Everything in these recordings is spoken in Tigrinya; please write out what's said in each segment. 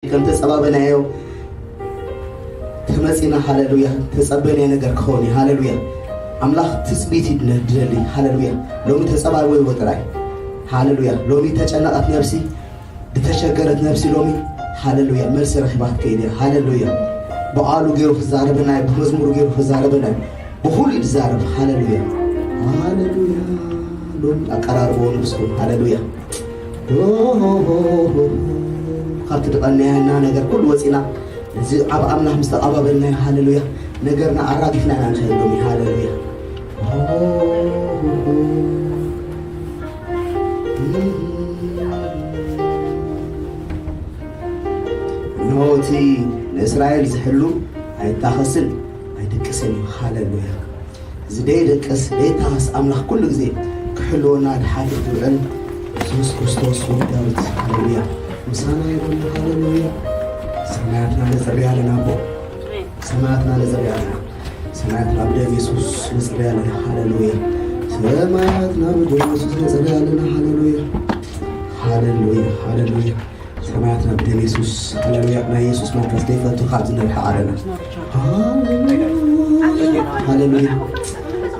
ከም ተጸባበናዮ ተመጺና። ሃሌሉያ። ተጸበናዮ ነገር ክኸውን እዩ። ሃሌሉያ። ኣምላኽ ትጽቢት እዩ ድደሊ። ሃሌሉያ። ሎሚ ተጸባበይዎ ጥራይ። ሃሌሉያ። ሎሚ ተጨነቐት ነብሲ፣ ዝተሸገረት ነብሲ ሎሚ፣ ሃሌሉያ፣ መልሲ ረኺባ ክትከይድ እያ። ሃሌሉያ። ብቓሉ ገይሩ ክዛረበና እዩ፣ ብመዝሙሩ ገይሩ ክዛረበና እዩ። ብኹሉ እዩ ዝዛረብ። ሃሌሉያ። ሃሌሉያ። ሎሚ ኣቀራርቦ ንብስኩም። ሃሌሉያ። ካብቲ ድቐንያና ነገር ኩሉ ወፂና፣ እዚ ኣብ ኣምላኽ ምስ ተቐባበልናዮ፣ ሃሌሉያ፣ ነገርና ኣራጊፍና ኢና ንኸይድ ሎሚ። ሃሌሉያ። እንሆ እቲ ንእስራኤል ዝሕሉ ኣይታኸስን ኣይድቅስን እዩ። ሃሌሉያ። እዚ ደይደቅስ ደይታኸስ ኣምላኽ ኩሉ ግዜ ክሕልወና ድሓትት ዝውዕል የሱስ ክርስቶስ ወዲ ዳዊት። ሃሌሉያ። ምሳና ይኹን። ሃሌሉያ። ሰማያትና ነጽርያ ኣለና ኣቦ። ሰማያትና ነጽርያ ኣለና። ሰማያትና ብደም የሱስ ነጽርያ ኣለና። ሃሌሉያ። ሰማያትና ብደም የሱስ ነጽርያ ኣለና። ሃሌሉያ። ሃሌሉያ። ሃሌሉያ። ሰማያትና ብደም የሱስ። ሃሌሉያ። ናይ የሱስ መንፈስ ደይፈቱ ካብ ዝነብሐ ኣለና። ሃሌሉያ። ሃሌሉያ።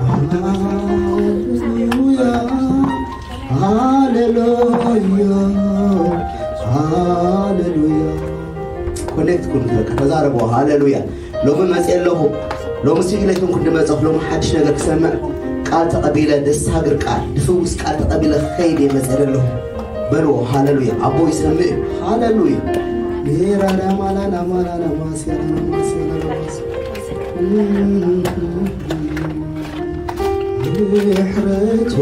ሃሌሉያ። ሃሌሉያ። ሃሌሉያ። ኮኔክት ኩን፣ በቃ ተዛረቡ። ሃሌሉያ። ሎሚ መጽእ ኣለኹ። ሎሚ ስኢለይኩም ክንዲ መጸኹ። ሎሚ ሓድሽ ነገር ክሰምዕ ቃል ተቐቢለ፣ ደሳግር ቃል፣ ድፍውስ ቃል ተቐቢለ ክኸይድ እየ መጽእ ኣለኹ በልዎ። ሃሌሉያ። ኣቦ ይሰምዕ እዩ። ሃሌሉያ። ሜራዳ ማላና ማላና ማስያና ማስያና ማስ ምሕረቱ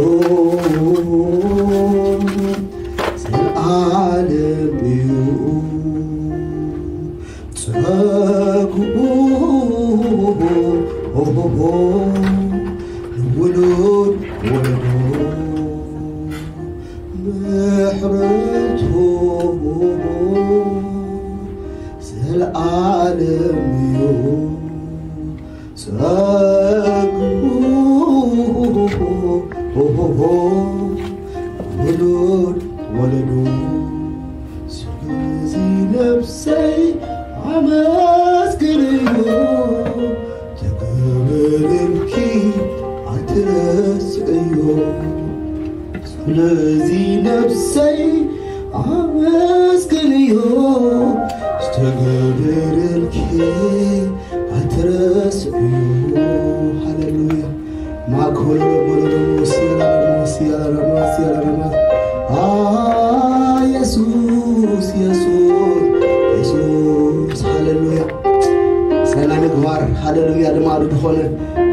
ዘልዓለም እዩ። ጸግኡ ንውሉድ ወለዶ ምሕረቱ ዘልዓለም እዩ። ጸግኡ ውሉድ ወለዱ። ስለዚ ነፍሰይ ኣመስግንዮ፣ ተገበረልኪ ኣትረስዕዮ። ስለዚ ነፍሰይ ኣመስግንዮ፣ ዝተገበረልኪ ኣትረስዕዮ። ሃሌሉያ። ማኮሎሎሎሎሎሞ ሲያላላሞ ሲያላላሞ ሲያላላሞ። አ፣ የሱስ፣ የሱስ፣ የሱስ። ሃሌሉያ። ሰናይ ምግባር፣ ሃሌሉያ፣ ልማዱ ዝኾነ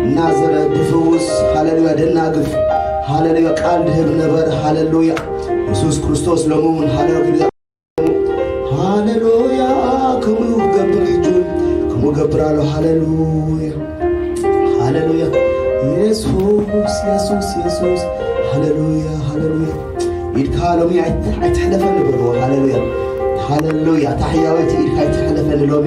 እናዘረ ድፍውስ፣ ሃሌሉያ፣ ደናግፍ፣ ሃሌሉያ፣ ቃል ድህብ ነበረ፣ ሃሌሉያ። የሱስ ክርስቶስ ሎሚ እውን ሃሌሉያ፣ ሃሌሉያ፣ ከምኡ ክገብር ሕጂ እውን ከምኡ ገብር ኣሎ፣ ሃሌሉያ፣ ሃሌሉያ። የሱስ፣ የሱስ፣ የሱስ፣ ሃሌሉያ፣ ሃሌሉያ። ኢድካ ሎሚ ኣይት-፣ ኣይትሕለፈኒ በልዎ፣ ሃሌሉያ፣ ሃሌሉያ። ታሕያወይቲ ኢድካ ኣይትሕለፈኒ ሎሚ።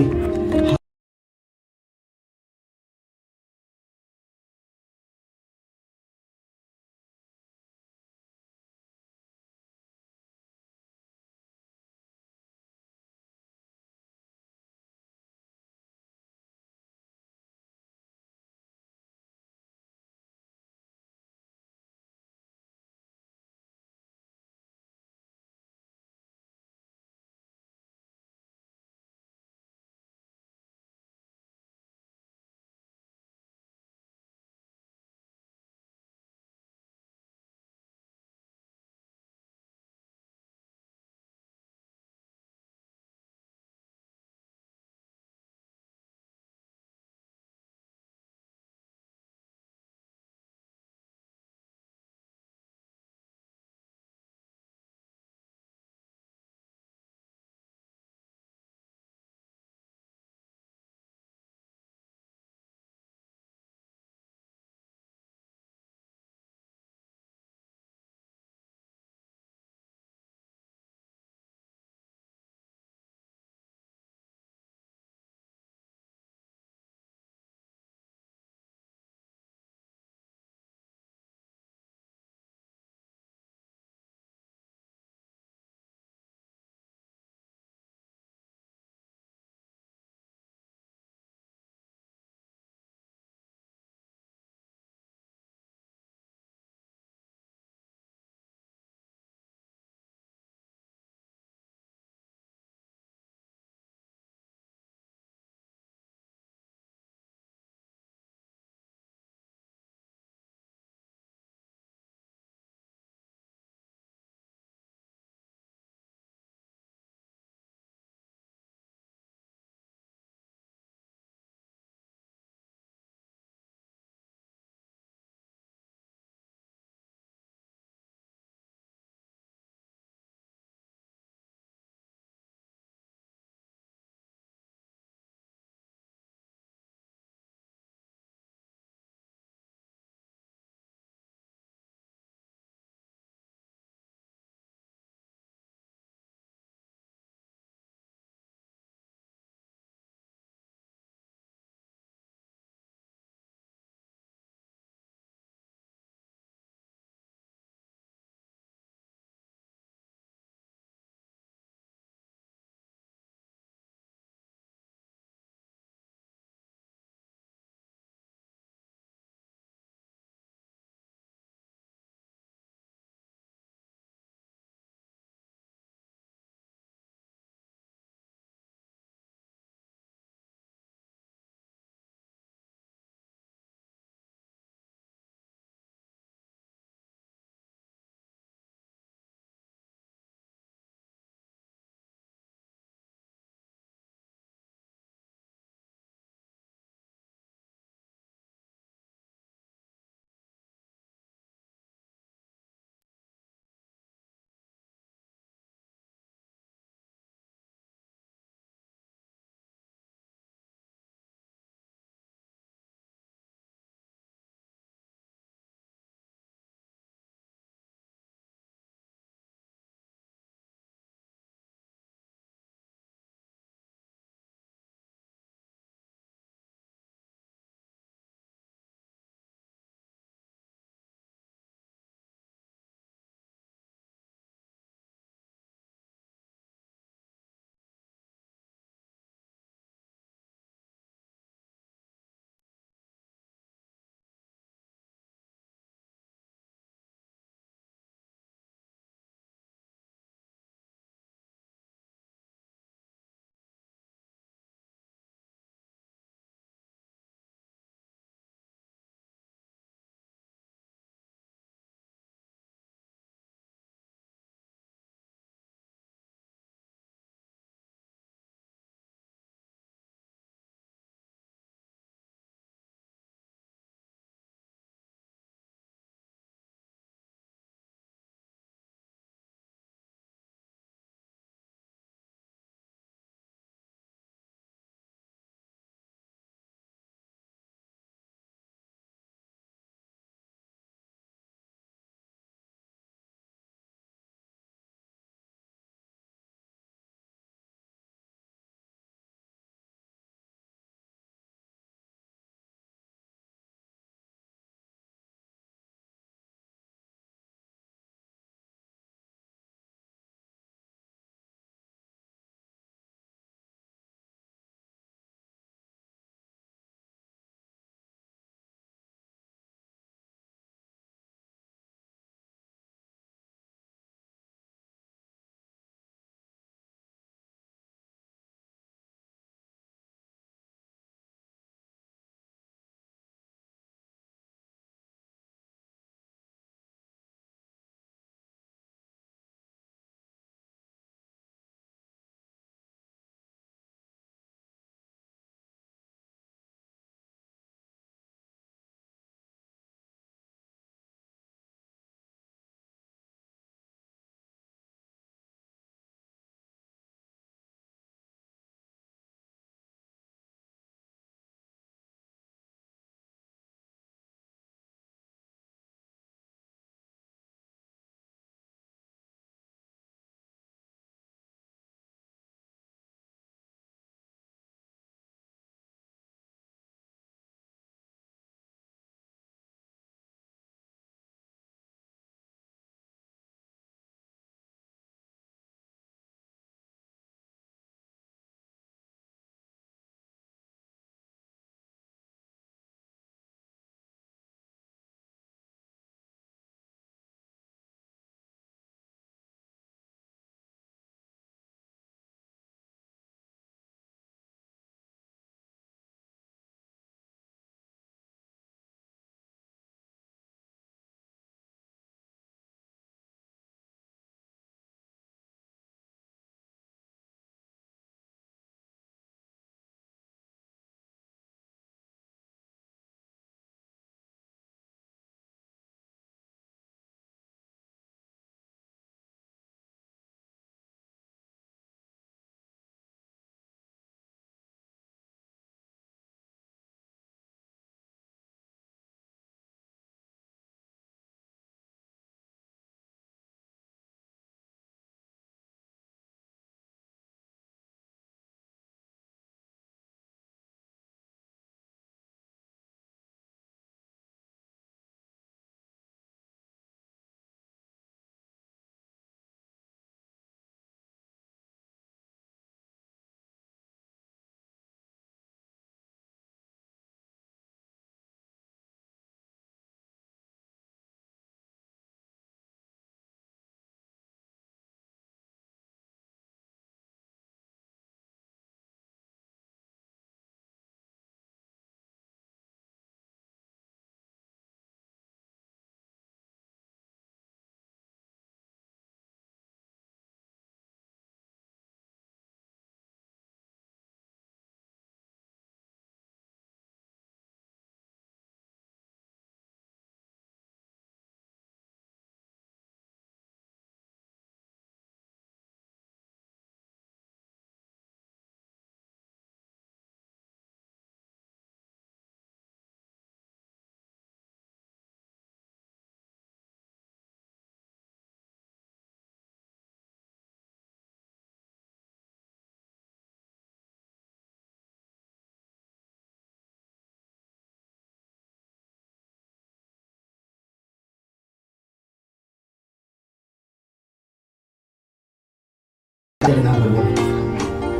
በለና በልዎ።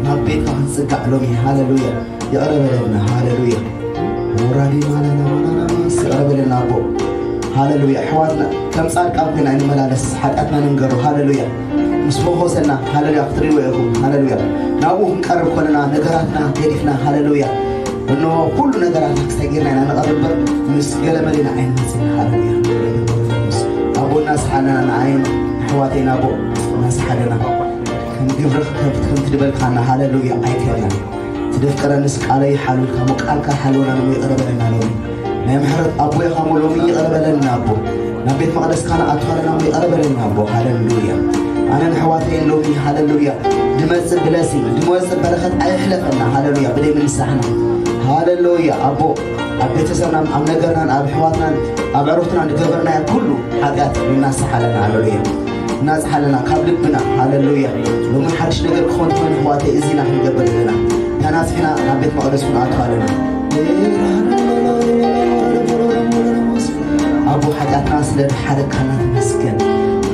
ናብ ቤትካ ክንጽጋዕ ሎሚ። ሃሌሉያ። ይቕረ በለልና። ሃሌሉያ። ወራዲ ማናና ማናና ማስ ይቕረ በለልና ኣቦ። ሃሌሉያ። ኣሕዋትና ከም ጻድቃን ኮይና ኣይንመላለስ፣ ሓጢኣትና ንንገሮ። ሃሌሉያ። ምስ ፈወሰና፣ ሃሌሉያ፣ ክትርእይዎ ኢኹም። ሃሌሉያ። ናብኡ ክንቀርብ ኮለና ነገራትና ገዲፍና፣ ሃሌሉያ፣ እንሆ ኩሉ ነገራትና ክሰጊርና ኢና ንቐርብ እምበር ምስ ገለ መሊና ኣይንመጽእን። ሃሌሉያ። ኣቦ እናሰሓለና ንዓይን ኣሕዋተይን ኣቦ እናሰሓለና ከም ግብሪ ከም ትድበልካና፣ ሃሌሉያ፣ ኣይከልናን። ትደፍቀረንስ ቃለይ ሓሉልካ እሞ ቃልካ ሓልወና እሞ ይቕረ በለና ሎሚ። ናይ ምሕረት ኣቦ ኢኻ እሞ ሎሚ ይቕረ በለልና ኣቦ። ናብ ቤት መቕደስካ ንኣትዋለና እሞ ይቕረ በለልና ኣቦ። ሃሌሉያ። ኣነን ኣሕዋተይን ሎሚ፣ ሃሌሉያ፣ ድመጽእ ብለሲ፣ ድመጽእ በረኸት ኣይሕለፈና። ሃሌሉያ። ብደይ ምንሳሕና። ሃሌሉያ ኣቦ። ኣብ ቤተሰብናን ኣብ ነገርናን ኣብ ኣሕዋትናን ኣብ ዕሩኽትናን ዝገበርናዮ ኩሉ ሓጢኣት እናሰሓለና። ሃሌሉያ። እናጽሓለና ካብ ልብና። ሃሌሉያ። ሎሚ ሓድሽ ነገር ክኾን ትኾን ኣሕዋተይ፣ እዚና ክንገብር ዘለና። ተናጺሕና ናብ ቤት መቕደስ ክንኣቱ ኣለና። ኣቦ ሓጢኣትና ስለ ዝሓረካና ተመስገን።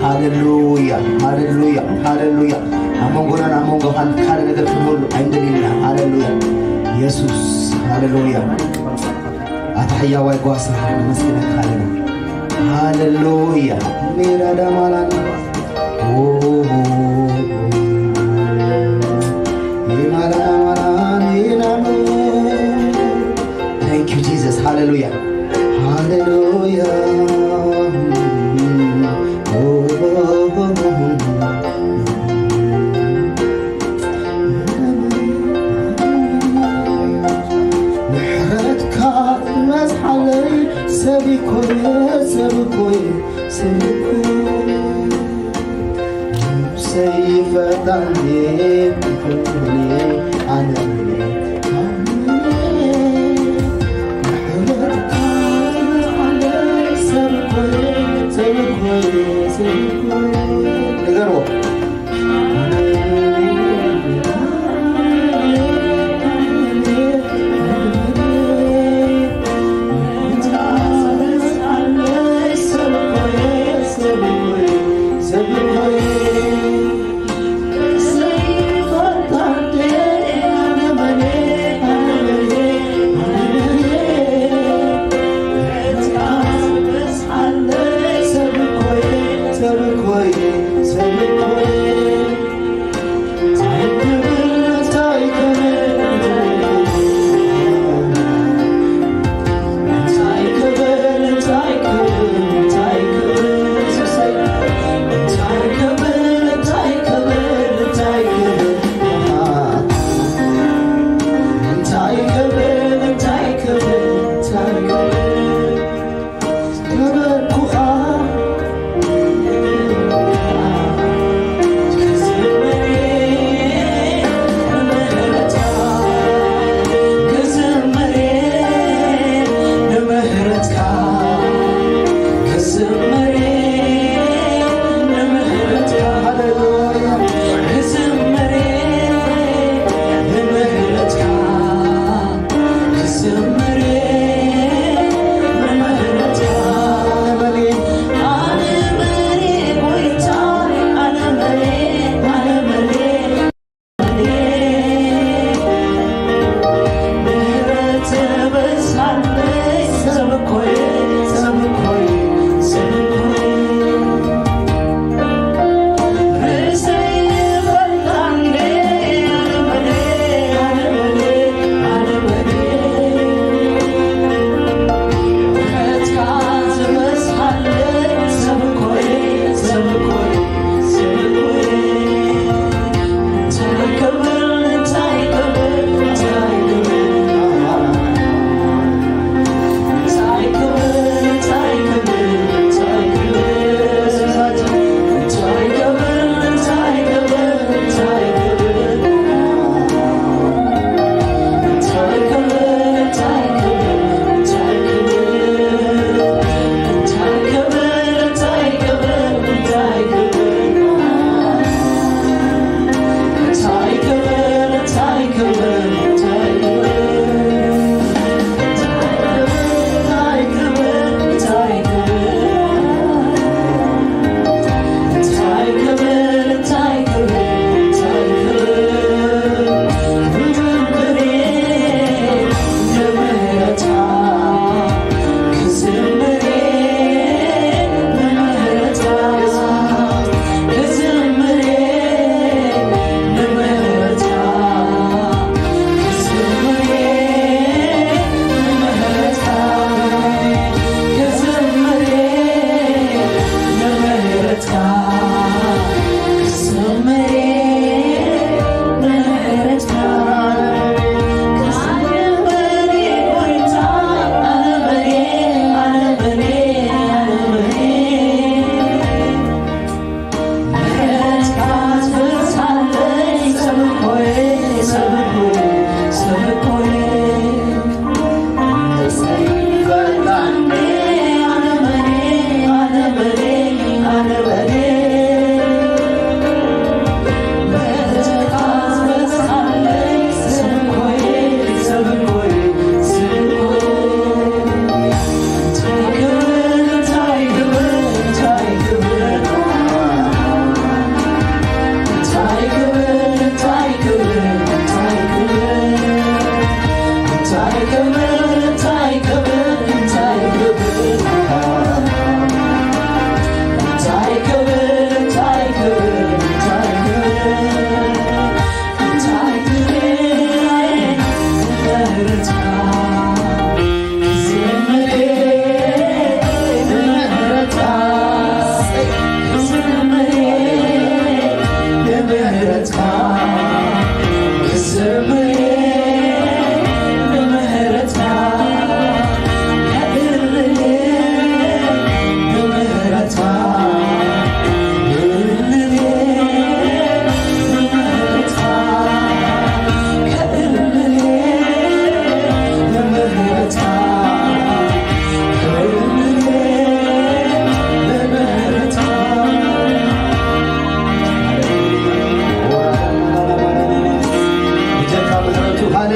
ሃሌሉያ፣ ሃሌሉያ፣ ሃሌሉያ። ኣብ መንጎናን ኣብ መንጎኻን ካልእ ነገር ክንህሉ ኣይንደልን ኢና። ሃሌሉያ። የሱስ፣ ሃሌሉያ። ኣታ ሕያዋይ ጓሳ፣ ነመስግነካ ኣለና። ሃሌሉያ። ሜራዳ ማላና። ኦ፣ ሜራዳ ማላና፣ ሜራዳ። Thank you, Jesus. ሃሌሉያ። ሃሌሉያ። ኦ፣ ምሕረትካ ይበዝሓለይ፣ ሰብ እኮ እየ፣ ሰብ እኮ እየ፣ ሰብ እኮ እየ። ነብሰይ ይፈታኒ፣ ይፈታኒ፣ ኣነ ምሕረትካ ይበዝሓለይ፣ ሰብ እኮ እየ፣ ሰብ እኮ እየ፣ ሰብ እኮ እየ። ንገርዎ።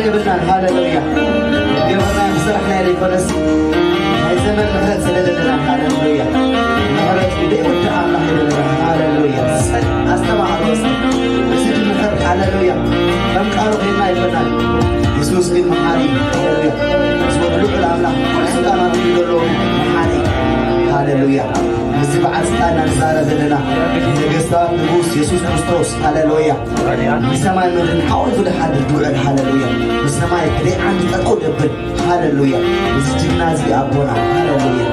የብልናን። ሃሌሉያ። ገበርና ስራሕና ዘይኮነስ ናይ ዘመን ምሕረት ስለለለና፣ ሃሌሉያ። ምሕረት ዘይውዳእ ኣምላኽ የለና። ሃሌሉያ። ሰጥ ኣስተማሃሮ ሰጥ። እዚ ድምሕር፣ ሃሌሉያ። ከም ቃሉ ኬድና ኣይኮናን። የሱስ ግን መሓሪ፣ ሃሌሉያ። ዝወድሉ ኣምላኽ፣ ኩሉ ስልጣን ኣብ ኢዱ ዘሎ መሓሪ፣ ሃሌሉያ። እዚ በዓል ስልጣንና ንዛረብ ዘለና ነገስታት ንጉስ የሱስ ክርስቶስ፣ ሃሌሉያ። ንሰማይ ምድርን ሓዊሱ ድሓድር ድውዕል፣ ሃሌሉያ። ንሰማይ ከደይ ዓንዲ ጠጠው ደብል፣ ሃሌሉያ። እዚ ጅግና እዚ ኣቦና፣ ሃሌሉያ።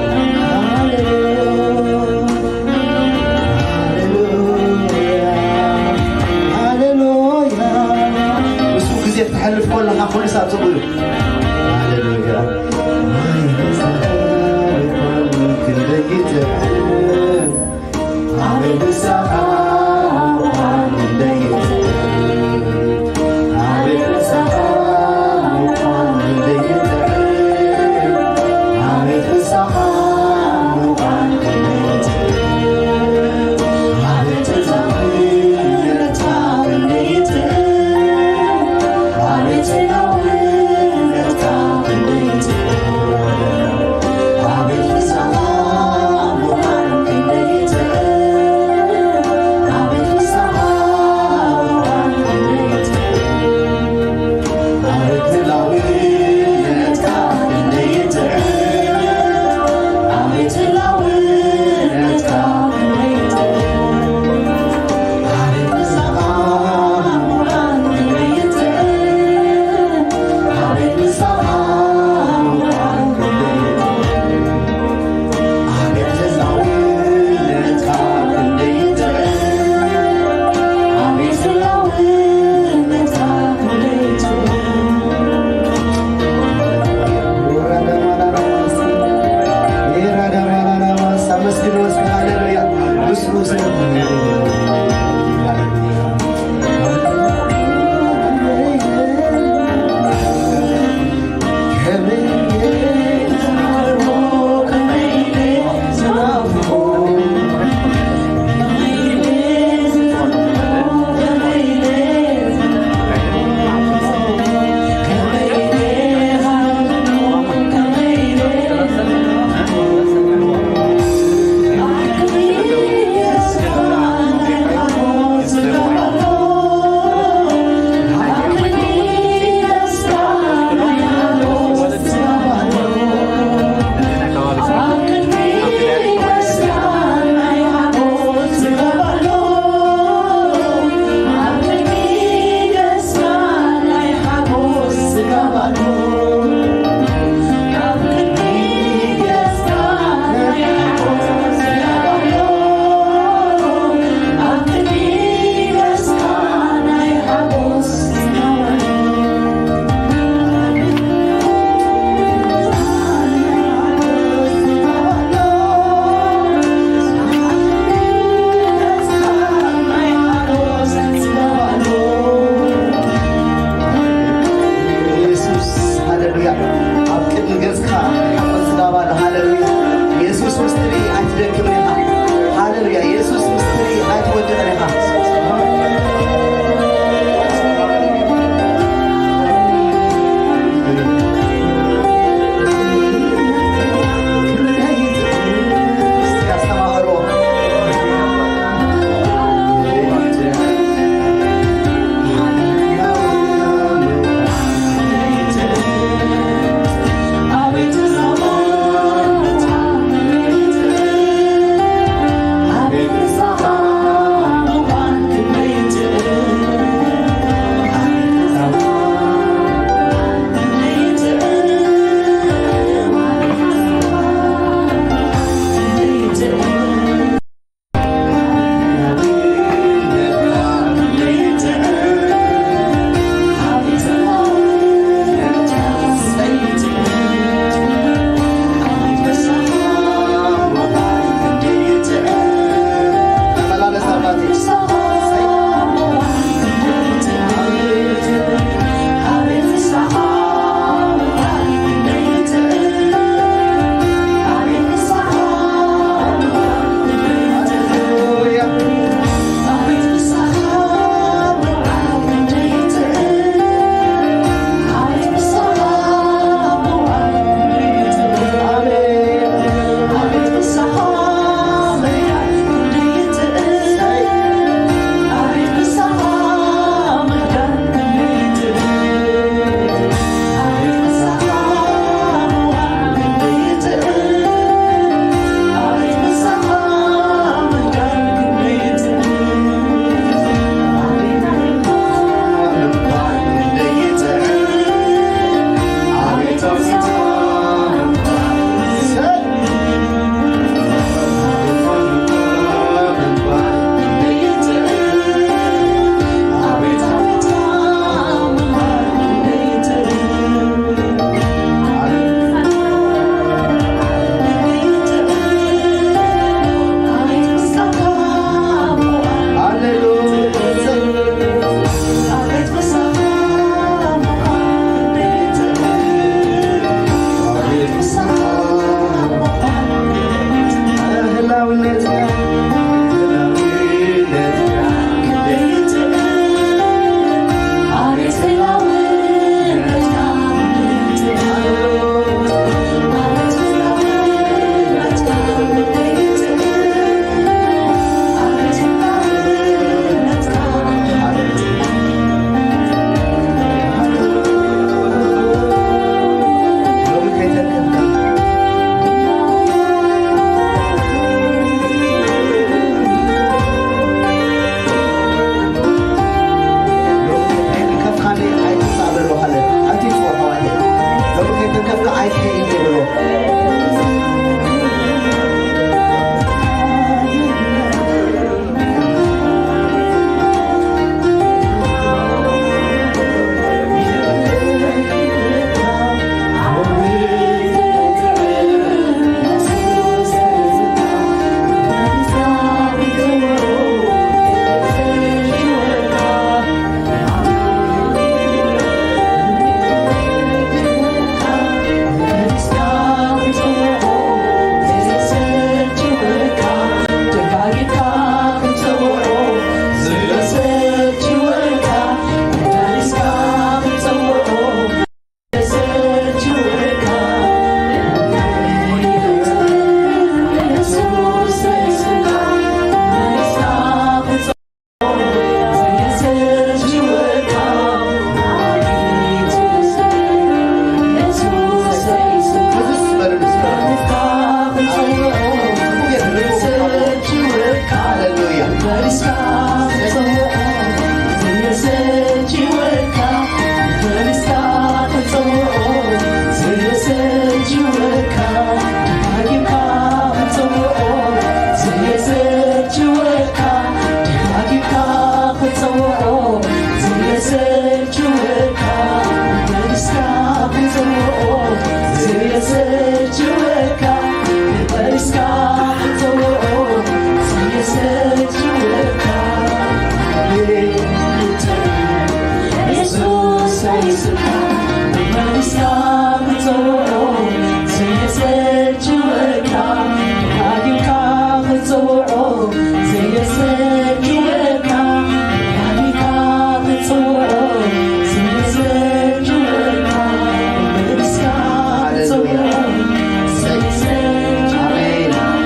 ሃሌሉያ። ሃሌሉያ። ምስ ግዜ ክትሓልፍ ከለኻ ኩሉ ሳብ ጽቡቅ እዩ። ሃሌሉያ። ክንደይ ይጥዕም። ኣቤት ንስኻ ምዃን ክንደይ ይጥዕም። ኣቤት ንስኻ ምዃን ክንደይ ይጥዕም። ኣቤት ንስኻ ምዃን ክንደይ ይጥዕም። ኣቤት እዛ ምሕረትካ ክንደይ ይጥዕም። ኣቤት እዛ ምሕረትካ ኣሜን።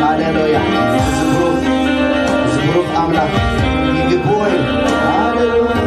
ሃሌሉያ። እዚ ብሩኽ፣ እዚ ብሩኽ ኣምላኽ ይግብኦ እዩ። ሃሌሉያ።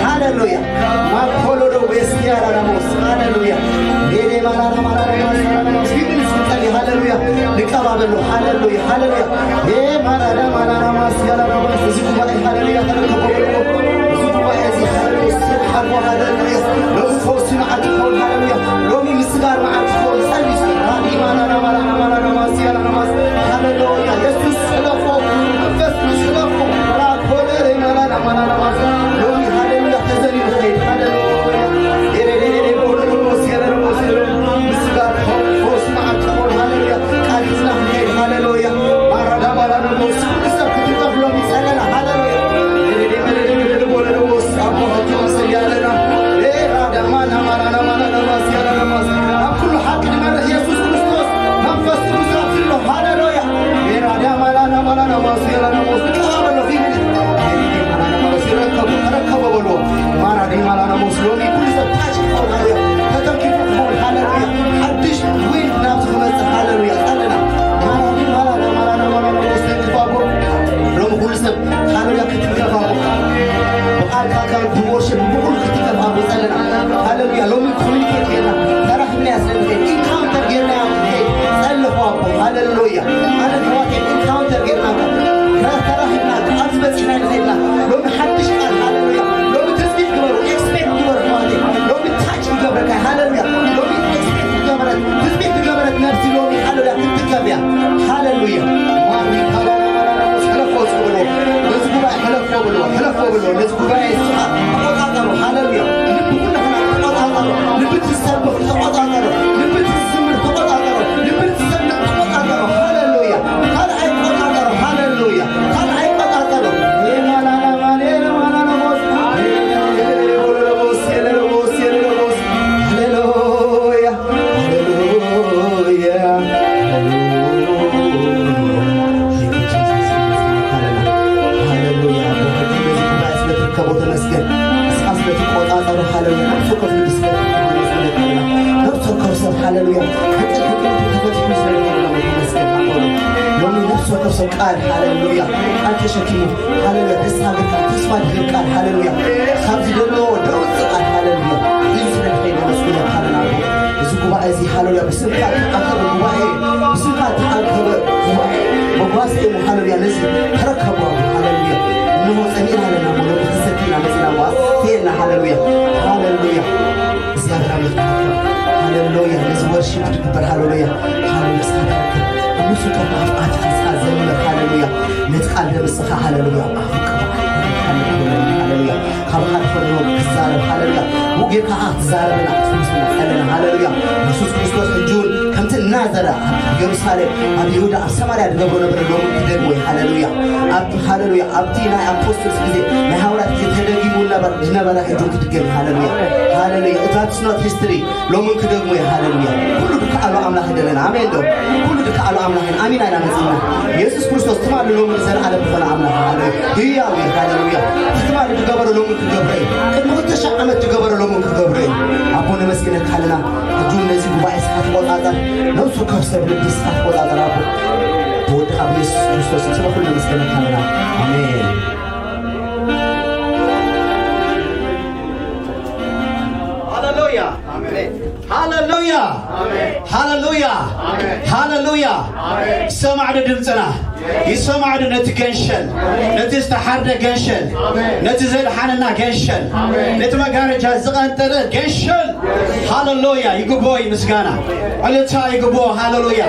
ሃሌሉያ። ማኮሎዶ ዌስቲያራ ራሞስ። ሃሌሉያ። ሌሌ ማራራ ማራራ ማራራ ማራራ። እስኪ ግን እስኪ ጸልይ። ሃሌሉያ። ንቀባበሎ። ሃሌሉያ። ሃሌሉያ። ኤ ማራራ ማራራ ማስያራ ራሞስ። እዚ ጉባኤ ሃሌሉያ ተረከቦ። እዚ ጉባኤ እዚ ሃሌሉያ። ስብሓት ሃሌሉያ። ሎሚ ፈውሲ መዓልቲ ክኸውን። ሃሌሉያ። ሎሚ ምስጋር መዓልቲ ክኸውን። ጸልይ እስኪ። ራዲ ማራራ ማራራ ማራራ ማስያራ ራሞስ። ሃሌሉያ። የሱስ ሕለፎ። መንፈስ ቅዱስ ሕለፎ። ራኮ ሃሌሉያ። ራዳ ማላና ማላና ማስያና ማስ ተቀበሎ ፊት ተረከቡ ተረከቡ በሎ። ማራዲ ማላና ማስ ሎሚ ኩሉ ሰብ ታች ክኸውን ሃሌሉያ። ተተኪፉ ክኸውን ሃሌሉያ። ሓድሽ ዊንድ ናብዚ ክመጽእ ሃሌሉያ። ጸለና ማራዲ ማላና ማላና ማላና ማስ ተንክፋቦ ሎሚ ኩሉ ሰብ ሃሌሉያ ክትንከፋቦ ብቃልካ ካብ ብወርሽፕ ብኩሉ ክትንከፋቦ ጸለና ሃሌሉያ። ሎሚ ኮሚኒኬት ጌርና ተራኺብና ስለ ንኸይድ ኢንካውንተር ጌርና ንኸይድ ጸለኹ ኣቦ ሃሌሉያ። ኣነ ኣሕዋተይ ኢንካውንተር ጌርና ተራኺብና ኣብዚ በጺሕና ንኸይድና ሎሚ ሓድሽ ቃል ሃሌሉያ። ሎሚ ትጽቢት ግበሩ፣ ኤክስፔክት ግበሩ ኣሕዋተይ። ሎሚ ታች ይገብረካ ሃሌሉያ። ሎሚ ኤክስፔክት ዝገበረት ትጽቢት ዝገበረት ነፍሲ ሎሚ ሃሌሉያ ክትትከፍ እያ። ሃሌሉያ። ማሪ ካባና ማራና ሕለፎ ዝብሎ ነዚ ጉባኤ ሕለፎ ብሎ ሕለፎ ብሎ ነዚ ጉባኤ ስኻ ተቆጻጸሩ። ሃሌሉያ። ልቢ ኩላህና ተቆጻጸሩ። ልቢ ትሰብኽ ተቆጻጸሩ። ልቢ ትዝምር ተቆጻጸሩ። ልቢ ትሰምዕ ተቆጻጸሩ። ሃሌሉያ። ካልኣይ ቆጻጸሩ። ሃሌሉያ። ካልኣይ ቆጻጸሩ። የማናና ማኔ ለማናና ሞስ ሃሌሉያ። ሃሌሉያ። ሃሌሉያ። ሃሌሉያ። ሃሌሉያ። በዚ ጉባኤ ስለትርከቦ ተመስገን። ንስኻ ስለትቆጻጸሮ ሃሌሉያ። ነፍሲ ወከፍ ልቢ ስለትርከቦ ተመስገን። ነፍሲ ወከፍ ሰብ ሃሌሉያ። ሕቅል ሕቅል ተፈቲሑ ስለትርከቦ ተመስገን። ኣቦ ሎሚ ነፍሲ ወከፍ ሰብ ቃል ሃሌሉያ። ቃል ተሸኪሙ ሃሌሉያ። ደስ ሃገርካ ተስፋ ድህብ ቃል ሃሌሉያ። ካብዚ ደሎ ደውፅ ቃል ሃሌሉያ። እዚ ስለትኸይ ነመስግነካ ኣለና። እዚ ጉባኤ እዚ ሃሌሉያ ብስምካ ተኣከበ ጉባኤ፣ ብስምካ ተኣከበ ጉባኤ። መጓሰ እዩ ሃሌሉያ። ነዚ ተረከቡ ሃሌሉያ። እንሆ ጸኒዕና ኣለና እሞ ነዚ ክሰቲ ኢና መጺና እሞ ኣስፍየና ሃሌሉያ። ሃሌሉያ። እግዚኣብሔር ኣምላኽ ይባርክ። ሃሌሉያ። ነዚ ወርሺፕ ትግበር ሃሌሉያ። ሃሌሉያ። እስኻ ተረከብ። ንሱ ከም ኣፍኣት ንስኻ ዘምር ሃሌሉያ። ነቲ ቃል ደምስኻ ሃሌሉያ። ኣፍቅር ሃሌሉያ። ካብ ሓደ ፈለዎ ክዛረብ ሃሌሉያ። ብኡ ጌርካ ከዓ ክትዛረበና ክትፍውሰና ጸለና ሃሌሉያ። የሱስ ክርስቶስ ሕጂ እውን ከምቲ እናዘረ ኣብ ኢየሩሳሌም፣ ኣብ ይሁዳ፣ ኣብ ሰማርያ ዝገብሮ ነበረ ሎሚ ክደግሞ እዩ ሃሌሉያ። ኣብ ሃሌሉያ ኣብቲ ናይ ኣፖስትልስ ግዜ ናይ ሃዋርያት ግዜ ተደጊሙ ነበር ዝነበረ ሕጂ ክድገም እዩ ሃሌሉያ። ሃሌሉያ። That's not history። ሎሚ ክደግሞ እዩ ሃሌሉያ። ኩሉ ድከኣሉ ኣምላኽ ይደለና ኣሜን ዶ? ኩሉ ድከኣሉ ኣምላኽ ኢና ኣሚና ኢና መጺና። የሱስ ክርስቶስ ትማሊ ሎሚ ንዘለኣለም ዝኾነ ኣምላኽ ሃሌሉያ። ህያው እዩ ሃሌሉያ። እቲ ትማሊ ዝገበሮ ሎሚ ክገብሮ እዩ። ቅድሚ ክልተ ሺሕ ዓመት ዝገበሮ ሎሚ ክገብሮ እዩ። ኣቦ ነመስግነካ ኣለና። ሕጂ እውን ነዚ ጉባኤ እስኻ ተቆጻጸር። ነፍሱ ከፍ ሰብ ልቢ እስኻ ተቆጻጸር ኣቦ። ብወድኻ ብየሱስ ክርስቶስ ስለ ኩሉ ነመስግነካ ኣለና። ኣሜን። ሃሌሉያ። ሃሌሉያ። ሃሌሉያ። ሃሌሉያ። ይሰማዕ ዶ ድምፅና? ይሰማዕ ዶ ነቲ ገንሸል? ነቲ ዝተሓርደ ገንሸል? ነቲ ዘድሓነና ገንሸል? ነቲ መጋረጃ ዝቐንጠረ ገንሸል? ሃሌሉያ። ይግብኦ እዩ ምስጋና። ዕልልታ ይግብኦ። ሃሌሉያ።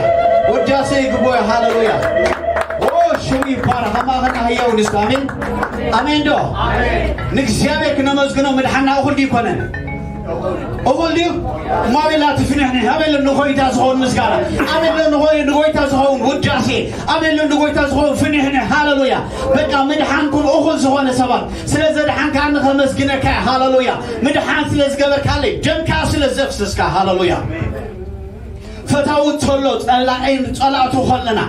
ውዳሴ ይግብኦ። ሃሌሉያ። ኦ፣ ሽሙ ይባረኽ። ኣብ ማእኸልና ህያው ንሱ። ኣሜን። ኣሜን ዶ? ንእግዚኣብሔር ክነመስግኖ ምድሓንና እኹል ድዩ ይኮነን? እኹል ድዩ? እሞ ኣበይ ኣላ እቲ ፍንሕንሕ? ኣበይ ኣሎ ንጎይታ ዝኸውን ምስጋና? ኣበይ ኣሎ ንጎይ-፣ ንጎይታ ዝኸውን ውዳሴ? ኣበይ ኣሎ ንጎይታ ዝኸውን ፍንሕንሕ? ሃሌሉያ። በቃ ምድሓንኩም እኹል ዝኾነ ሰባት፣ ስለ ዘድሓንካኒ ከመስግነካ እየ። ሃሌሉያ። ምድሓን ስለ ዝገበርካለይ፣ ደምካ ስለ ዘፍሰስካ። ሃሌሉያ። ፈታዊ እንተሎ ጸላኢ-፣ ጸላእቱ ከለና፣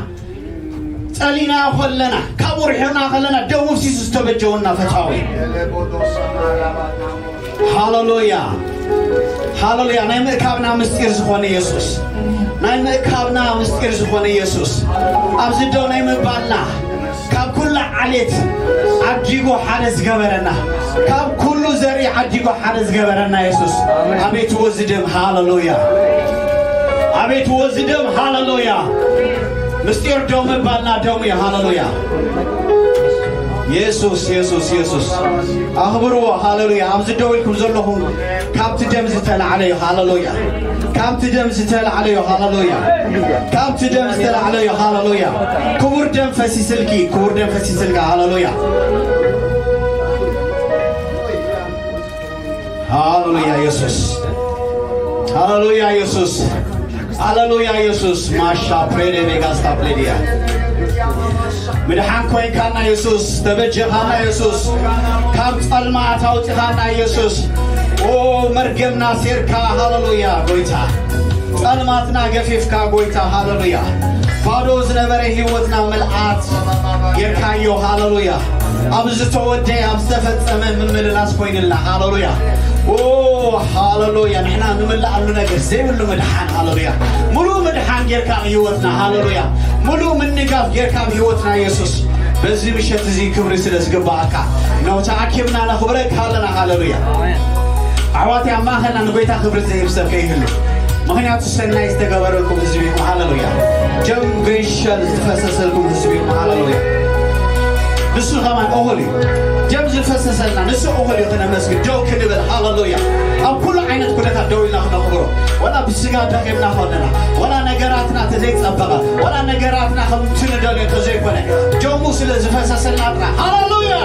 ጸሊና ከለና፣ ካብኡ ርሒቕና ከለና፣ ደሙ ፍሲሱ ዝተበጀወና ፈታዊ። ሃሌሉያ። ሃሌሉያ። ናይ ምእካብና ምስጢር ዝኾነ የሱስ። ናይ ምእካብና ምስጢር ዝኾነ የሱስ። ኣብዚ ደው ናይ ምባልና፣ ካብ ኩሉ ዓሌት ዓዲጉ ሓደ ዝገበረና፣ ካብ ኩሉ ዘርኢ ዓዲጉ ሓደ ዝገበረና የሱስ። ኣቤት ወዚ ደም፣ ሃሌሉያ! ኣቤት ወዚ ደም፣ ሃሌሉያ! ምስጢር ደሙ ባልና ደሙ እዩ፣ ሃሌሉያ! የሱስ፣ የሱስ፣ የሱስ ኣኽብርዎ፣ ሃሌሉያ! ኣብዚ ደው ኢልኩም ዘለኹም ካብቲ ደም ዝተላዕለ እዩ፣ ሃሌሉያ! ካብቲ ደም ዝተላዕለ እዩ፣ ሃሌሉያ! ካብቲ ደም ዝተላዕለ እዩ፣ ሃሌሉያ! ክቡር ደም ፈሲስልኪ፣ ክቡር ደም ፈሲስልካ፣ ሃሌሉያ! ሃሌሉያ የሱስ፣ ሃሌሉያ የሱስ፣ ሃሌሉያ የሱስ። ማሻ ፕሬዴ ቬጋስታ ፕሌዲያ ምድሓን ኮይንካና የሱስ፣ ተበጀኻና የሱስ፣ ካብ ጸልማት ኣውጽኻና የሱስ። ኦ መርገምና ሴርካ፣ ሃሌሉያ ጎይታ፣ ጸልማትና ገፊፍካ ጎይታ፣ ሃሌሉያ። ባዶ ዝነበረ ህይወትና ምልኣት ጌርካዮ፣ ሃሌሉያ። ኣብ ዝተወደየ፣ ኣብ ዝተፈጸመ ምምልላስ ኮይንልና፣ ሃሌሉያ። ኦ ሃሌሉያ። ንሕና ንምልኣሉ ነገር ዘይብሉ ምድሓን፣ ሃሌሉያ። ሙሉእ ምድሓን ጌርካ ህይወትና፣ ሃሌሉያ። ሙሉእ ምንጋፍ ጌርካ ህይወትና የሱስ። በዚ ምሸት እዚ ክብሪ ስለ ዝግባኣካ፣ ነው ተኣኪብና ነኽብረካ ኣለና፣ ሃሌሉያ። ኣሕዋተይ ኣብ ማእኸልና ንጎይታ ክብሪ ዘይህብ ሰብ ከይህሉ። ምኽንያቱ ሰናይ ዝተገበረልኩም ህዝቢ ኢኹም፣ ሃሌሉያ። ደም ገንሸል ዝፈሰሰልኩም ህዝቢ ኢኹም፣ ሃሌሉያ። ንሱ ከማን እኹል እዩ። ደም ዝፈሰሰልና ንሱ እኹል እዩ። ክነመስግን ደው ክንብል፣ ሃሌሉያ። ኣብ ኩሉ ዓይነት ኩነታት ደው ኢልና ክነኽብሮ፣ ዋላ ብስጋ ደኺምና ከለና፣ ዋላ ነገራትና ተዘይጸበቐ፣ ዋላ ነገራትና ከምቲ ንደልዮ ተዘይኮነ፣ ደሙ ስለ ዝፈሰሰልና ጥራሕ፣ ሃሌሉያ።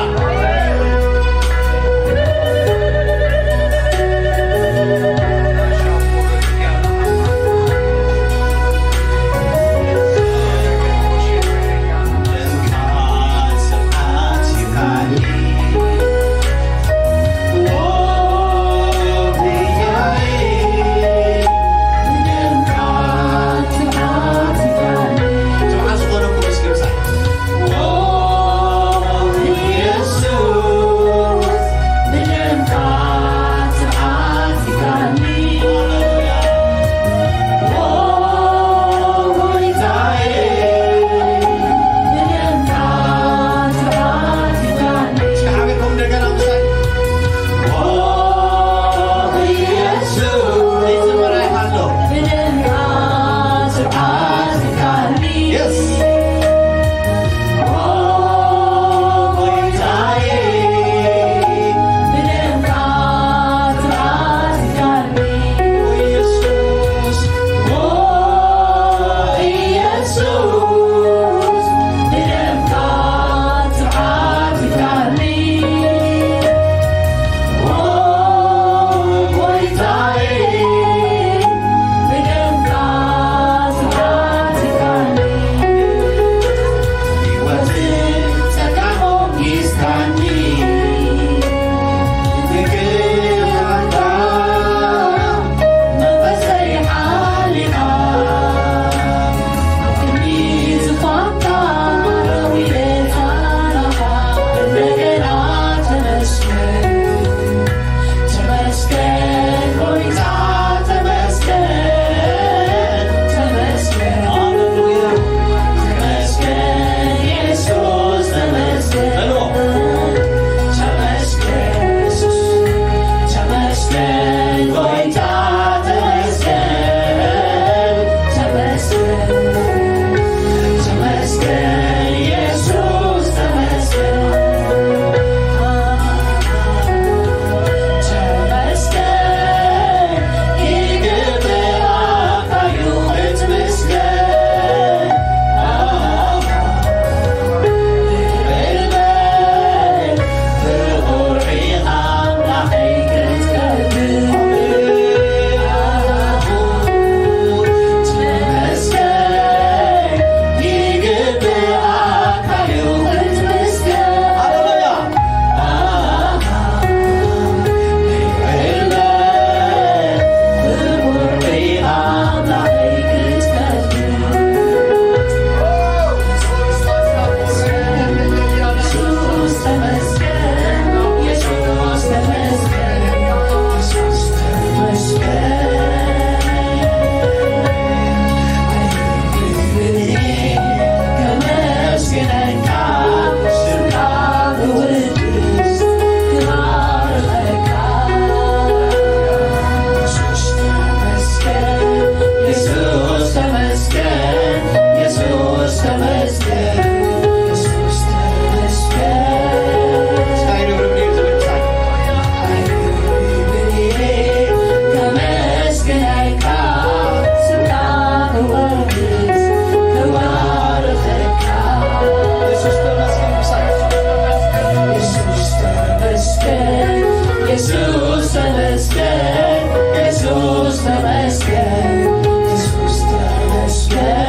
ተመስገን፣ የሱስ ተመስገን፣ የሱስ ተመስገን።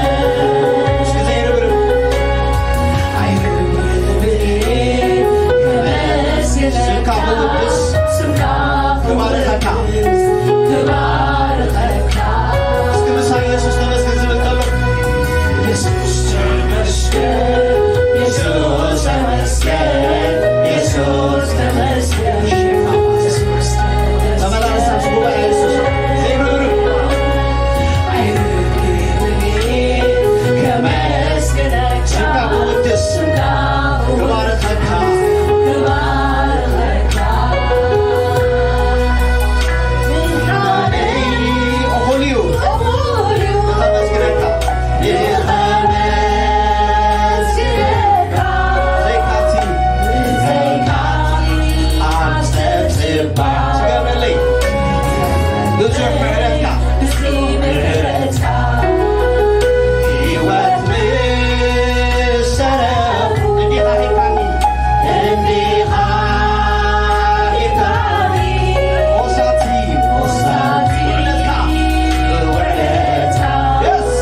እስኪ ዘይርብርብ ስምካ ክውድስ ክባርኸካ። እስኪ ምሳይ የሱስ ተመስገን ዝብል ከሎ፣ የሱስ ተመስገን፣ የሱስ ተመስገን፣ የሱስ ተመስገን። ተመላለስ ኣብ ጉባኤ የሱስ። ዘይርብርብ። ስምካ ክውድስ ክባርኸካ። እኹል እዩ። ከመስግነካ። ዘይካቲ። ኣብ ጸብጽባ። ትገብረለይ። ብዙሕ ምሕረትካ። ህይወት ምስ ሰረቕ እንዲኻ ሂብካኒ። እንዲኻ ሂብካኒ። ሞሳቲ። ሞሳቲ። ውዕለትካ። ውዕለትካ። የስ።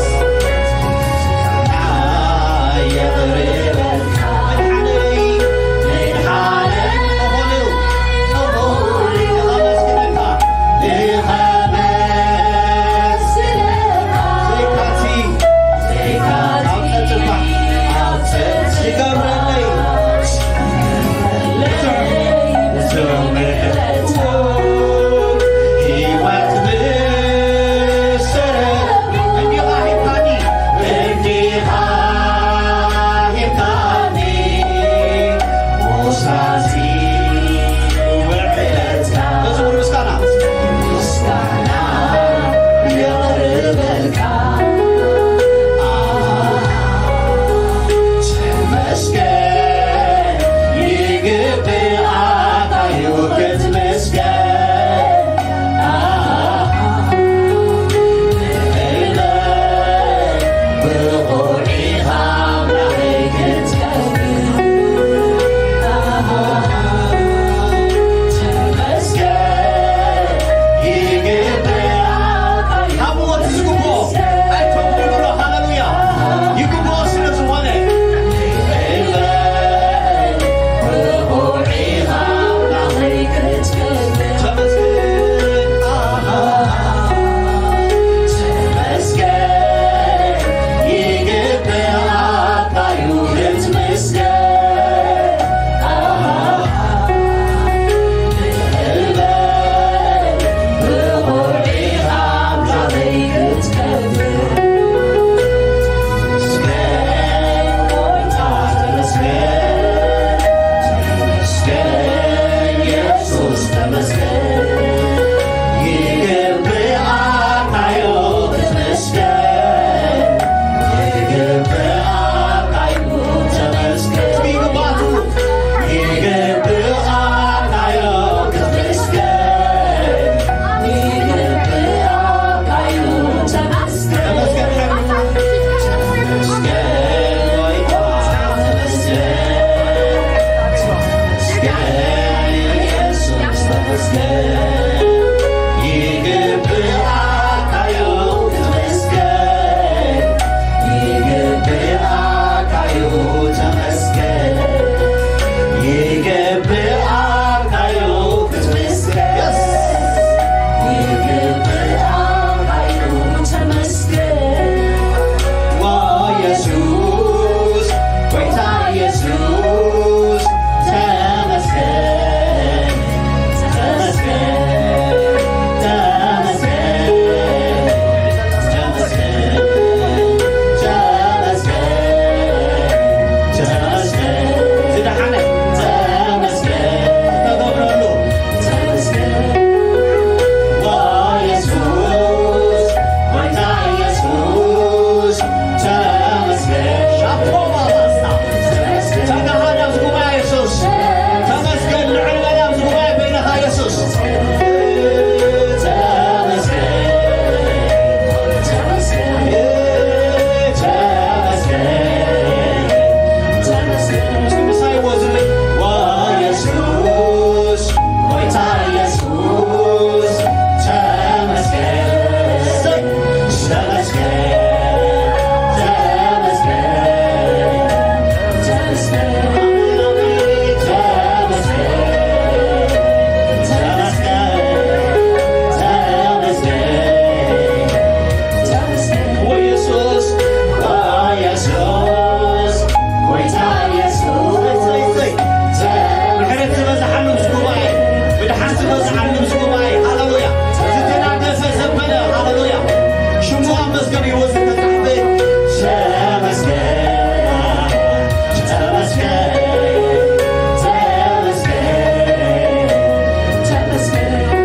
ምስ ጉባኤ፣ ሃሌሉያ። ዝተናገፈ ዘበለ፣ ሃሌሉያ። ሽሙ ኣብ መዝገብ ህይወት ዝተጻሕፈ። ተመስገን፣ ተመስገን፣ ተመስገን፣ ተመስገን።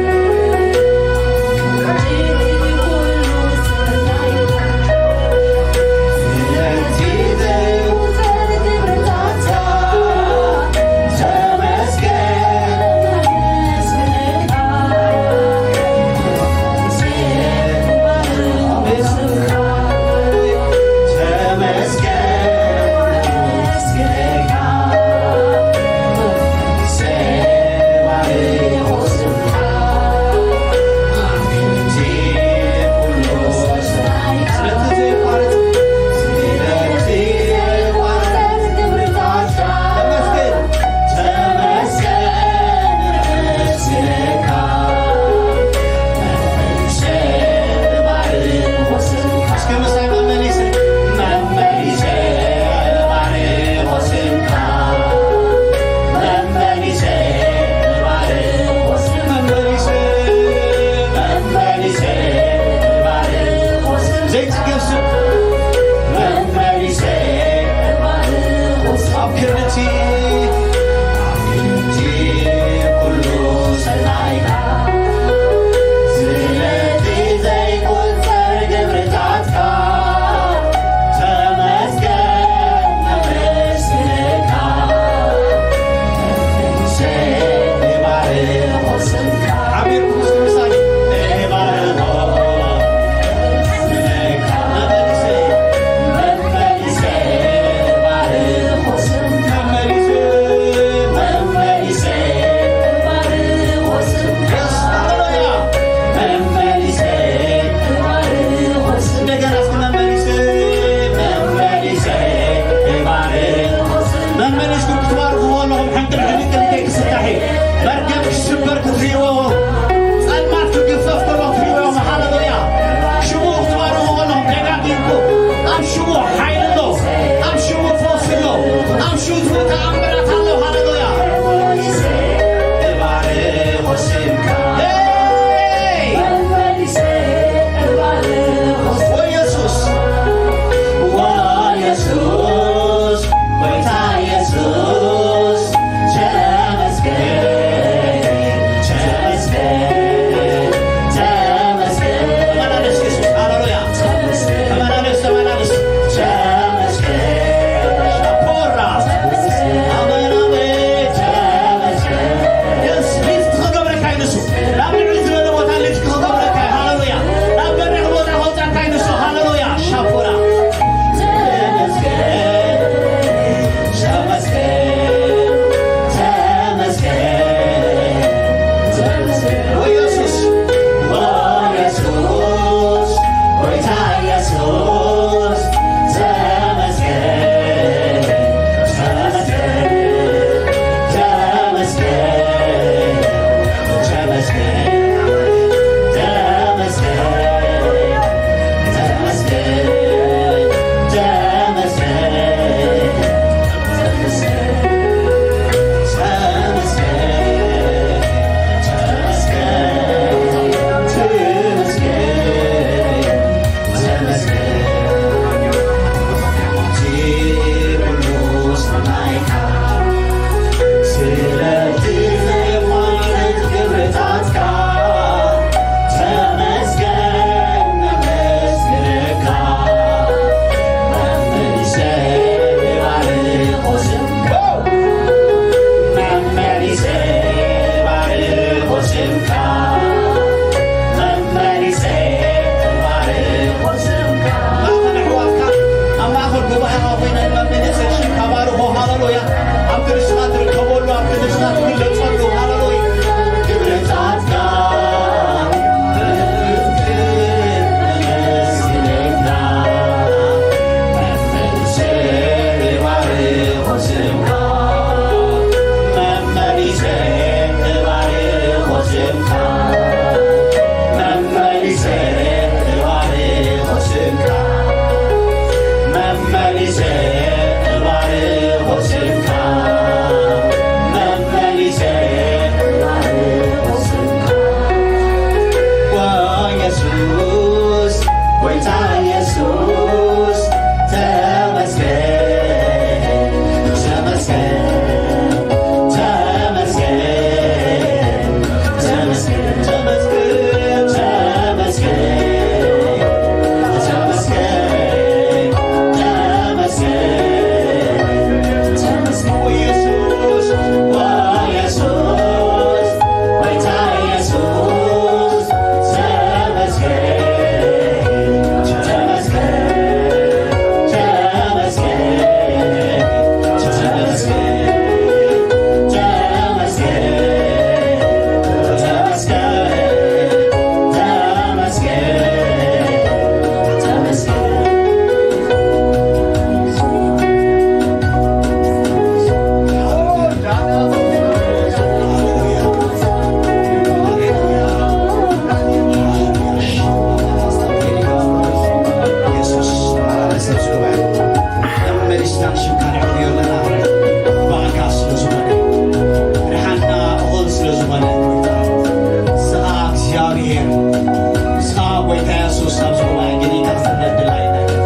ንስኻ ጎይታ የሱስ ኣብዚ ጉባኤ ጌዲካ ክትረድ ድላይና እዩ።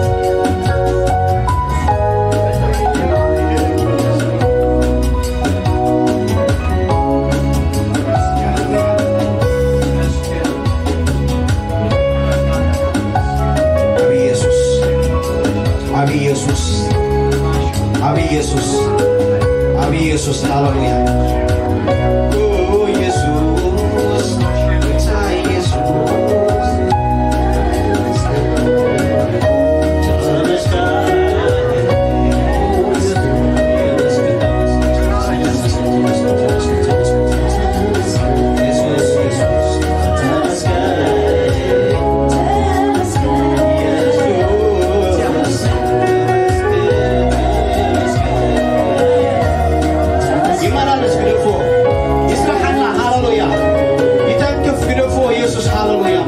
ኣብ ኢየሱስ፣ ኣብ ኢየሱስ፣ ኣብ ኢየሱስ፣ ኣብ ኢየሱስ፣ ሃሌሉያ። ኦ ኢየሱስ፣ ኢየሱስ። ይመላለስ፣ ግደፎ። ይስራሓና። ሃሌሉያ። ይተንክፍ፣ ግደፎ። ኢየሱስ፣ ሃሌሉያ።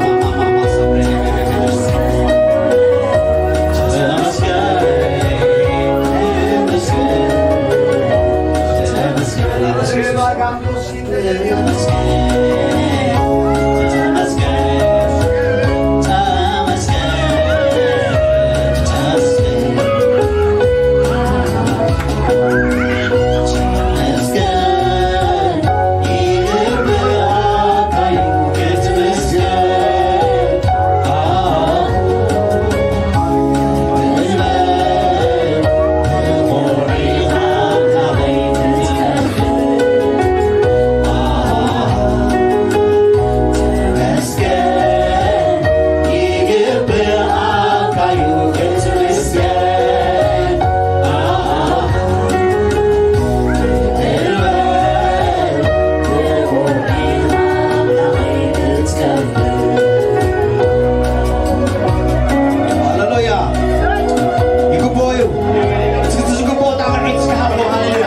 ሃሌሉያ። ይግብኦ እዩ። እስኪ እቲ ዝግብኦ ጣቕዒት እስኪ ሃብዎ። ሃሌሉያ።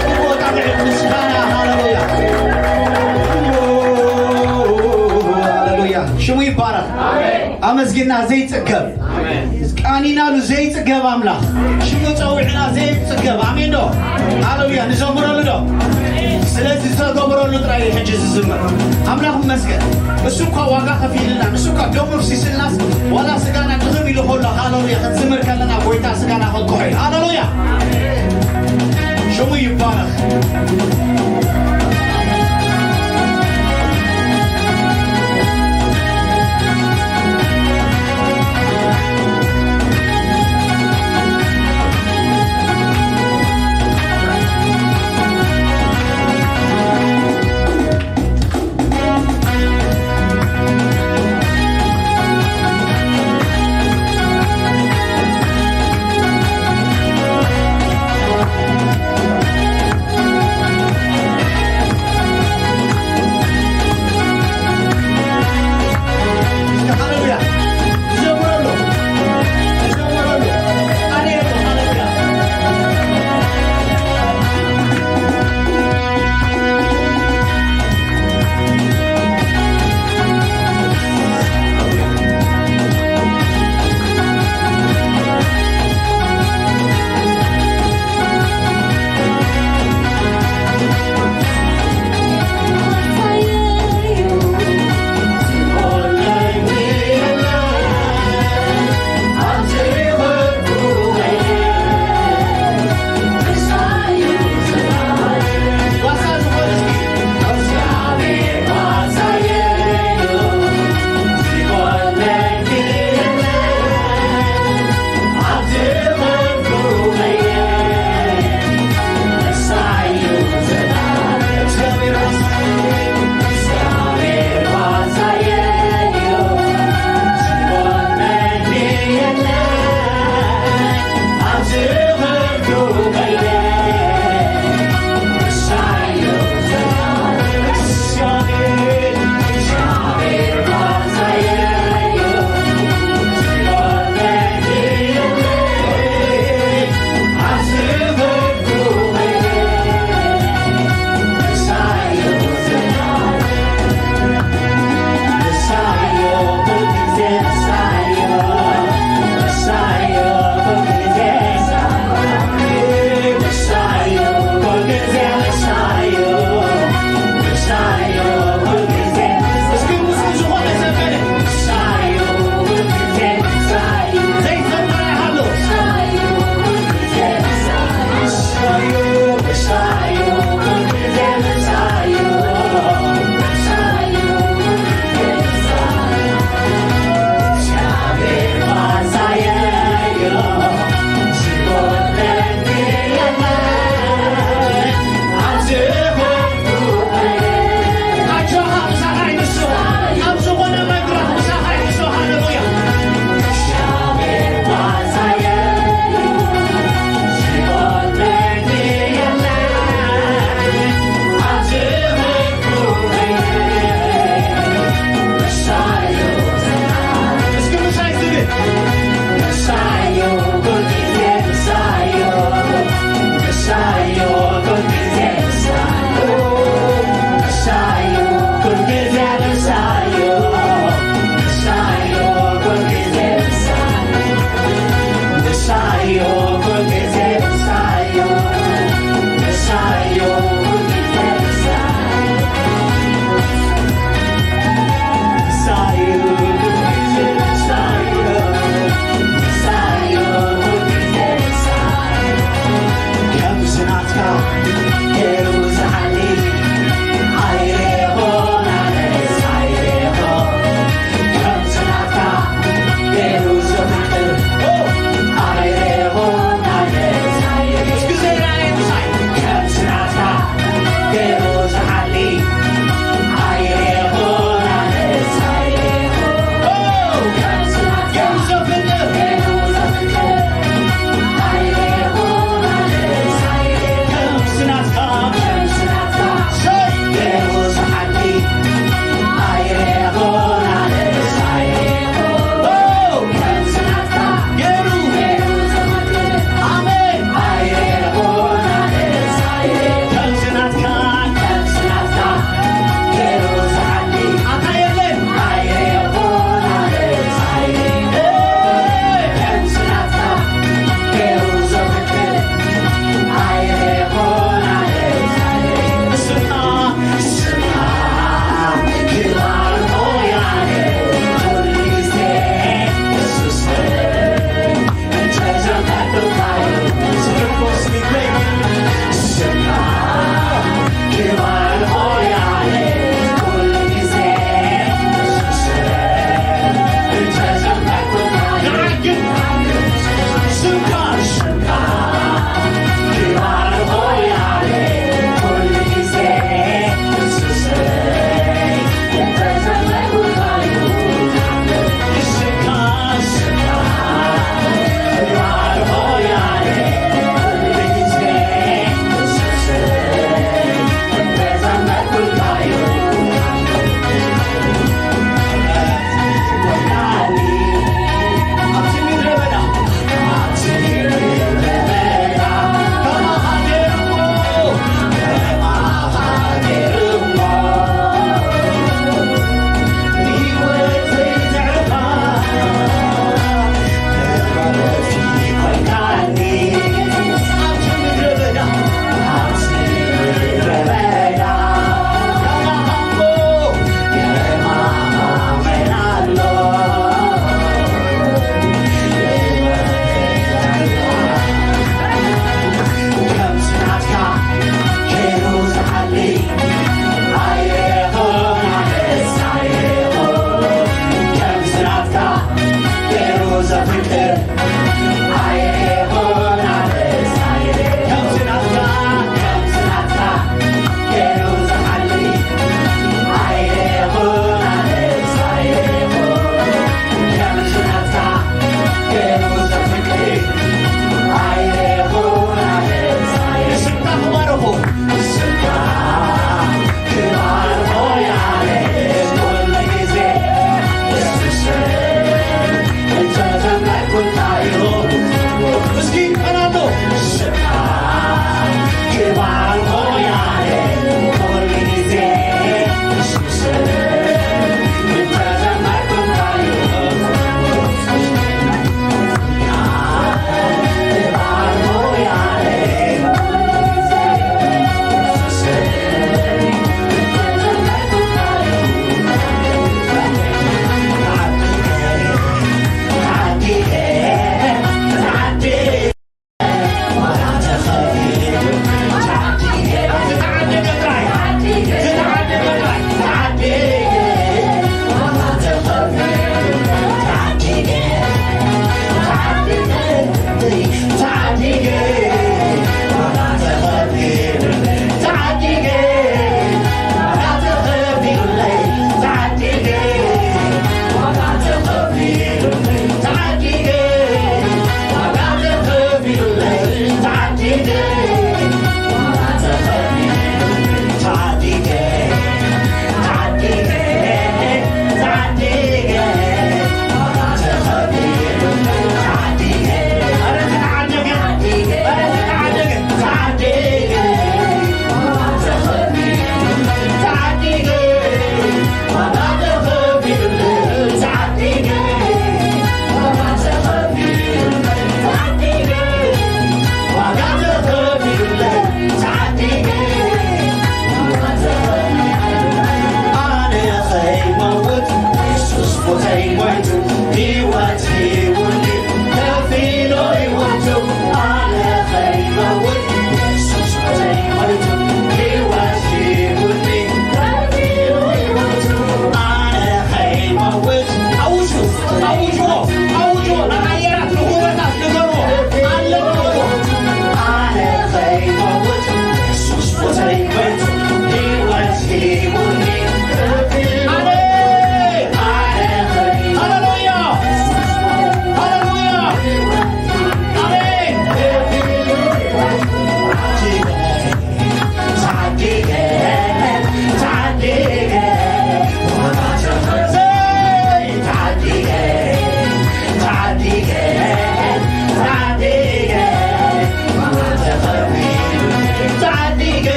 ዝግብኦ ጣቕዒት ምስጋና። ሃሌሉያ። ሃሌሉያ። ሽሙ ይባረኽ። ኣመስጊና ዘይጽገብ፣ ቃኒናሉ ዘይጽገብ ኣምላኽ፣ ሽሙ ጸዊዕና ዘይጽገብ። ኣሜን ዶ? ሃሌሉያ። ንዘምረሉ ዶ? ስለዚ ዝተገበረሉ ጥራይ እዩ ሕጂ ዝዝምር። ኣምላኽ ይመስገን። እሱ እኳ ዋጋ ከፊልና፣ ንሱ እኳ ደሙ ኣፍሲስልናስ፣ ዋላ ስጋና ድኽም ኢሉ ከሎ፣ ሃሌሉያ፣ ክንዝምር ከለና ጎይታ ስጋና ከንቅሖ እዩ። ሃሌሉያ። ሽሙ ይባረኽ።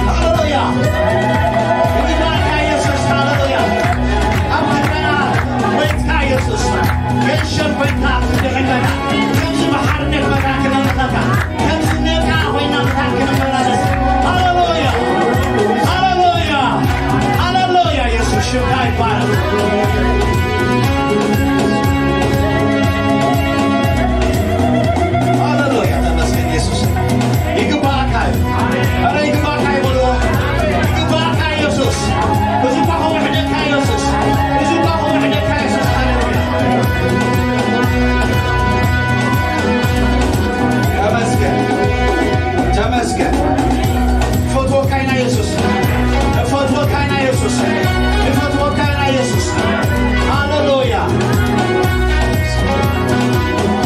ሃሌሉያ። ይባርካ ኢየሱስ፣ ሃሌሉያ። ኣብ ክንደና ኮይንካ ኢየሱስ፣ ገንሸል ኮይንካ ክንድሕነና፣ ከምዚ ብሓርነት መድረኽ ክነምልኸካ፣ ከምዚ ነጻ ኮይና መድረኽ ክንመላለስ። ሃሌሉያ፣ ሃሌሉያ፣ ሃሌሉያ። ኢየሱስ ሽምካ ይባረክ። ሃሌሉያ፣ ተመስገን ኢየሱስ። ይግባእካ እዩ። ኧረ ይግባእካ እዩ በልዎ። ይግባእካ ኢየሱስ። እዚ እኳ ክውሕደካ ኢየሱስ። እዚ እኳ ክውሕደካ ኢየሱስ። ሃሌሉያ። ተመስገን። ተመስገን። ንፈትወካ ኢና ኢየሱስ። ንፈትወካ ኢና ኢየሱስ። ንፈትወካ ኢና ኢየሱስ። ሃሌሉያ።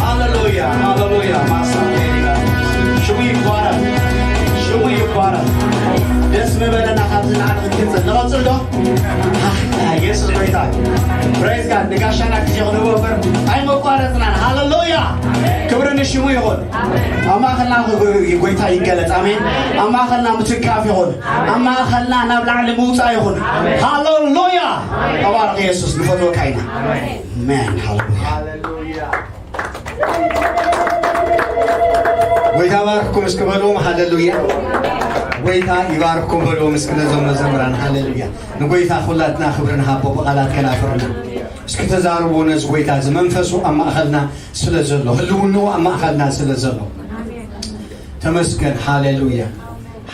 ሃሌሉያ፣ ሃሌሉያ። ማሳ ሽሙ ይባረክ፣ ሽሙ ይባረክ። ደስ ምበለና ካብዚ ንዓና ክንቅጽል። ንቐጽል ዶ? ሃ፣ ኢየሱስ ጎይታ። ፕሬዝ ጋድ። ንጋሻና ግዜ ክንህቦ እምበር ኣይመቋረጽናን። ሃሌሉያ። ክብሪ ንሽሙ ይኹን። ኣብ ማእኸልና ክብሪ ጎይታ ይገለጽ። ኣሜን። ኣብ ማእኸልና ምትንካፍ ይኹን። ኣብ ማእኸልና ናብ ላዕሊ ምውጻእ ይኹን። ሃሌሉያ። ተባረኽ ኢየሱስ። ንፈትወካ ኢና። ኣሜን። ሃሌሉያ። ጎይታ ባርክኩም እስኪ በልዎም። ሃሌሉያ። ጎይታ ይባርክኩም በልዎም እስኪ ነዞም መዘምራን። ሃሌሉያ። ንጎይታ ኩላትና ክብሪ ንሃቦ ብቓላት ከናፍርና። እስኪ ተዛርቡ ነዚ ጎይታ እዚ መንፈሱ ኣብ ማእኸልና ስለ ዘሎ፣ ህልውንኡ ኣብ ማእኸልና ስለ ዘሎ። ተመስገን። ሃሌሉያ።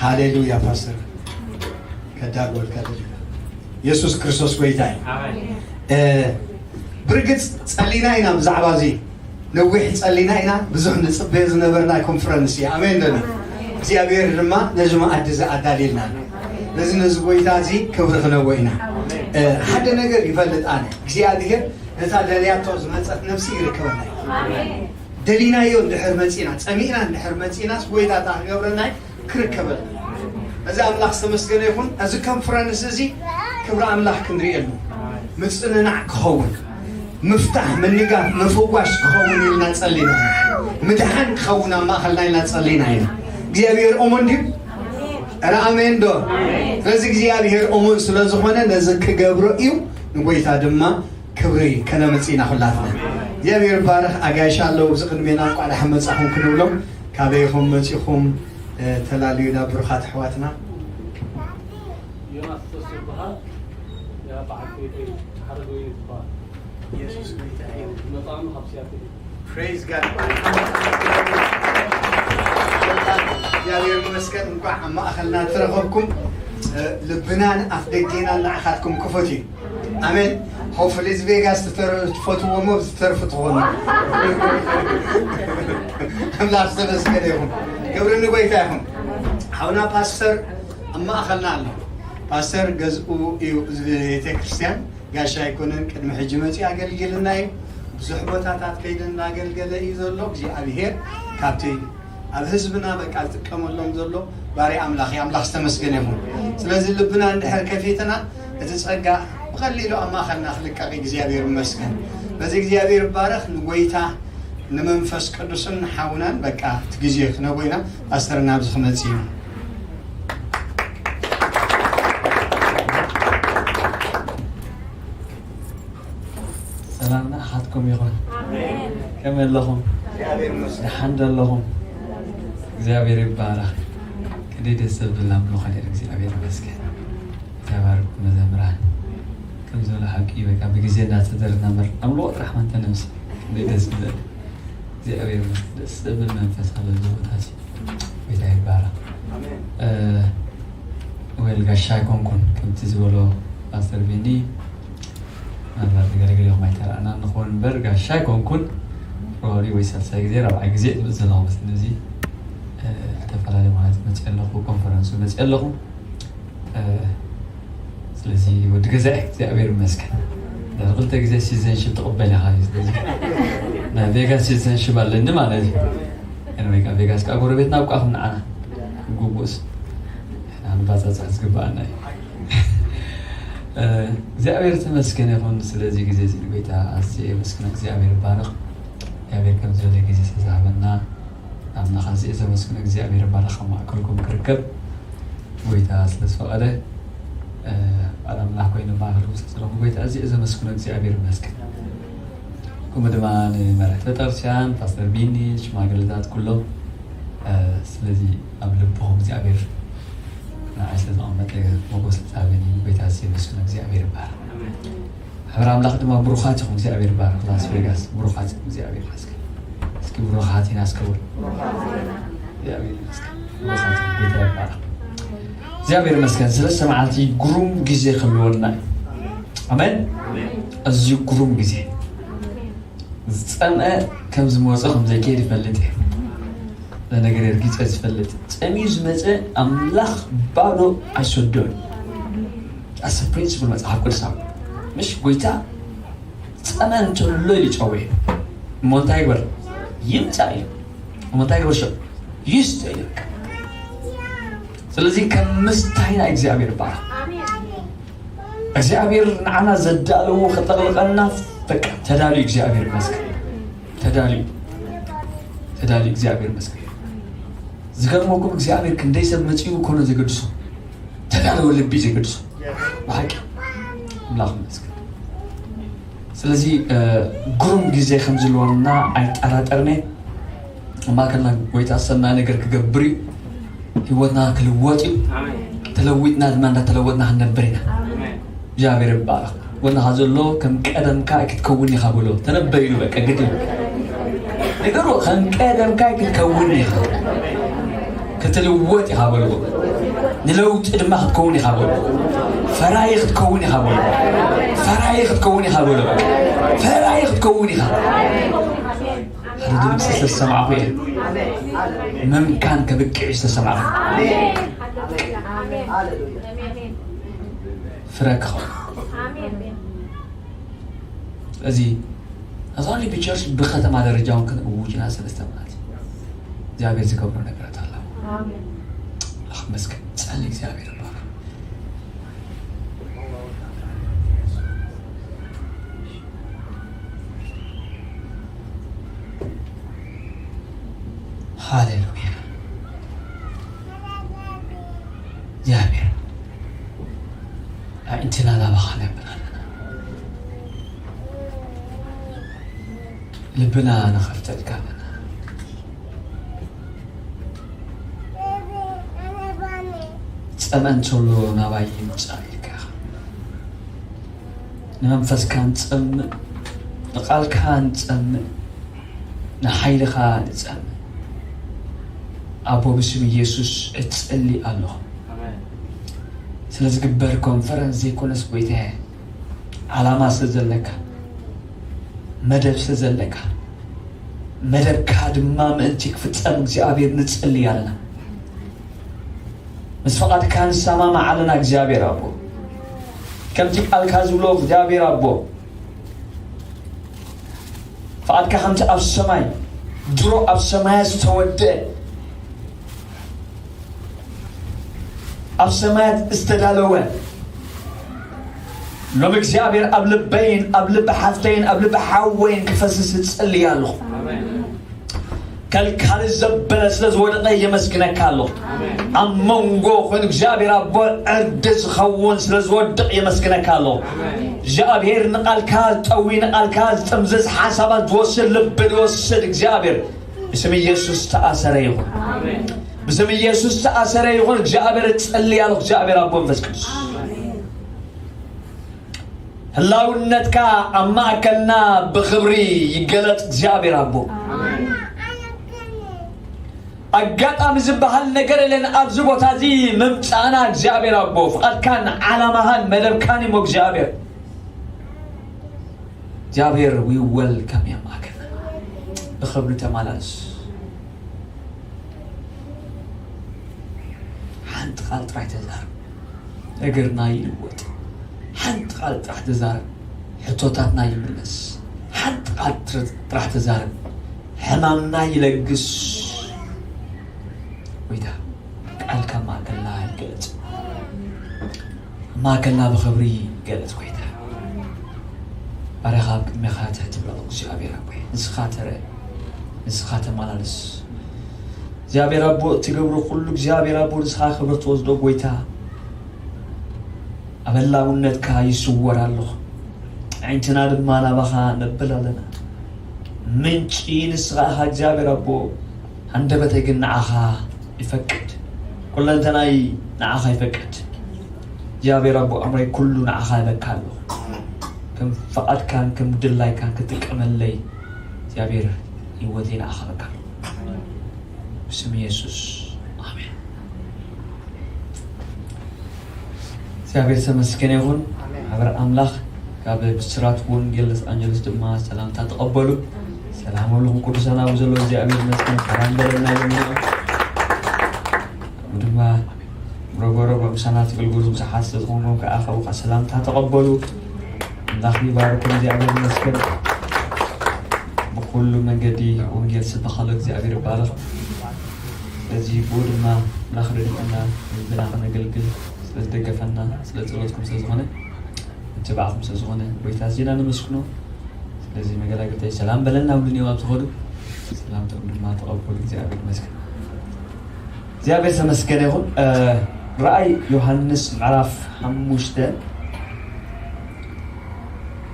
ሃሌሉያ። ፓስተር ከዳጎልካ ደሊካ። ኢየሱስ ክርስቶስ ጎይታ እዩ። ኣሜን። እ፣ ብርግጽ ጸሊና ኢና፣ ብዛዕባ እዚ ነዊሕ ጸሊና ኢና። ብዙሕ ንጽበዮ ዝነበርና ኮንፈረንስ እዩ። ኣሜን ዶ? እግዚኣብሔር ድማ ነዚ መኣዲ እዚ ኣዳልየልና፣ ነዚ ነዚ ጎይታ እዚ ክብሪ ክነቦ ኢና። እ፣ ሓደ ነገር ይፈልጥ ኣነ፣ እግዚኣብሔር ነታ ደልያቶ ዝመጸት ነፍሲ ይርከበና እዩ። ደሊናዮ እንድሕር መጺና፣ ጸሚእና እንድሕር መጺናስ፣ ጎይታ እታ ክገብረና እዩ፣ ክርከበልና። እዚ ኣምላኽ ዝተመስገነ ይኹን። እዚ ኮንፈረንስ እዚ ክብሪ ኣምላኽ ክንርእየሉ፣ ምጽንናዕ ክኸውን፣ ምፍታሕ፣ ምንጋፍ፣ ምፍዋሽ ክኸውን ኢልና ጸሊና ኢና። ምድሓን ክኸውን ኣብ ማእኸልና ኢልና ጸሊና ኢና። እግዚኣብሔር እሙን ድዩ? ኧረ ኣሜን ዶ? ስለዚ እግዚኣብሔር እሙን ስለ ዝኾነ ነዚ ክገብሮ እዩ። ንጎይታ ድማ ክብሪ ከነምጽእ ኢና ኩላትና። እግዚኣብሔር ይባረኽ። ኣጋይሽ ኣለዉ ኣብዚ ቅድሜና፣ እንቋዕ ደሓን መጻኹም ክንብሎም። ካበይ ኢኹም መጺኹም? እ፣ ተላልዩና ብሩኻት ኣሕዋትና። ዮናስ ተስፉ ይበሃል። ያ በዓል ቤተይ ሓረገወይኒ ትበሃል። የሱስ ጎይታ እዩ። መጻእኑ ካብ ሲያትል እዩ። Praise God። እግዚኣብሔር ይመስገን፣ እንኳዕ ኣብ ማእኸልና ተረኸብኩም። እ፣ ልብናን ኣፍ ደጌናን ንዓኻትኩም ክፉት እዩ። ኣሜን። ሆፍሊ እዚ ቬጋስ ትተር-፣ ትፈትዎ እሞ ዝተርፉ ትኾኑ። ኣምላኽ ዝተመስገነ ይኹን። ክብሪ ንጎይታ ይኹን። ሓውና ፓስተር ኣብ ማእኸልና ኣሎ። ፓስተር ገዝኡ እዩ እዚ ቤተ ክርስቲያን። ጋሻ ኣይኮነን፣ ቅድሚ ሕጂ መጺኡ ኣገልጊልና እዩ። ብዙሕ ቦታታት ከይደ እናገልገለ እዩ ዘሎ። እግዚኣብሔር ካብቲ ኣብ ህዝብና በቃ ዝጥቀመሎም ዘሎ ባርያ ኣምላኽ እዩ። ኣምላኽ ዝተመስገነ ይኹን። ስለዚ ልብና እንድሕር ከፊትና እቲ ጸጋ ብቐሊሉ ኣብ ማእኸልና ክልቀቕ እዩ። እግዚኣብሔር ይመስገን። በዚ እግዚኣብሔር ይባረኽ። ንጎይታ ንመንፈስ ቅዱስን ንሓውናን በቃ እቲ ግዜ ክነቦ ኢና። ፓስተር ናብዚ ክመጽእ እዩ። ሰላም ንኣኻትኩም ይኹን። ኣሜን። ከመይ ኣለኹም? እግዚኣብሔር ይመስገን። ደሓን ዶ ኣለኹም? እግዚኣብሔር ይባረኽ። ክንደይ ደስ ዘብል ኣምልኾ ነይሩ። እግዚኣብሔር ይመስገን። ተባረኹ መዘምራን። ከም ዝበለ ሓቂ በቃ ብግዜ እንዳተደርና መር ኣምልኾ ጥራሕ ማንተ ነብሲ። ክንደይ ደስ ዝብል። እግዚኣብሔር ይመስገን። ደስ ዘብል መንፈስ ኣሎ እዚ ቦታ እዚ። ጎይታ ይባረኽ። ኣሜን። እ፣ ወል ጋሻ ኣይኮንኩን፣ ከምቲ ዝበሎ ፓስተር ቢኒ፣ ምናልባት ተገለገለ ይኹም ኣይተራእና ንኸውን እምበር፣ ጋሻ ኣይኮንኩን። ሮሪ ወይ ሳልሳይ ግዜ፣ ራብዓይ ግዜ ዝብል ዘለኹ መስለኒ። እዚ፣ እ፣ ዝተፈላለየ ማለት መፅእ ኣለኹ፣ ኮንፈረንሱ መፅእ ኣለኹ። እ፣ ስለዚ ወዲ ገዛ እየ፣ እግዚኣብሔር ይመስገን። ድሕሪ ክልተ ግዜ ሲቲዘንሽፕ ትቕበል ኢኻ እዩ። ስለዚ ናይ ቬጋስ ሲቲዘንሽፕ ኣለኒ ማለት እዩ። ኤንወይ፣ ካብ ቬጋስ ከዓ ጎረቤትና ኣብቃኹም ንዓና። ግቡእስ ንሕና ንባጻጻሕ ዝግብኣና እዩ። እ፣ እግዚኣብሔር ተመስገን ይኹን። ስለዚ ግዜ እዚ ጎይታ ኣዝየ የመስግኖ። እግዚኣብሔር ይባረኽ። እግዚኣብሔር ከም ዝበለ ግዜ ዝተዛሃበና ኣምላኽ ኣዝየ ዘመስግኖ። እግዚኣብሔር ይባረኽ። ኣብ ማእከልኩም ክርከብ ጎይታ ስለ ዝፈቐደ፣ እ፣ ባዕል ኣምላኽ ኮይኑ ኣብ ማእከልኩም ስለ ዘለኹ ጎይታ ኣዝየ ዘመስግኖ። እግዚኣብሔር ይመስገን። ከምኡ ድማ ንመራሕቲ ቤተክርስትያን፣ ፓስተር ቢኒ፣ ሽማግለታት ኩሎም፣ እ፣ ስለዚ ኣብ ልብኹም እግዚኣብሔር ንዓይ ስለ ዘቐመጠ ሞጎስ እግዚኣብሔር እዩ። ጎይታ ኣዝየ ዘመስግኖ። እግዚኣብሔር ይባረኽ። ኣሜን። ሕብረ ኣምላኽ ድማ ብሩኻት ኢኹም፣ እግዚኣብሔር ይባረኽ። ላስ ቬጋስ ብሩኻት ኢኹም፣ እግዚኣብሔር ይመስገን። እስኪ ብሩኻት ኢና እስከ በሉ። እግዚኣብሔር ይመስገን። ብሩኻት ኢኹም፣ ጌታ ይባረኽ። እግዚኣብሔር ይመስገን ስለስተ መዓልቲ ግሩም ግዜ ክህልወና እዩ። ኣሜን። ኣዝዩ ግሩም ግዜ። ዝጸምአ ከም ዝመጾ ከም ዘይከይድ ይፈልጥ እየ። ለነገር እርጊጸ ዝፈልጥ፣ ጸሚኡ ዝመጸ ኣምላኽ ባዶ ኣይሰዶን። ኣሰ ፕሪንስፕል መጽሓፍ ቅዱሳዊ ምሽ ጎይታ ጸመ እንተሎ ኢሉ ጨወየ። እሞ እንታይ ይግበር? ይምጻእ እዩ። እሞ እንታይ ይግበር? ሸ ይስተ እዩ። ስለዚ ከም ምስታይና እግዚኣብሔር ይባረኽ። እግዚኣብሔር ንዓና ዘዳለዎ ከጠቕልቐና በቃ ተዳልዩ። እግዚኣብሔር ይመስገን። ተዳልዩ። ተዳልዩ። እግዚኣብሔር ይመስገን። ዝገርመኩም እግዚኣብሔር ክንደይ ሰብ መጺኡ ኮነ ዘገድሶ። ተዳለወ ልቢ ዘገድሶ። ብሓቂ ኣምላኽ ይመስገን። ስለዚ፣ እ፣ ግሩም ግዜ ከም ዝህልወና ኣይጠራጠርነ። ኣብ ማእከልና ጎይታ ሰናይ ነገር ክገብር እዩ። ህይወትና ክልወጥ እዩ። ኣሜን። ተለዊጥና ድማ እንዳተለወጥና ክንነብር ኢና። ኣሜን። እግዚኣብሔር ይባረኽ። ጎንኻ ዘሎ ከም ቀደምካ ክትከውን ኢኻ በሎ። ተነበይሉ በቃ ግዲ። ንገሩ ከም ቀደምካ ክትከውን ኢኻ። ክትልወጥ ኢኻ በሎ። ንለውጢ ድማ ክትከውን ኢኻ በሎ። ፈራይ ክትከውን ኢኻ በሎ። ፈራይ ክትከውን ኢኻ በሎ። ፈራይ ክትከውን ኢኻ። ሓደ ድምፂ ዝተሰማዕኹ እየ። ምምካን ከብቅዕ ዝተሰማዕኹ ፍረ ክኸውን። እዚ ኣዛኒ ብቸርች ብከተማ ደረጃ እውን ክንእውጅና ሰለስተ ማለት እዩ። እግዚኣብሔር ዝገብሮ ነገራት ኣለዎ። ኣምላኽ መስገን ጸሊ እግዚኣብሔር ይባረክ። ሃሌሉያ። እግዚኣብሔር ኣዒንትና ናባኻ ነብል ኣለና። ልብና ንኸፍተልካ ኣለና። ጸመን ቶሎ ናባይ ይምጻእ ኢልካ ኢኻ። ንመንፈስካ ንጸምእ፣ ንቓልካ ንጸምእ፣ ንሓይልኻ ንጸምእ። ኣቦ ብስም ኢየሱስ እጸሊ ኣለኹ። ስለ ዝግበር ኮንፈረንስ ዘይኮነስ ጎይታየ፣ ዓላማ ስለ ዘለካ፣ መደብ ስለ ዘለካ፣ መደብካ ድማ ምእንቲ ክፍጸም እግዚኣብሔር ንጽሊ ኣለና። ምስ ፍቓድካ ንሰማማዕ ኣለና እግዚኣብሔር ኣቦ። ከምቲ ቃልካ ዝብሎ እግዚኣብሔር ኣቦ፣ ፍቓድካ ከምቲ ኣብ ሰማይ ድሮ ኣብ ሰማያት ዝተወደአ፣ ኣብ ሰማያት ዝተዳለወ፣ ሎም እግዚኣብሔር ኣብ ልበይን ኣብ ልቢ ሓፍተይን ኣብ ልቢ ሓወይን ክፈስስ እጽልይ ኣለኹ። ከልካል ዘበለ ስለ ዝወደቐ የመስግነካ ኣለኹ። ኣብ መንጎ ኮይኑ እግዚኣብሔር ኣቦ ዕርዲ ዝኸውን ስለ ዝወድቕ የመስግነካ ኣለኹ። እግዚኣብሔር ንቓልካ ዝጠዊ፣ ንቓልካ ዝጥምዝዝ፣ ሓሳባት ዝወስድ፣ ልቢ ዝወስድ እግዚኣብሔር ብስም ኢየሱስ ተኣሰረ ይኹን። ብስም ኢየሱስ ተኣሰረ ይኹን። እግዚኣብሔር እጸልይ ኣለኹ፣ እግዚኣብሔር ኣቦ መንፈስ ቅዱስ። ህላውነትካ ኣብ ማእከልና ብኽብሪ ይገለጽ እግዚኣብሔር ኣቦ። ኣጋጣሚ ዝበሃል ነገር የለን ኣብዚ ቦታ እዚ ምምጻእና እግዚኣብሔር ኣቦ። ፍቓድካን ዓላማኻን መደብካን እሞ እግዚኣብሔር። እግዚኣብሔር we welcome you ኣብ ማእከልና። ብኽብሪ ተመላለስ። ሓንቲ ቃል ጥራይ ተዛረብ። ነገርና ይልወጥ። ሓንቲ ቃል ጥራሕ ተዛረብ። ሕቶታትና ይምለስ። ሓንቲ ቃል ትር-፣ ጥራሕ ተዛረብ። ሕማምና ይለግስ። ጎይታ ቃልካ ማእከልና ይገለጽ። ማእከልና ብኽብሪ ይገለጽ ጎይታ። ባርያኻ ኣብ ቅድሜኻ ትሕት ብሎ እግዚኣብሔር ኣቦይ። ንስኻ ተረ-፣ ንስኻ ተመላለስ። እግዚኣብሔር ኣቦ እትገብሮ ኩሉ እግዚኣብሔር ኣቦ ንስኻ ክብሪ ትወስዶ ጎይታ። ኣብ ህላውነትካ ይስወር ኣለኹ። ኣዒንትና ድማ ናባኻ ነብል ኣለና። ምንጪ ንስኻ ኢኻ እግዚኣብሔር ኣቦ። ኣንደበተይ ግን ንዓኻ ይፈቅድ። ኩለንተናይ ንዓኻ ይፈቅድ። እግዚኣብሔር ኣቦ ኣምረይ ኩሉ ንዓኻ ይበካ ኣለኹ። ከም ፍቓድካን ከም ድላይካን ክጥቀመለይ እግዚኣብሔር ህይወተይ ንዓኻ በካ ኣለኹ። ብስም ኢየሱስ ኣሜን። እግዚኣብሔር ተመስገን ይኹን። ኣሜን። ማሕበር ኣምላኽ ካብ ብስራት ወንጌል ሎስ ኣንጀለስ ድማ ሰላምታ ተቐበሉ። ሰላም ኣብልኹም ቅዱሳን ኣብ ዘሎ እግዚኣብሔር ይመስገን። ሰላም በለና ይለምና። ድማ ረጎረጎ ምሳና ትገልግሉ ብዙሓት ስለ ዝኾንኩም ከኣ ካብኡ ከኣ ሰላምታ ተቐበሉ። ኣምላኽ ይባርኩም። እግዚኣብሔር ይመስገን። ብኹሉ መንገዲ ወንጌል ስበኻሎ እግዚኣብሔር ይባረኽ። ስለዚ ብኡ ድማ ኣምላኽ ረድኤና ህዝብና ከነገልግል ስለ ዝደገፈና ስለ ጸሎትኩም ስለ ዝኾነ ንትብዓኹም ስለ ዝኾነ ጎይታ ኣዚና ነመስግኖ። ስለዚ መገላገልተይ ሰላም በለና፣ ሁሉን እዮም ኣብ ዝኾኑ ሰላምቶም ድማ ተቐበሉ። እግዚኣብሔር ይመስገን። እግዚኣብሔር ተመስገነ ይኹን። እ፣ ራእይ ዮሃንስ ምዕራፍ ሓሙሽተ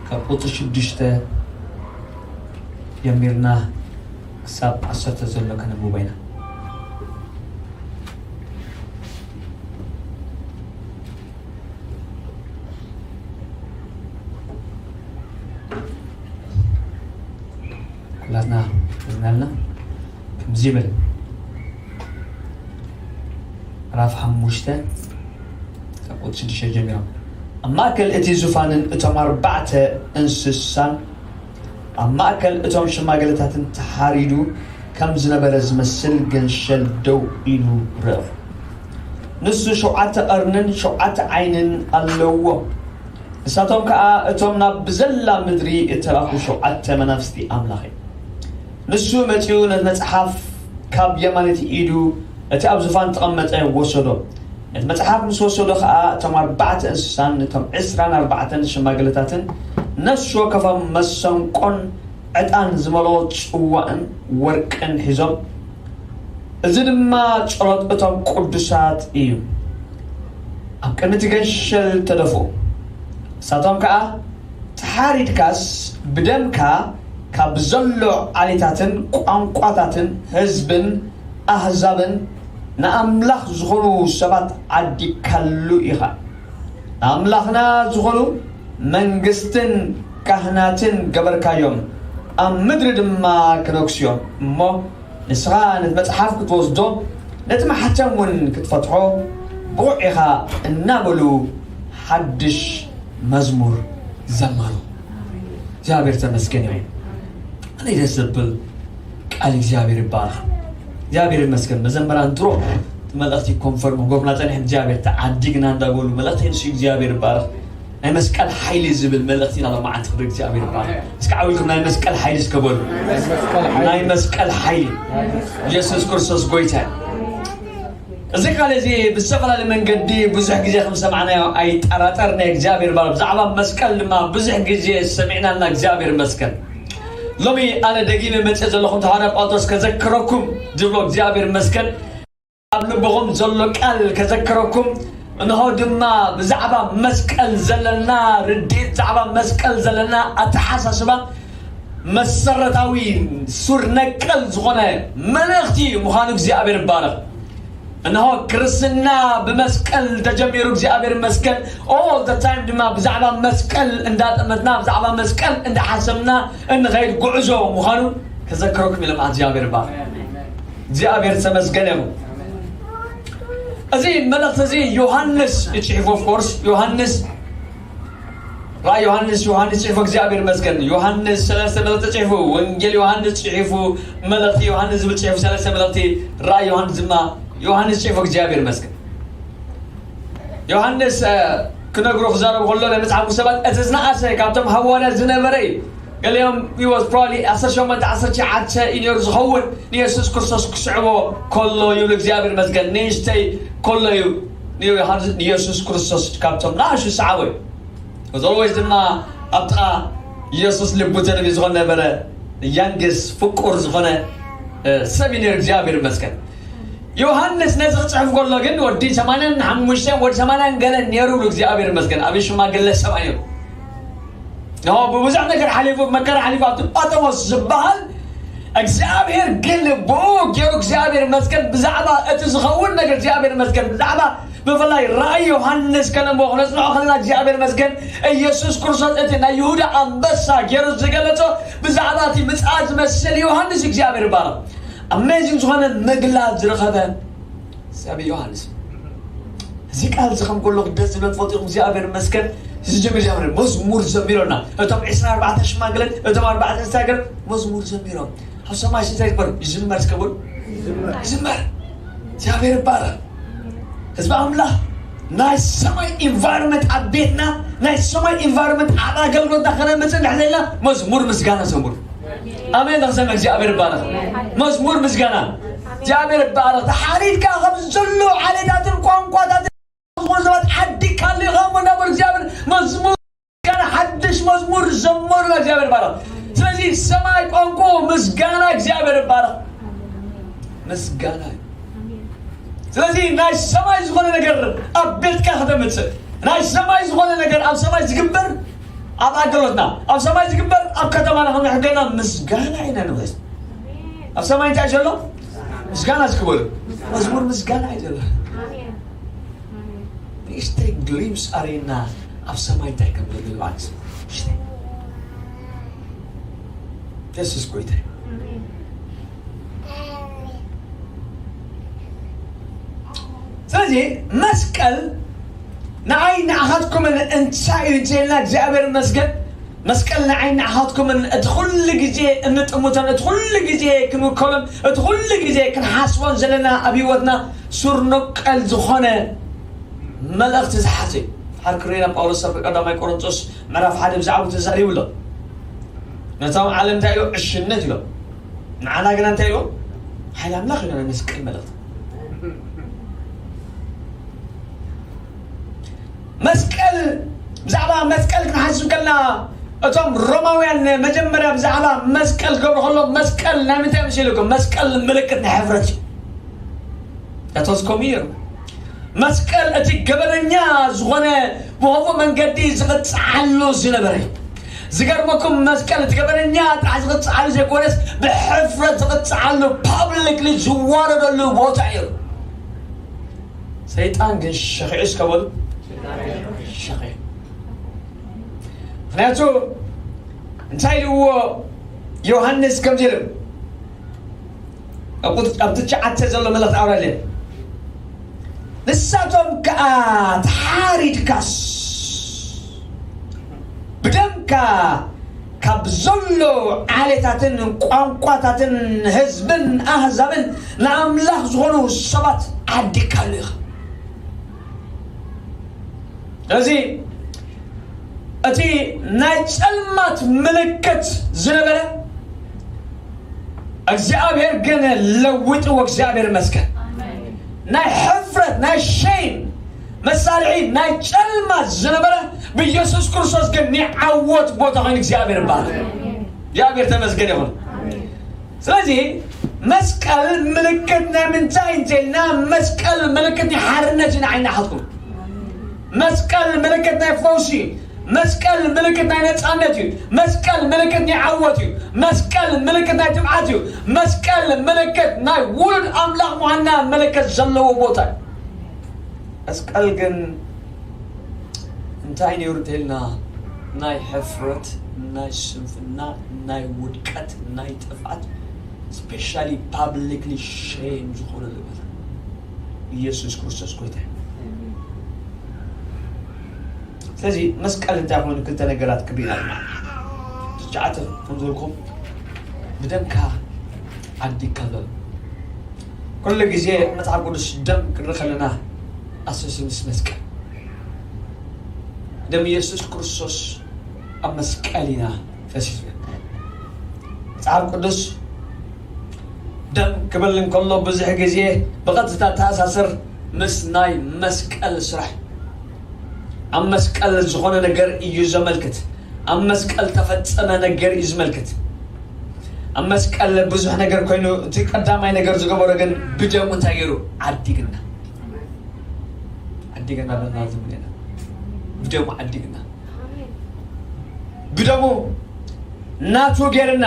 ካብ ቁጽሪ ሽዱሽተ ጀሚርና ክሳብ ዓሰርተ ዘሎ ከነንብቦ ኢና። ኩላትና ዝናልና ከምዚ ይብል። ምዕራፍ ሓሙሽተ ካብ ቁጽሪ ሽዱሽተ ጀሚሮም። ኣብ ማእከል እቲ ዙፋንን እቶም ኣርባዕተ እንስሳን ኣብ ማእከል እቶም ሽማግለታትን ተሓሪዱ ከም ዝነበረ ዝመስል ገንሸል ደው ኢሉ ረኣኹ። ንሱ ሸውዓተ ቀርንን ሸውዓተ ዓይንን ኣለዎ። ንሳቶም ከኣ እቶም ናብ ብዘላ ምድሪ እተላእኩ ሸውዓተ መናፍስቲ ኣምላኽ እዮም። ንሱ መጺኡ ነቲ መጽሓፍ ካብ የማነይቲ ኢዱ እቲ ኣብ ዙፋን እተቐመጠ ወሰዶ። ነቲ መጽሓፍ ምስ ወሰዶ ኸኣ እቶም ኣርባዕተ እንስሳን እቶም ዕስራን ኣርባዕተን ሽማግለታትን ነፍሲ ወከፎም መሰንቆን ዕጣን ዝመልኦ ጽዋእን ወርቅን ሒዞም፣ እዚ ድማ ጸሎት እቶም ቅዱሳት እዩ፣ ኣብ ቅድሚ እቲ ገንሸል ተደፍኡ። ንሳቶም ከኣ፣ ተሓሪድካስ ብደምካ ካብ ዘሎ ዓሌታትን ቋንቋታትን ህዝብን ኣህዛብን ንኣምላኽ ዝኾኑ ሰባት ዓዲግካሉ ኢኻ። ንኣምላኽና ዝኾኑ መንግስትን ካህናትን ገበርካዮም፣ ኣብ ምድሪ ድማ ክነግሱ እዮም። እሞ ንስኻ ነቲ መጽሓፍ ክትወስዶ፣ ነቲ ማሕተም እውን ክትፈትሖ ብቑዕ ኢኻ እናበሉ ሓድሽ መዝሙር ዘመሩ። እግዚኣብሔር ተመስገን ይኹን። ኣነ ደስ ዘብል ቃል እግዚኣብሔር ይባረኽ። እግዚኣብሔር ይመስገን። መዘምራን ድሮ እቲ መልእኽቲ ኮንፈርም ክገብሩና ጸኒሖም፣ እግዚኣብሔር ተዓዲግና እንዳበሉ መልእኽቲ ንሱ እግዚኣብሔር ይባረኽ። ናይ መስቀል ሓይሊ ዝብል መልእኽቲ ኢና ሎማዓንቲ ክብሪ እግዚኣብሔር ይባረኽ። እስኪ ዓው ኢልኩም ናይ መስቀል ሓይሊ እስከ በሉ። ናይ መስቀል ሓይሊ። ኢየሱስ ክርስቶስ ጎይታ እዩ። እዚ ቃል እዚ ብዝተፈላለየ መንገዲ ብዙሕ ግዜ ከም ሰማዕናዮ ኣይጠራጠርና። እግዚኣብሔር ባር ብዛዕባ መስቀል ድማ ብዙሕ ግዜ ሰሚዕናና። እግዚኣብሔር ይመስገን። ሎሚ ኣነ ደጊመ መፅእ ዘለኹም ተዋህዶ ጳውሎስ ከዘክረኩም ዝብሎ እግዚኣብሔር ይመስገን። ኣብ ልብኹም ዘሎ ቃል ከዘክረኩም። እንሆ ድማ ብዛዕባ መስቀል ዘለና ርድኢት፣ ብዛዕባ መስቀል ዘለና ኣተሓሳስባ መሰረታዊ ሱር ነቀል ዝኾነ መልእኽቲ ምዃኑ እግዚኣብሔር ይባረኽ። እንሆ ክርስትና ብመስቀል ተጀሚሩ፣ እግዚኣብሔር ይመስገን። All the time ድማ ብዛዕባ መስቀል እንዳጠመትና፣ ብዛዕባ መስቀል እንዳሓሰብና እንኸይድ ጉዕዞ ምዃኑ ከዘክረኩም ኢለ። እግዚኣብሔር ይባረኽ። እግዚኣብሔር ተመስገን እዩ። እዚ መልእኽቲ እዚ ዮሃንስ እዩ ጽሒፉ። Of course ዮሃንስ፣ ራእይ ዮሃንስ፣ ዮሃንስ ጽሒፉ። እግዚኣብሔር ይመስገን። ዮሃንስ ሰለስተ መልእኽቲ ጽሒፉ፣ ወንጌል ዮሃንስ ጽሒፉ፣ መልእኽቲ ዮሃንስ ዝብል ጽሒፉ፣ ሰለስተ መልእኽቲ፣ ራእይ ዮሃንስ ድማ ዮሃንስ ጽሒፉ። እግዚኣብሔር ይመስገን። ዮሃንስ እ፣ ክነግሮ ክዛረብ ከሎ ናይ መጽሓፍ ቅዱስ ሰባት እቲ ዝነኣሰ ካብቶም ሃዋርያት ዝነበረ እዩ። ገሊኦም he was probably ዓሰርተ ሸሞንተ ዓሰርተ ትሽዓተ እዩ ነይሩ ዝኸውን፣ ንየሱስ ክርስቶስ ክስዕቦ ከሎ ይብሉ። እግዚኣብሔር ይመስገን። ንእሽተይ ከሎ እዩ ንዮሃንስ፣ ንየሱስ ክርስቶስ ካብቶም ንኣሽቱ ዝሰዓቦ እዩ። As always ድማ ኣብ ጥቓ የሱስ ልቡ ተደልዩ ዝኾነ ነበረ። ያንግስ ፍቁር ዝኾነ እ፣ ሰብ እዩ ነይሩ። እግዚኣብሔር ይመስገን። ዮሃንስ ነዚ ክጽሕፍ ከሎ ግን ወዲ ሰማንያን ሓሙሽተን ወዲ ሰማንያን ገለን ነይሩ ይብሉ። እግዚኣብሔር ይመስገን። ኣብ ሽማግለ ሰብኣይ ነይሩ። ንሆ ብብዙሕ ነገር ሓሊፉ፣ መከራ ሓሊፉ ኣብቲ ጳጠሞስ ዝበሃል፣ እግዚኣብሔር ግን ብኡ ገይሩ እግዚኣብሔር ይመስገን ብዛዕባ እቲ ዝኸውን ነገር እግዚኣብሔር ይመስገን ብዛዕባ ብፍላይ ራእይ ዮሃንስ ከነንብቦ ክነጽንዖ ከለና እግዚኣብሔር ይመስገን ኢየሱስ ክርስቶስ እቲ ናይ ይሁዳ ኣንበሳ ገይሩ ዝገለጾ ብዛዕባ እቲ ምጽኣት ዝመስል ዮሃንስ እግዚኣብሔር ይባረኽ። ኣሜዚንግ ዝኾነ ምግላጽ ዝረኸበ ሰብ ዮሃንስ። እዚ ቃል እዚ ከም ከሎ ደስ ዝብለ ትፈልጡ ኢኹም። እግዚኣብሔር ይመስገን። እዚ ጀሚር ጀምር መዝሙር ዘሚሮና እቶም ዕስራን ኣርባዕተን ሽማግለን እቶም ኣርባዕተ ዕስራ ገር መዝሙር ዘሚሮም ኣብ ሰማይ እንታይ ይግበር? ይዝመር እስከ በሉ። ይዝመር። እግዚኣብሔር ይባረኽ። ህዝቢ ኣምላኽ ናይ ሰማይ ኢንቫይሮንመንት ኣብ ቤትና ናይ ሰማይ ኢንቫይሮንመንት ኣብ ኣገልግሎትና ከነምፅእ እንድሕር ዘለና መዝሙር ምስጋና ዘምሩ። ኣሜን። ንኽሰምዕ እግዚኣብሔር ይባረኽ። መዝሙር ምስጋና እግዚኣብሔር ይባረኽ። ተሓሪድካ ከም ዘሎ ዓሌታትን ቋንቋታትን ዝኾኑ ሰባት ዓዲካሉ ኢኻ እሞ እንዳበሉ እግዚኣብሔር መዝሙር ምስጋና ሓድሽ መዝሙር ዘመሩ እግዚኣብሔር ይባረኽ። ስለዚ ሰማይ ቋንቋ ምስጋና እግዚኣብሔር ይባረኽ። ምስጋና እዩ። ስለዚ ናይ ሰማይ ዝኾነ ነገር ኣብ ቤትካ ከተምፅእ ናይ ሰማይ ዝኾነ ነገር ኣብ ሰማይ ዝግበር ኣብ ኣገሎትና ኣብ ሰማይ ዝግበር ኣብ ከተማና ክንሕገና ምስጋና ኢና ንውዕል። ኣብ ሰማይ እንታይ ዘሎ? ምስጋና ዝክበሉ መዝሙር ምስጋና እዩ ዘሎ። ንእሽተይ ግሊምስ ኣርእየና ኣብ ሰማይ እንታይ ከም ዘሎ ይባርክ። ንእሽተይ የሱስ ጎይታ እዩ። ስለዚ መስቀል ንዓይ ንዓኻትኩምን እንታይ እዩ እንተልና እግዚኣብሔር ይመስገን። መስቀል ንዓይ ንዓኻትኩምን እቲ ኩሉ ግዜ እንጥምቶን እቲ ኩሉ ግዜ ክንውከሎን እቲ ኩሉ ግዜ ክንሓስቦን ዘለና ኣብ ህይወትና ሱር ነቀል ዝኾነ መልእኽቲ ዝሓዘ እዩ። ሓርክሬና ጳውሎስ ኣብ ቀዳማይ ቆሮንቶስ ምዕራፍ ሓደ ብዛዕባ ተዛሪቡ ኣሎ። ነቶም ዓለም እንታይ ኢሎ ዕሽነት ኢሎ፣ ንዓና ግና እንታይ ኢሎ ሓይል ኣምላኽ ኢሎ ናይ መስቀል መልእኽቲ። መስቀል ብዛዕባ መስቀል ክንሓስብ ከልና እቶም ሮማውያን መጀመርያ ብዛዕባ መስቀል ክገብሩ ከሎ መስቀል ናይ ምንታይ መሲልኩም? መስቀል ምልክት ናይ ሕፍረት እዩ። እቶስኮም እዩ። መስቀል እቲ ገበነኛ ዝኾነ ብኸፉ መንገዲ ዝቕፅዓሉ ዝነበረ እዩ። ዝገርመኩም መስቀል እቲ ገበነኛ ጥራሕ ዝቕፅዓሉ ዘይኮነስ ብሕፍረት ዝቕፅዓሉ ፓብሊክሊ ዝዋረደሉ ቦታ እዩ። ሰይጣን ግን ሸኺዑ እስከ በሉ ሸኺዑ። ምክንያቱ እንታይ ኢልዎ ዮሃንስ ከምዚ ኢሉ ኣብ ትሽዓተ ዘሎ መልእኽቲ ኣውራለ ንሳቶም ከዓ ተሓሪድካስ ብደምካ ካብ ዘሎ ዓሌታትን ቋንቋታትን ህዝብን ኣህዛብን ንኣምላኽ ዝኾኑ ሰባት ዓዲካሉ ኢኻ። ስለዚ እቲ ናይ ጸልማት ምልክት ዝነበረ እግዚኣብሔር ግን ለዊጥዎ። እግዚኣብሔር ይመስገን። ናይ ሕፍረት ናይ ሸይም መሳርሒ ናይ ጸልማት ዝነበረ ብኢየሱስ ክርስቶስ ግን ናይ ዓወት ቦታ ኮይኑ እግዚኣብሔር ይባረክ። እግዚኣብሔር ተመስገን ይኹን። ስለዚ መስቀል ምልክት ናይ ምንታይ እንተልና መስቀል ምልክት ናይ ሓርነት እዩ። ንዓይናትኩም መስቀል ምልክት ናይ ፈውሲ እዩ። መስቀል ምልክት ናይ ነፃነት እዩ። መስቀል ምልክት ናይ ዓወት እዩ። መስቀል ምልክት ናይ ትብዓት እዩ። መስቀል ምልክት ናይ ውሉድ ኣምላኽ ምዃንና ምልክት ዘለዎ ቦታ እዩ። መስቀል ግን እንታይ ነይሩ እንተልና ናይ ሕፍረት፣ ናይ ስንፍና፣ ናይ ውድቀት፣ ናይ ጥፍኣት፣ ስፔሻሊ ፓብሊክሊ ሼም ዝኾነሉ ቦታ ኢየሱስ ክርስቶስ ጎይታ እዩ። ስለዚ መስቀል እንታይ ኮይኑ ክልተ ነገራት ክብኢና ኢና። ትሽዓተ ከም ዝበልኩም ብደምካ ዓዲካ ዘሎ ኩሉ ግዜ መጽሓፍ ቅዱስ ደም ክንርኢ ከለና ኣሰስምስ መስቀል ደም ኢየሱስ ክርስቶስ ኣብ መስቀል ኢና ፈሲሱ። መጽሓፍ ቅዱስ ደም ክብል እንከሎ ብዙሕ ግዜ ብቐጥታ ተኣሳስር ምስ ናይ መስቀል ስራሕ ኣብ መስቀል ዝኾነ ነገር እዩ ዘመልክት። ኣብ መስቀል ተፈጸመ ነገር እዩ ዝመልክት። ኣብ መስቀል ብዙሕ ነገር ኮይኑ እቲ ቀዳማይ ነገር ዝገበሮ ግን ብደሙ እንታይ ገይሩ ዓዲግና ዓዲግና በልና ዝምለና ብደሙ ዓዲግና ብደሙ ናቱ ገይርና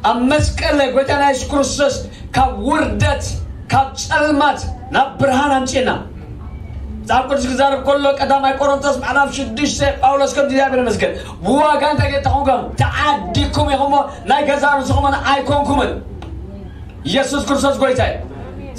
ኣብ መስቀል ጎይታና የሱስ ክርስቶስ ካብ ውርደት ካብ ጸልማት ናብ ብርሃን ኣምጺእና። መጽሓፍ ቅዱስ ክዛረብ ከሎ ቀዳማይ ቆሮንቶስ ምዕራፍ ሽዱሽተ ጳውሎስ ከም እግዚኣብሔር ይመስገን ብዋጋ እንታይ ገይርኩም ተዓዲኩም ኢኹሞ ናይ ገዛ ርእስኹምን ኣይኮንኩምን። ኢየሱስ ክርስቶስ ጎይታ እዩ።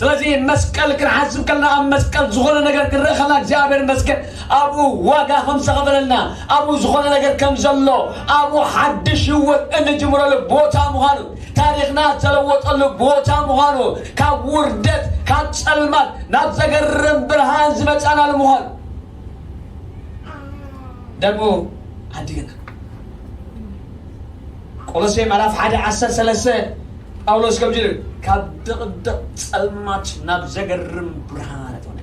ስለዚ መስቀል ክንሓስብ ከለና ኣብ መስቀል ዝኾነ ነገር ክንርኢ ከለና እግዚኣብሔር ይመስገን ኣብኡ ዋጋ ከም ዝተኸፈለልና ኣብኡ ዝኾነ ነገር ከም ዘሎ ኣብኡ ሓድሽ ህይወት እንጅምረሉ ቦታ ምዃኑ ታሪኽና ዝተለወጠሉ ቦታ ምዃኑ ካብ ውርደት ካብ ጸልማት ናብ ዘገርም ብርሃን ዝመጻናሉ ምዃኑ ደሞ ዓዲግና ቆሎሴ ምዕራፍ ሓደ ዓሰርተ ሰለስተ ጳውሎስ ከምዚ ይብል ካብ ድቕድቕ ጸልማት ናብ ዘገርም ብርሃን ኣተወነ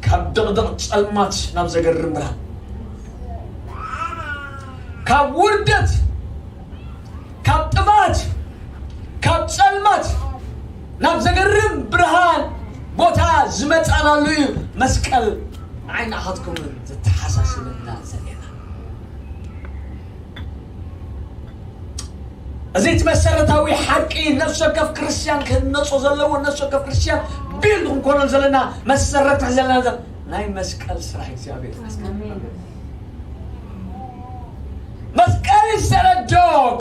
ካብ ድቕድቕ ጸልማት ናብ ዘገርም ብርሃን ካብ ውርደት ካብ ጥፋት ካብ ጸልማት ናብ ዘገርም ብርሃን ቦታ ዝመጻናሉ እዩ መስቀል ንዓይ ንዓኻትኩም ዘተሓሳስበና ዘርኤና እዚ እቲ መሰረታዊ ሓቂ ነፍሲ ወከፍ ክርስትያን ክህነጾ ዘለዎ ነፍሲ ወከፍ ክርስትያን ቢል ክንኮኖ ዘለና መሰረት ዘለና ናይ መስቀል ስራሕ እግዚኣብሔር መስቀል ዝተረዶ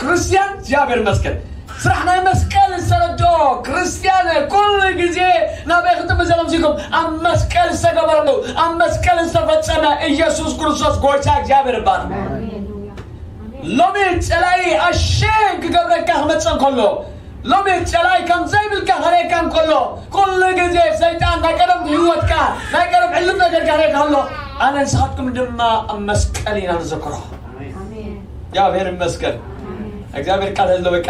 ክርስትያን እግዚኣብሔር መስቀል ስራሕ ናይ መስቀል ዝተረድኦ ክርስትያን ኩሉ ግዜ ናበይ ክጥምት ዘሎ ምሲልኩም? ኣብ መስቀል ዝተገበረሉ፣ ኣብ መስቀል ዝተፈጸመ ኢየሱስ ክርስቶስ ጎይታ እግዚኣብሔር ይባረክ። ሎሚ ጸላኢ ኣሸን ክገብረካ ክመጽእ እንከሎ፣ ሎሚ ጸላኢ ከም ዘይብልካ ከርእየካ እንከሎ፣ ኩሉ ግዜ ሰይጣን ናይ ቀደም ህይወትካ፣ ናይ ቀደም ዕልም ነገርካ ከርእየካ ከሎ፣ ኣነ ንስኻትኩም ድማ ኣብ መስቀል ኢና ንዘክሮ። እግዚኣብሔር ይመስገን። እግዚኣብሔር ቃል ህልው በቃ።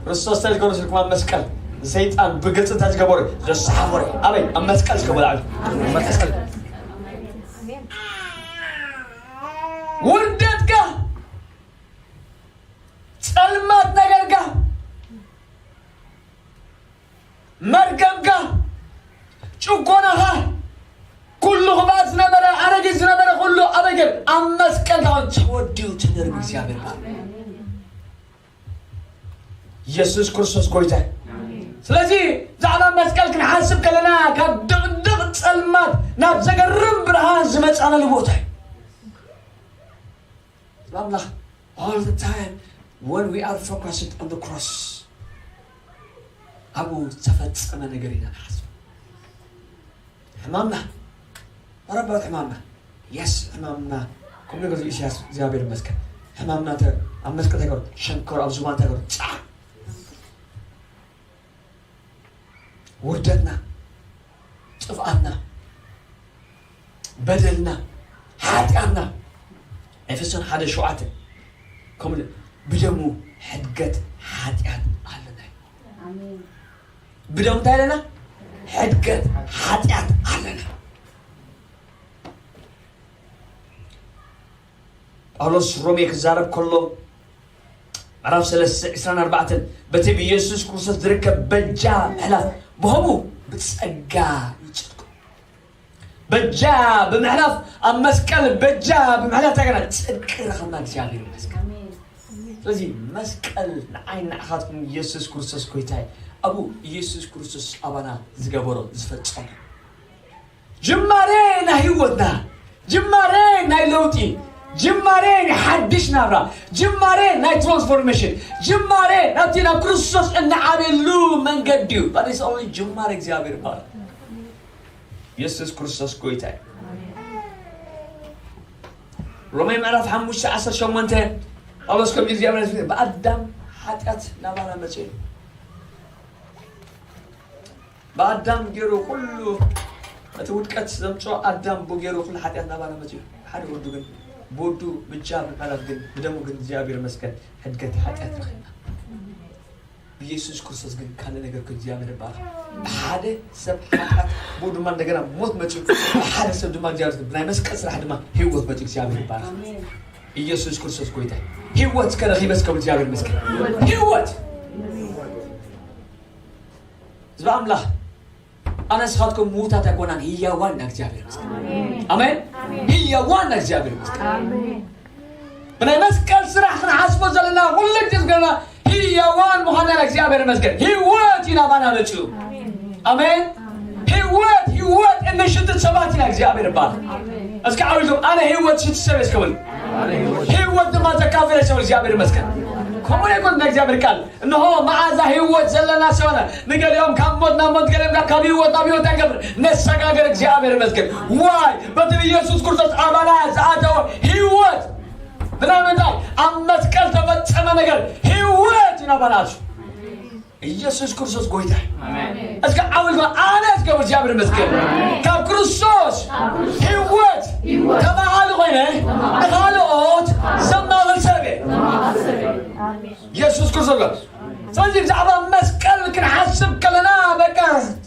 ክርስቶስ እንታይ ዝገበሮ ስልኩም ኣብ መስቀል? ሰይጣን ብግልጺ እንታይ ዝገበሮ? ዘሰሓፈሮ። ኣበይ? ኣብ መስቀል ዝገበሮ። ኣብ መስቀል። ውርደትካ፣ ጸልማት ነገርካ፣ መርገምካ፣ ጭቆናኻ፣ ኩሉ ክብኣት ዝነበረ፣ ኣረጊት ዝነበረ ኩሉ ኣበይ ገር? ኣብ መስቀል ተወዲኡ ተደርቡ እግዚኣብሔር ባርክ። ኢየሱስ ክርስቶስ ጎይታ እዩ። ስለዚ ብዛዕባ መስቀል ክንሓስብ ከለና ካብ ድቕድቕ ጸልማት ናብ ዘገርም ብርሃን ዝመጻናሉ ቦታ እዩ። ኣምላኽ all the time when we are focused on the cross ኣብኡ ዝተፈጸመ ነገር ኢና ንሓስብ። ሕማምና መረበት ሕማምና የስ ሕማምና ከምኡ ገዙ ኢሳያስ እግዚኣብሔር ይመስገን። ሕማምና ተ ኣብ መስቀል ተገሩ ሸንኮር ኣብ ዝባን ተገሩ ጻ ውርደትና፣ ጥፍኣትና፣ በደልና፣ ሓጢኣትና። ኤፌሶን ሓደ ሸውዓተ ከምኡ ኢሉ፣ "ብደሙ ሕድገት ሓጢኣት ኣለና እዩ። ኣሜን። ብደሙ እንታይ ኣለና? ሕድገት ሓጢኣት ኣለና." ጳውሎስ ሮሜ ክዛረብ ከሎ ምዕራፍ ሰለስተ ዕስራን ኣርባዕተን በቲ ብኢየሱስ ክርስቶስ ዝርከብ በጃ ምሕላፍ ብኸምኡ ብጸጋ ይጽድቁ። በጃ ብምሕላፍ ኣብ መስቀል በጃ ብምሕላፍ ተገና ጽድቂ ረኸብና እግዚኣብሔር ይመስገን። ስለዚ መስቀል ንዓይ ንዓኻትኩም ኢየሱስ ክርስቶስ ጎይታይ ኣብኡ ኢየሱስ ክርስቶስ ኣባና ዝገበሮ ዝፈጸሞ ጅማሬ ናይ ህይወትና ጅማሬ ናይ ለውጢ ጅማሬ ናይ ሓድሽ ናብራ ጅማሬ ናይ ትራንስፎርሜሽን ጅማሬ ናብቲ ናብ ክርስቶስ እንዓብየሉ መንገዲ እዩ። ባሪስ ኦንሊ ጅማሬ እግዚኣብሔር ይባላል። ኢየሱስ ክርስቶስ ጎይታ እዩ። ሮሜ ምዕራፍ ሓሙሽተ ዓሰርተ ሸሞንተ ጳውሎስ ከምዚ እግዚኣብሔር ብኣዳም ሓጢኣት ናባና መፅኡ። ብኣዳም ገይሩ ኩሉ እቲ ውድቀት ዘምፅኦ ኣዳም ብኡ ገይሩ ኩሉ ሓጢኣት ናባና መፅኡ። ሓደ ወዱ ግን ብወዱ ብጃ ብምሕላፍ ግን ብደሙ ግን እግዚኣብሔር ይመስገን ሕድገት ሓጢኣት ረኺብና። ብኢየሱስ ክርስቶስ ግን ካልእ ነገር ከ እግዚኣብሔር ይባረኽ። ብሓደ ሰብ ሓጢኣት ብኡ ድማ እንደገና ሞት መፅኡ። ብሓደ ሰብ ድማ እግዚኣብሔር ብናይ መስቀል ስራሕ ድማ ህይወት መፅኡ። እግዚኣብሔር ይባረኽ። ኢየሱስ ክርስቶስ ጎይታ። ህይወት ከረኺበ እስከ እግዚኣብሔር ይመስገን። ህይወት ዝበ ኣምላኽ ኣነ ንስኻትኩም ምዉታት ኣይኮናን ህያዋን ኢና እግዚኣብሔር ይመስገን። ኣሜን። ህያዋን ኢና እግዚኣብሔር ይመስገን። ብናይ መስቀል ስራሕ ክንሓስቦ ዘለና ኩሉ ግዜ ዝገና ህያዋን ምዃንና ኢና እግዚኣብሔር ይመስገን። ህይወት ኢና ባና መፅኡ። ኣሜን። ህይወት ህይወት እንሽትት ሰባት ኢና እግዚኣብሔር ይባል። እስኪ ዓዊቶም ኣነ ህይወት ሽትት ሰብ እስከብል ህይወት ድማ ዘካፈለ ሰብ እግዚኣብሔር ይመስገን። ከምኡ ይኮን ናይ እግዚኣብሔር ቃል እንሆ መዓዛ ህይወት ዘለና ሰብና ንገሊኦም ካብ ሞት ናብ ሞት ገሊኦም ካብ ህይወት ናብ ህይወት ኣይገብር ነሰጋገር እግዚኣብሔር ይመስገን። ዋይ በቲ ኢየሱስ ክርስቶስ ኣባና ዝኣተወ ህይወት ብናይ ምንታይ ኣብ መስቀል ተፈጸመ ነገር ህይወት ኢና ባናት ኢየሱስ ክርስቶስ ጎይታ እዩ። እስከ ዓውል በል ኣነ እስከ እግዚኣብሔር ይመስገን ካብ ክርስቶስ ህይወት ተባሃሊ ኮይነ ንኻልኦት ዘማብል ሰብ እየ። ኢየሱስ ክርስቶስ በል። ስለዚ ብዛዕባ መስቀል ክንሓስብ ከለና በቃ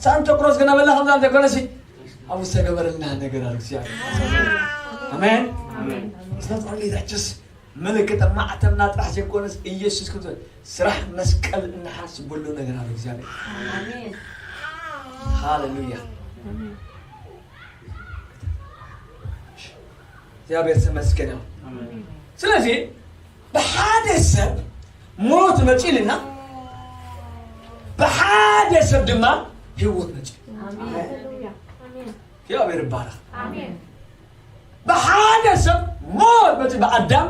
ሳንቶ ክሮስ ገናበላ ከምዛ እንተኮነሲ ኣብ ዝተገበረልና ነገር ኣሉ እግዚኣብሔር ኣሜን። ስለዚ ኦንሊ ዳት ጀስት ምልክት ማዕተብና ጥራሕ ዘይኮነስ ኢየሱስ ክርስቶስ ስራሕ መስቀል እንሓስበሉ ነገር ኣሉ እግዚኣብሔር። ሃሌሉያ። እግዚኣብሔር ተመስገን ይኹን። ስለዚ ብሓደ ሰብ ሞት መፂልና ብሓደ ሰብ ድማ ህይወት መፂ እግዚኣብሔር ይባረኽ። ብሓደ ሰብ ሞት መፂ ብኣዳም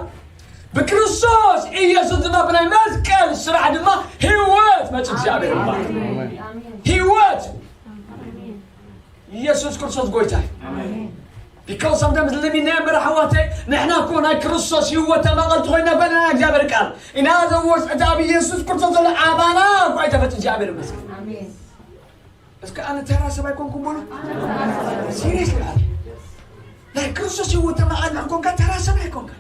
ብክርስቶስ ኢየሱስ ድማ ብናይ መስቀል ስራሕ ድማ ህይወት መጽእ እግዚኣብሔር ይባረክ። ህይወት ኢየሱስ ክርስቶስ ጎይታ እዩ። Because sometimes let me remember ኣሕዋተይ፣ ንሕና እኮ ናይ ክርስቶስ ህይወት ተማቐልቲ ኮይና በለና እግዚኣብሔር ቃል። In other words፣ እቲ ኣብ ኢየሱስ ክርስቶስ ዘሎ ኣባና እኮ ኣይተፈጽ እግዚኣብሔር ይመስገን። እስከ ኣነ ተራ ሰብ ኣይኮንኩም በሉ። ሲሪየስ ይላል። ናይ ክርስቶስ ህይወት ተማቐልና ኮንካ ተራ ሰብ ኣይኮንካ።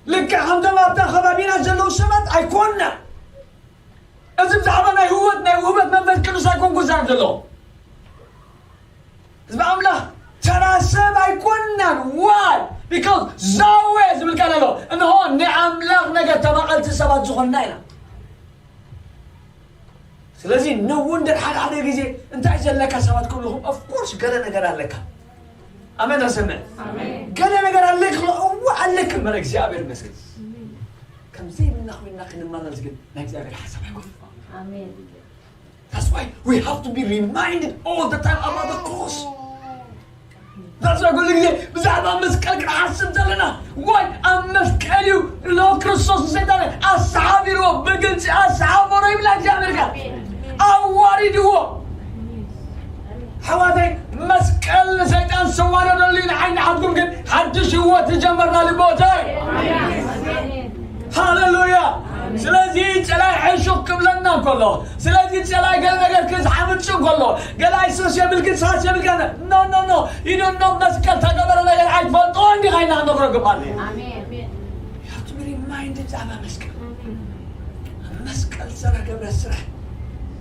ልክዕ ከምቶም ኣብታ ከባቢና ዘለዉ ሰባት ኣይኮንና። እዚ ብዛዕባ ናይ ህይወት ናይ ውህበት መንፈስ ቅዱስ ኣይኮንኩ ዝዛረብ ዘለኹ። ህዝቢ ኣምላኽ ተራ ሰብ ኣይኮንናን። Why? Because ዛዌ ዝብል ቃል ኣሎ። እንሆ ናይ ኣምላኽ ነገር ተማቐልቲ ሰባት ዝኾንና ኢና። ስለዚ ንውን ሓደ ሓደ ግዜ እንታይ ዘለካ ሰባት ክብልኹም፣ of course ገለ ነገር ኣለካ። ኣመን ኣሰምዕ። ገለ ነገር ኣለክ፣ እዋ ኣለክ እምበር እግዚኣብሔር ይመስገን። ከምዘይ ምናኽ ምናኽ ክንመላለስ ግን ናይ እግዚኣብሔር ሓሳብ ኣይኮን። That's why we have to be reminded all the time about the cross. That's why ኩሉ ግዜ ብዛዕባ መስቀል ክንሓስብ ዘለና። ዋይ ኣብ መስቀል እዩ ሎ ክርስቶስ ንሰይጣን ኣሰሓቢርዎ፣ ብግልፂ ኣሰሓበሮ ይብላ እግዚኣብሔር ቃል። ኣዋሪድዎ። ኣሕዋተይ መስቀል ንሰይጣን ዝተዋረደሉ እዩ፣ ንዓይ ንዓኩም ግን ሓድሽ ህይወት ዝጀመርናሉ ቦታ እዩ። ሃሌሉያ። ስለዚ ፀላይ ሕሹክ ክብለና እንከሎ፣ ስለዚ ፀላይ ገለ ነገር ክዝሓምፅ እንከሎ፣ ገለ ኣይሶስ የብልክን ሳስ የብልካ፣ no no no you don't know። መስቀል ተገበረ ነገር ኣይትፈልጦ እንዲኻ ኢና ክንነግሮ ግባል። You have to be reminded ብዛዕባ መስቀል። መስቀል ዝተረከበ ስራሕ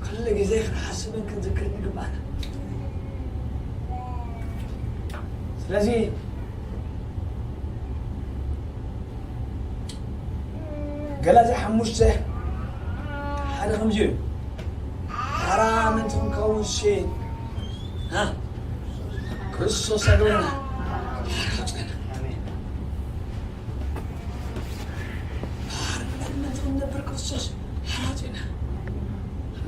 ኩሉ ግዜ ክንሓስብን ክንዝክርን ይግባና። ስለዚ ገላትያ ሓሙሽተ ሓደ ከምዚ እዩ። ሓራ ምእንቲ ክንከውን ሲ ክርስቶስ ኣገበረና። ሓራ ኣውፅአና። ባርነት ነቶም ነበር ክርስቶስ ሓራጺና።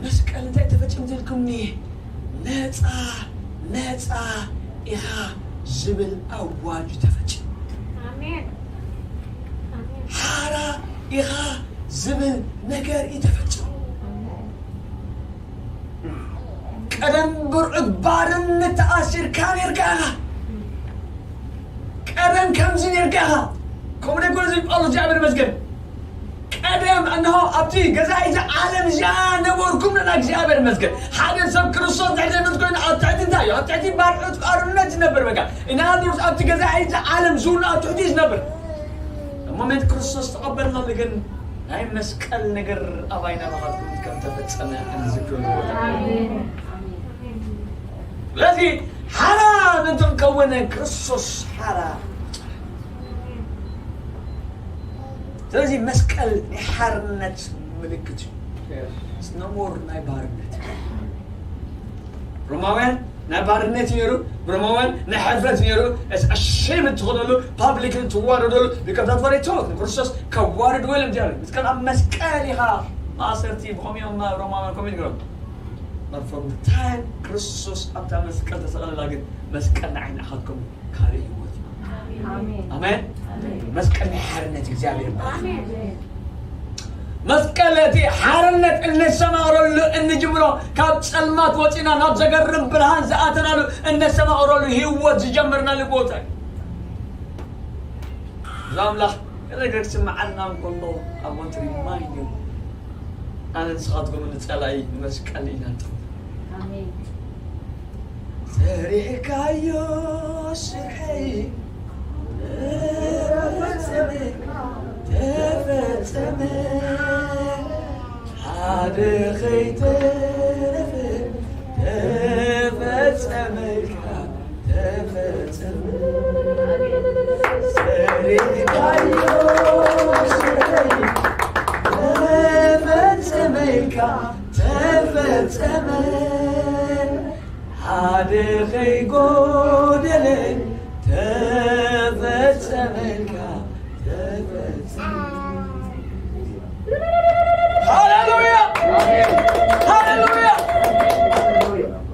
መስቀል እንታይ ተፈጸመ ትልኩምኒ? ነጻ ነጻ ኢኻ ዝብል ኣዋጅ ተፈጸመ። ሓራ ኢኻ ዝብል ነገር እዩ ተፈጸመ። ቀደም ብርዑት ባርነት ተኣሲርካ ነርካ ኢኻ። ቀደም ከምዚ ነርካ ኢኻ። ከምኡ ደጎ ዝብል ጳውሎስ እግዚኣብሔር ይመስገን። ቀደም እንሆ ኣብቲ ገዛኢ ዓለም እዚኣ ነበርኩም ነና እግዚኣብሔር ይመስገን። ሓደ ሰብ ክርስቶስ ድሕሪ ዘይነት ኮይኑ ኣብ ትሕቲ እንታይ እዩ? ኣብ ትሕቲ ባርዑት ባርነት ዝነብር በቃ። In other words ኣብቲ ገዛኢ ዓለም ዝውነ ኣብ ትሕቲ እዩ ዝነብር። ሞመንት ክርስቶስ ተቐበልናሉ ግን ናይ መስቀል ነገር ኣባይና መኻትኩም ከም ተፈጸመ እንዝክር። ስለዚ ሓራ ምእንቲ ክንከውን ክርስቶስ ሓራ። ስለዚ መስቀል ናይ ሓርነት ምልክት እዩ። ስነሞር ናይ ባርነት ሮማውያን ናይ ባርነት ነይሩ። ሮማውያን ናይ ሕፍረት ነይሩ። ኣሸም ትኾነሉ ፓብሊክ ትዋረደሉ። ቢካዝ ዛት ዋት ቶክ ክርስቶስ ከዋርድ ወይለ እግዚኣብሔር መስቀል ኣብ መስቀል ኢኻ ማእሰርቲ ብኸምኡ እዮም ሮማውያን ከምኡ ይነግሮም። But from the time ክርስቶስ ኣብታ መስቀል ተሰቐለላ ግን መስቀል ንዓይ ንዓኻትኩም ካልእ ህይወት እዩ። ኣሜን። ኣሜን። መስቀል ናይ ሓርነት እግዚኣብሔር ይባረክ። ኣሜን። መስቀል እቲ ሓርነት እነሰማቕረሉ እንጅምሮ ካብ ጸልማት ወጺና ናብ ዘገርም ብርሃን ዝኣተናሉ እነሰማቕረሉ ህይወት ዝጀመርናሉ ቦታ እዩ። እዚ ኣምላኽ ነገር ክስምዓልና እንከሎ ኣብ ወንቲ ሪማይንድ እዩ። ኣነ ንስኻትኩም ንጸላኢ ንመስቀል ኢና ንጠፍእ። ኣሜን። ሰሪሕካዮ ስርሐይ ተፈጸመ፣ ተፈጸመ። ሓደ ኸይተረፈ ተፈጸመልካ፣ ተፈጸመ። ሰሪሕካዮ ስርሐይ ተፈጸመልካ፣ ተፈጸመ። ሓደ ኸይጎደለ ተፈጸመልካ፣ ተፈጸመ። ሃሌሉያ! ሃሌሉያ!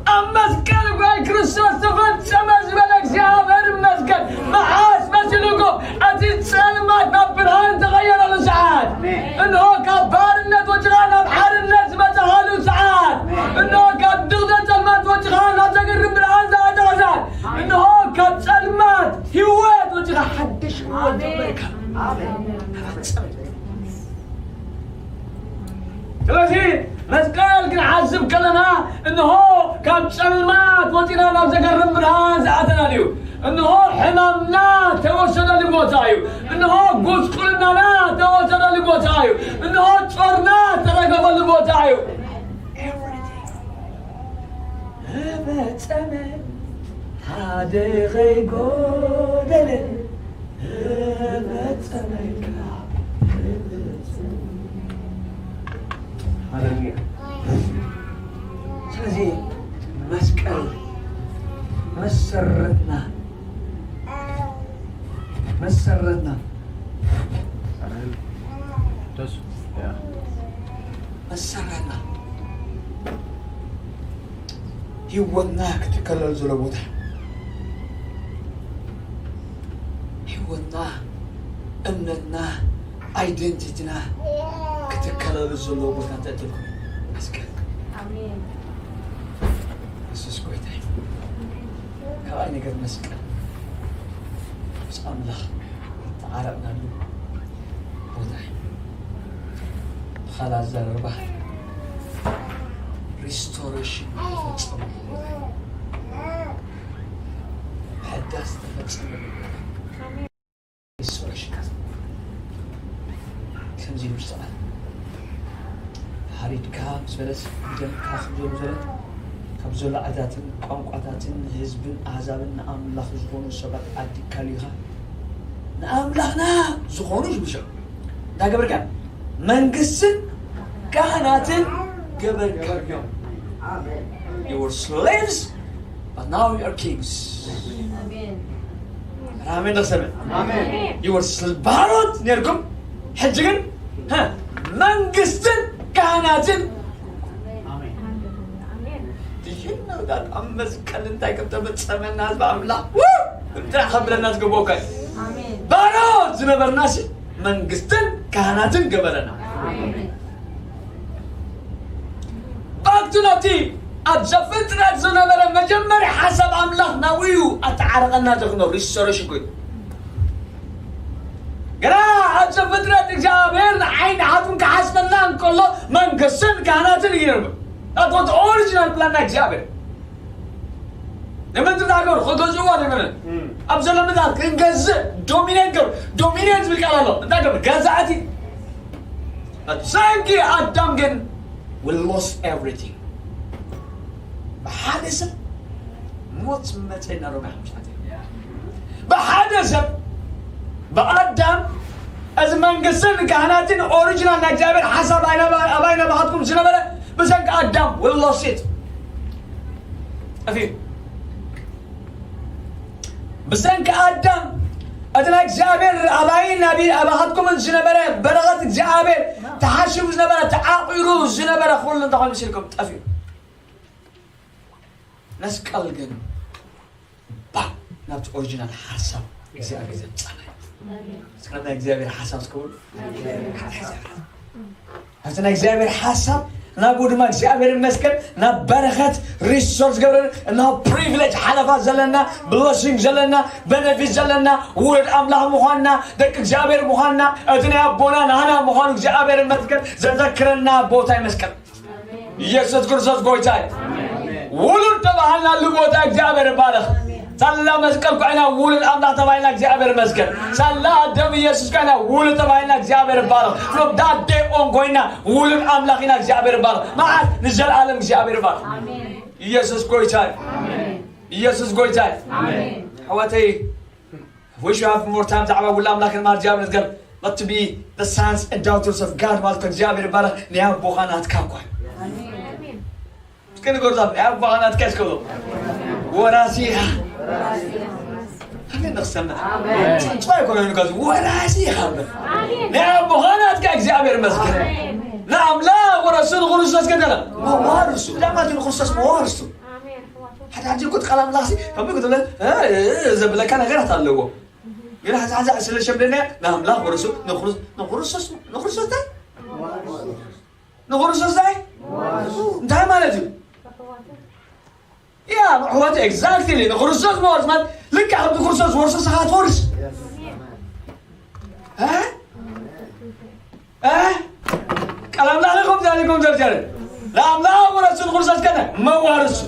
ኣብ መስቀል ጓይ ክርስቶስ ተፈጸመ ዝበለ እግዚኣብሔር ይመስገን። መዓስ መሲሉ እኮ እቲ ጸልማት ናብ ብርሃን ተቐየረሉ ሰዓት። እንሆ ስለዚ መስቀል ክንዓዝብ ከለና እንሆ ካብ ጸልማት ወፂና ናብ ዘገርም ብርሃን ዝኣተናል እዩ። እንሆ ሕማምና ተወሰደሉ ቦታ እዩ። እንሆ ጉስቁልናና ተወሰደሉ ቦታ እዩ። እንሆ ጾርና ተረገፈሉ ቦታ እዩ። ተፈጸመ፣ ሓደ ከይጎደለ ተፈጸመ። ሃሌሉያ። ስለዚ መስቀል መሰረትና፣ መሰረትና። መሰረትና ህይወትና ክትከለል ዘሎ ቦታ፣ ህይወትና፣ እምነትና፣ ኣይደንቲቲና ክትከለሉ ዘለዎ ቦታ እንታይ ትልኩም? መስቀል። ኣሜን። የሱስ ጎይታ እዩ። ካልኣይ ነገር መስቀል ምስ ኣምላኽ ተዓረቕናሉ ቦታ እዩ። ብኻልእ ኣዘራርባ ሪስቶሬሽን ተፈጸመሉ ቦታ እዩ። ምሕዳስ ተፈጸመሉ ቦታ እዩ። ሪስቶሬሽን ከምዚ ኢሉ ዝተባህለ፣ ተሓሪድካ ምስ በለስ ደምካ ከም ዘሎ ዘለ፣ ካብ ዘሎ ዓዳትን ቋንቋታትን ህዝብን ኣህዛብን ንኣምላኽ ዝኾኑ ሰባት ዓዲግካሉ ኢኻ። ንኣምላኽና ዝኾኑ ይብሻ እንታይ ገበርካ? መንግስትን ካህናትን ገበርካ። You were slaves, but now you are kings. ኣሜን። ኣሜን። ኣሜን። You were ስል-፣ ባሮት ነርኩም፣ ሕጂ ግን፣ ሀ፣ መንግስትን ካህናትን። ኣሜን። Do you know that ኣብ መስቀል እንታይ ከም ተፈጸመና ህዝቢ ኣምላኽ? ው! እንታይ ከብለና ዝገበኦ ካይ? ኣሜን። ባሮት ዝነበርና ሲ መንግስትን ካህናትን ገበረና። ኣሜን። ባክቱ ናብቲ ኣብ ዘፍጥረት ዝነበረ መጀመርያ ሓሳብ ኣምላኽ ናብኡ እዩ ኣተዓረቐና ዘሎ ሪስቶሬሽን ኮይኑ። ግና ኣብ ዘፍጥረት እግዚኣብሔር ንዓይ ንዓኹም ክሓስበና እንከሎ መንግስትን ካህናትን እዩ ነርበ። That was the original plan ናይ እግዚኣብሔር። ንምድሪ ሃገሩ ክገዝእዋ ነበረ። ኣብ ዘሎ ምድር ክንገዝእ ዶሚኔት ገሩ። ዶሚኔት ዝብል ቃል ኣሎ። እንታይ ገሩ? ገዛእቲ። ብሰንኪ ኣዳም ግን we lost everything። ብሓደ ሰብ ሞት መፀና ሮሜ ሓሙሽተ። ብሓደ ሰብ ብኣዳም እዚ መንግስትን ካህናትን ኦሪጂናል ናይ እግዚኣብሔር ሓሳብ ኣይና-፣ ኣባይ ናባኻትኩም ዝነበረ ብሰንኪ ኣዳም we lost it። ጠፊኡ። ብሰንኪ ኣዳም እቲ ናይ እግዚኣብሔር ኣባይን ናቢ ኣባኻትኩምን ዝነበረ በረኸት እግዚኣብሔር ተሓሲቡ ዝነበረ ተዓቂሩ ዝነበረ ኩሉ እንታይ ኮይኑ መሲልኩም ጠፊኡ። መስቀል ግን ባ ናብቲ ኦሪጂናል ሓሳብ እግዚኣብሔር ዘምጻና እዩ። እስከ ናይ እግዚኣብሔር ሓሳብ እስከ በሉ። ኣብቲ ናይ እግዚኣብሔር ሓሳብ ናብኡ ድማ እግዚኣብሔር ይመስገን ናብ በረኸት ሪስቶር ዝገብረን፣ ናብ ፕሪቪሌጅ ሓለፋ ዘለና፣ ብለሲንግ ዘለና፣ በነፊት ዘለና፣ ውሉድ ኣምላኽ ምዃንና፣ ደቂ እግዚኣብሔር ምዃንና፣ እቲ ናይ ኣቦና ናህና ምዃኑ እግዚኣብሔር ይመስገን ዘዘክረና ቦታ ይመስገን። ኢየሱስ ክርስቶስ ጎይታ እዩ። ውሉድ ተባሃልናሉ ቦታ እግዚኣብሔር ይባረኽ። ሳላ መስቀል ኮይና ውሉድ ኣምላኽ ተባሂልና እግዚኣብሔር ይመስገን። ሳላ ደም ኢየሱስ ኮይና ውሉድ ተባሂልና እግዚኣብሔር ይባረኽ። From that day on ኮይና ውሉድ ኣምላኽ ኢና እግዚኣብሔር ይባረኽ። መዓት ንዘለኣለም እግዚኣብሔር ይባረኽ። ኢየሱስ ጎይታ እዩ። ኢየሱስ ጎይታ እዩ። ኣሕዋተይ Wish you have more time ብዛዕባ ውሉድ ኣምላኽ ንማር እግዚኣብሔር ንዝገር። But to be the sons and daughters of God ማለት ከ እግዚኣብሔር ይባረኽ። ናይ ኣቦኻ ናትካ እኳ እዩ። እስኪ ንገሩታ ናይ ኣቦኻ ናትካ እስከ በሉ። ወራሲ ኢኻ። ኣሜን ንኽሰምዕ። ጽባይ እኮ ነው ንጋዝ ወራሲ ኢኻ። ናይ ኣቦኻ ናትካ እግዚኣብሔር ይመስገን። ንኣምላኽ ወረሱ ንክርስቶስ ገደለ። መዋርሱ። ለማት ንክርስቶስ መዋርሱ። ሓደ ሓደ እኮ ቃል ኣምላኽ ሲ ከመይ ክትብለ፣ እ፣ እ፣ ዘብለካ ነገራት ኣለዎ። ግን ሓዛ ሓዛ ስለ ሸምደና ንኣምላኽ ወርሱ ንክርስ-፣ ንክርስቶስ፣ ንክርስቶስ እንታይ? ንክርስቶስ እንታይ? እንታይ ማለት እዩ? ያ፣ ኣሕዋት፣ ኤግዛክትሊ፣ ንክርስቶስ መዋርስ ማለት ልክዕ ከምቲ ክርስቶስ ወርሱ ንስኻ ትወርስ። ኩም ዘርጀረ ለአምላክ ወረሱን ክርስቶስ ከነ መዋርሱ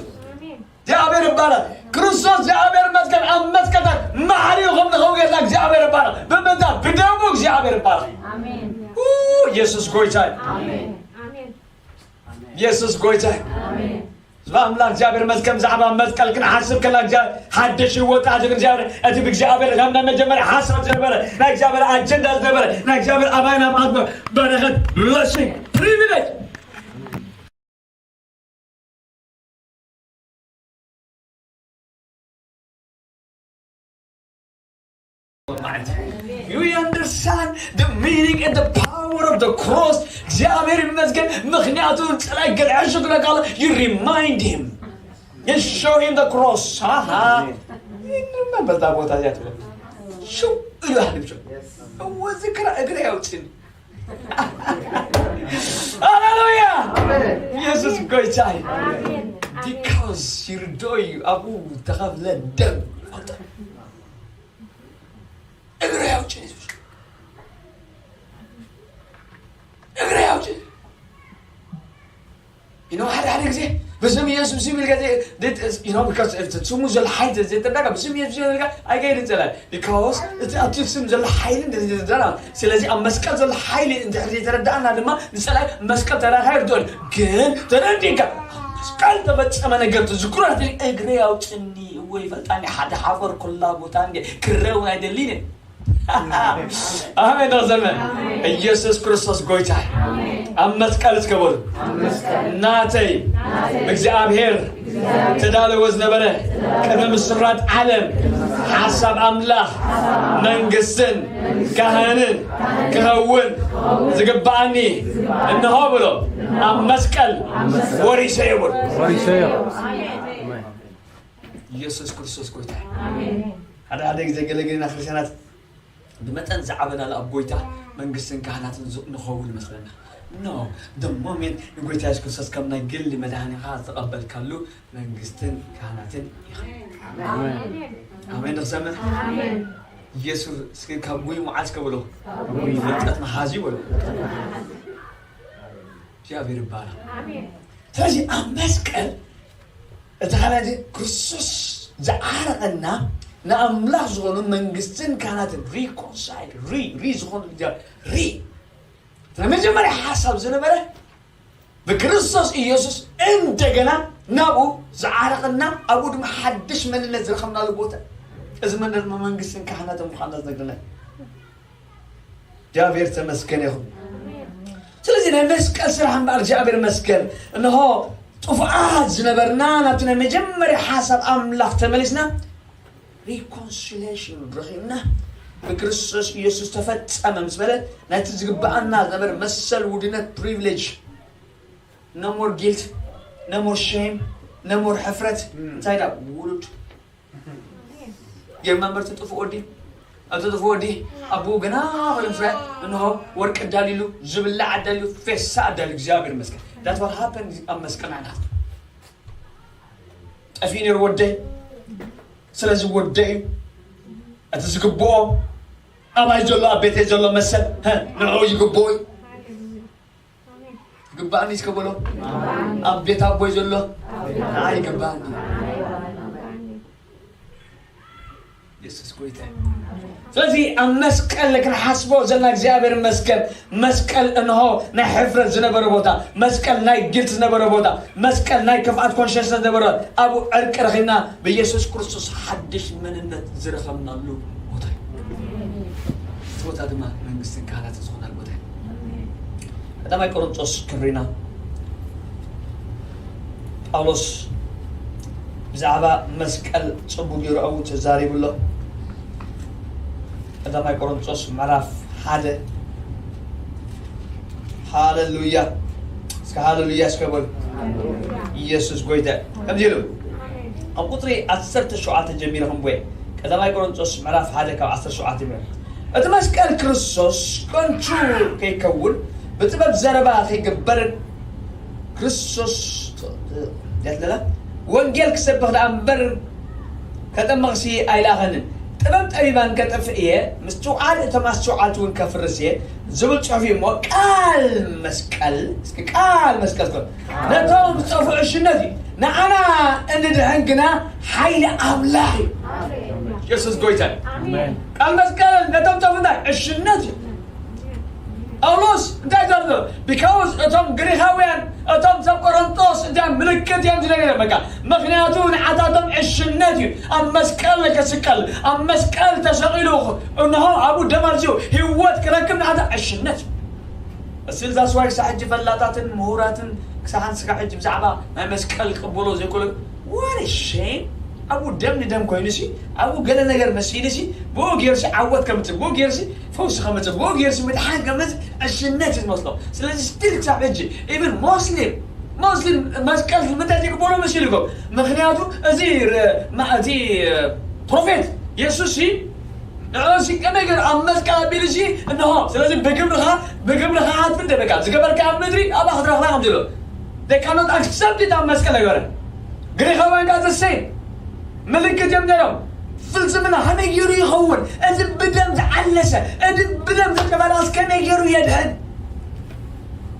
እግዚኣብሔር ይባረክ። ክርስቶስ እግዚኣብሔር ይመስገን። ኣብ መስቀል መሓሪ ከም ንኸውን ጌታ እግዚኣብሔር ይባረክ። ብምንታ ብደሙ እግዚኣብሔር ይባረክ። ኡ፣ ኢየሱስ ጎይታ እዩ። ኢየሱስ ጎይታ እዩ። ኣምላክ እግዚኣብሔር ይመስገን። ብዛዕባ መስቀል ክንሓስብ ከላ እግዚኣብሔር ሓድሽ ህይወት ኣድር እግዚኣብሔር እቲ ብእግዚኣብሔር ከም ናይ መጀመርያ ሓሳብ ዝነበረ ናይ እግዚኣብሔር ኣጀንዳ ዝነበረ ናይ እግዚኣብሔር ኣባይና ማዕት በረኸት ብለሲንግ ፕሪቪሌጅ You understand the meaning and the power of the cross? እግዚኣብሔር ይመስገን። ምክንያቱ ጸላይ ገልዐ ሽግረ ካለ you remind him. You show him the cross. Aha. Remember that ቦታ እዚኣ ትብለ ሽው ኢሉ ሃድም ሽው እወ ዝክራ እግረ ያውፅን ሃሌሉያ ኢየሱስ ጎይታይ because ይርዶይ ኣብኡ ተኸፍለ ደም እግረ ያውፅን እግረ ያውፅን You know, ሓደ ሓደ ግዜ ብስም ኢየሱስ ስም ኢልካ ስሙ ዘሎ ሓይል ዘይተረዳእካ ብስም ኢየሱስ ኢልካ ኣይከይድን ጸላይ because እቲ ኣብቲ ስም ዘሎ ሓይሊ እንተ ዘይተረዳእና ስለዚ ኣብ መስቀል ዘሎ ሓይሊ እንድሕር ዘይተረዳእና ድማ ንጸላይ መስቀል ተራኻ ይርድኦን ግን ተረዲእካ መስቀል ተፈጸመ ነገር ትዝክሮ እግረ ያውፅኒ እወ ይፈልጣኒ ሓደ ሓፈር ኩላ ቦታ እንዲ ክረውን ኣይደሊንን ኣሜን። ዳዘመ ኢየሱስ ክርስቶስ ጎይታ ኣብ መስቀል እስከበሉ ናተይ እግዚኣብሔር ተዳለወ ዝነበረ ቅድሚ ምስራት ዓለም ሓሳብ ኣምላኽ መንግስትን ካህንን ክኸውን ዝግብኣኒ እንሆ ብሎ ኣብ መስቀል ወሪሰ ይብል ኢየሱስ ክርስቶስ ጎይታ ሓደ ሓደ ግዜ ገለገለና ክርስቲያናት ብመጠን ዝዓበናሉ ኣብ ጎይታ መንግስትን ካህናትን ንኸውን ይመስለና no the moment ንጎይታ የሱስ ክርስቶስ ከም ናይ ግሊ መድሃኒኻ ዝተቐበልካሉ መንግስትን ካህናትን ኢኻ ኣሜን ንክሰምዕ ኢየሱስ እስኪ ካብ ጉይ መዓዝ ከበሎ ፍልጠት መሓዚ በሎ እግዚኣብሔር ይባረክ ስለዚ ኣብ መስቀል እቲ ካልኣይ ክርስቶስ ዝዓረቐና ንኣምላኽ ዝኾኑ መንግስትን ካህናትን reconcile ሪ ሪ ዝኾኑ ሪ ናይ መጀመርያ ሓሳብ ዝነበረ ብክርስቶስ ኢየሱስ እንደገና ናብኡ ዝዓረቐና ኣብኡ ድማ ሓድሽ መንነት ዝረኸብናሉ ቦታ እዚ መንነት መንግስትን ካህናትን ምዃንና ዝነግረና እግዚኣብሔር ተመስገን ይኹን ስለዚ ናይ መስቀል ስራሕ እምበኣር እግዚኣብሔር መስገን እንሆ ጥፉኣት ዝነበርና ናብቲ ናይ መጀመርያ ሓሳብ ኣምላኽ ተመሊስና reconciliation ረኺብና ብክርስቶስ ኢየሱስ ተፈጸመ ምስ በለ ናይቲ ዝግብኣና ዝነበረ መሰል ውድነት privilege no more guilt no more shame no more ሕፍረት እንታይ ዳ ውሉድ የመንበርቲ ጥፉ ወዲ ኣብቲ ጥፉ ወዲ ኣቦኡ ገና ወለም ፍረ እንሆ ወርቂ ኣዳልዩሉ ዝብላዕ ኣዳልዩ ፌሳ ኣዳልዩ እግዚኣብሔር ይመስገን that's what happened ኣብ መስቀል ንዓና ጠፊኡ ነይሩ ወደይ ስለዚ ወደይ እዩ እቲ ዝግብኦ ኣባይ ዘሎ ኣብ ቤተይ ዘሎ መሰል ንዕኡ ይግብኦ እዩ ይግባእኒ እስከ በሎ ኣብ ቤት ኣቦይ ዘሎ ንዓይ ይግባእኒ የሱስ ጎይታ ስለዚ ኣብ መስቀል ክንሓስቦ ዘለና እግዚኣብሔር መስቀል መስቀል እንሆ ናይ ሕፍረት ዝነበረ ቦታ መስቀል ናይ ግልት ዝነበረ ቦታ መስቀል ናይ ክፍኣት ኮንሽንስ ዝነበረ ኣብኡ ዕርቂ ረኺብና ብየሱስ ክርስቶስ ሓድሽ መንነት ዝረኸብናሉ ቦታ እዩ እቲ ቦታ ድማ መንግስትን ካህናትን ዝኾናሉ ቦታ እዩ ቀዳማይ ቆሮንጦስ ክብሪና ጳውሎስ ብዛዕባ መስቀል ጽቡቕ ገይሩ እውን ተዛሪቡ ኣሎ ቀዳማይ ቆሮንጦስ ምዕራፍ ሓደ ሃሌሉያ እስከ ሃሌሉያ እስከ በሉ ኢየሱስ ጎይታ ከምዚ ኢሉ ኣብ ቁፅሪ ዓሰርተ ሸውዓተ ጀሚረ ክንቦየ ቀዳማይ ቆሮንጦስ ምዕራፍ ሓደ ካብ ዓሰርተ ሸውዓተ ጀሚረ እቲ መስቀል ክርስቶስ ከንቱ ከይከውን ብጥበብ ዘረባ ከይግበርን ክርስቶስ ያትለላ ወንጌል ክሰብኽ ደኣ እምበር ከጠምቕሲ ኣይላኸንን ጥበብ ጠቢባን ከጥፍእ እየ፣ ምስትውዓል እቶም ኣስተውዓልቲ እውን ከፍርስ እየ ዝብል ጽሑፍ እዩ እሞ፣ ቃል መስቀል፣ እስኪ ቃል መስቀል ትበል። ነቶም ዝጠፍኡ ዕሽነት እዩ፣ ንዓና እንድሕን ግና ሓይሊ ኣምላኽ እዩ። የሱስ ጎይታ እዩ። ኣሜን። ቃል መስቀል ነቶም ዝጠፍኡ እንታይ? ዕሽነት እዩ። ጳውሎስ እንታይ ዘርዘ? ቢካውስ እቶም ግሪኻውያን፣ እቶም ሰብ ቆሮንጦስ እንታይ ምልክት እዮም ዝደልዩ ነይሮም? በቃ ምኽንያቱ ንዓታቶም ዕሽነት እዩ። ኣብ መስቀል ከስቀል፣ ኣብ መስቀል ተሰቒሉ፣ እንሆ ኣብኡ ደም ኣፍሲሱ ህይወት ክረክብ ንዓታ ዕሽነት እዩ። እስል ዛስዋይ ክሳዕ ሕጂ ፈላጣትን ምሁራትን ክሳዕ ሓንስካ ሕጂ ብዛዕባ ናይ መስቀል ክቕበሎ ዘይክእሉ፣ what a shame። ኣብኡ ደም ንደም ኮይኑ ሲ፣ ኣብኡ ገለ ነገር መሲሉ ሲ፣ ብኡ ገይሩ ሲ ዓወት ከምጽእ፣ ብኡ ገይሩ ሲ ፈውሲ ከምጽእ፣ ብኡ ገይሩ ሲ ምድሓን ከምጽእ ዕሽነት እዩ ዝመስሎ። ስለዚ ስቲል ክሳብ ሕጂ ኢቭን ሞስሊም ሞስሊም መስቀል ምንታይ ዘይክበሎ መሲልኩም? ምኽንያቱ እዚ ረ-፣ ማ-፣ እቲ ፕሮፌት የሱስ ሲ ንዕኡ ሲ ከመይ ገይሩ ኣብ መስቀል ኣቢሉ ሲ እንሆ። ስለዚ ብግብርኻ፣ ብግብርኻ ክትፍደ በቃ ዝገበርካ ኣብ ምድሪ ኣብኣ ክትረኽባ ከም ዝሎ they cannot accept it። ኣብ መስቀል ኣይገበረ። ግሪኻውያን ጋር the same ምልክት እዮም ነይሮም። ፍልስምና ከመይ ገይሩ ይኸውን? እዚ ብደም ዝዓለሰ፣ እዚ ብደም ዝተመላስ ከመይ ገይሩ የድሕን?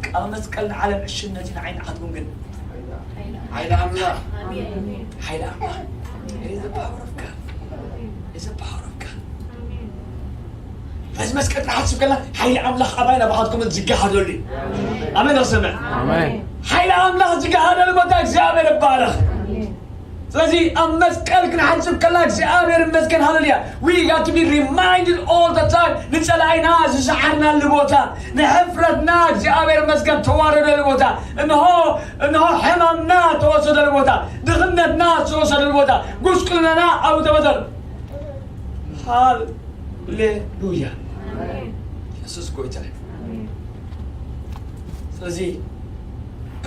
ቃል መስቀል ንዓለም ዕሽነት እዩ፣ ንዓይ ንዓትኩም ግን ሓይሊ ኣምላኽ። ሓይሊ ኣምላኽ። It is the power of God. It is the power of God. በዚ መስቀል ክንሓስብ ከለና ሓይሊ ኣምላኽ ኣባይን ኣባኻትኩምን ዝገሃደሉ እዩ። ኣሜን። ኣሰምዕ። ኣሜን። ሓይሊ ኣምላኽ ዝገሃደሉ ቦታ እግዚኣብሔር ይባረኽ። ስለዚ ኣብ መስቀል ክንሓስብ ከለና እግዚኣብሔር ይመስገን፣ ሃሌሉያ። We got to be reminded all the time። ንጸላኢና ዝሰዓርናሉ ቦታ፣ ንሕፍረትና እግዚኣብሔር ይመስገን ተዋረደሉ ቦታ፣ እንሆ፣ እንሆ ሕማምና ተወሰደሉ ቦታ፣ ድኽነትና ዝተወሰደሉ ቦታ፣ ጉስቁልናና ኣብ ተበተር። ሃሌሉያ። ኣሜን። የሱስ ጎይታ እዩ። ኣሜን። ስለዚ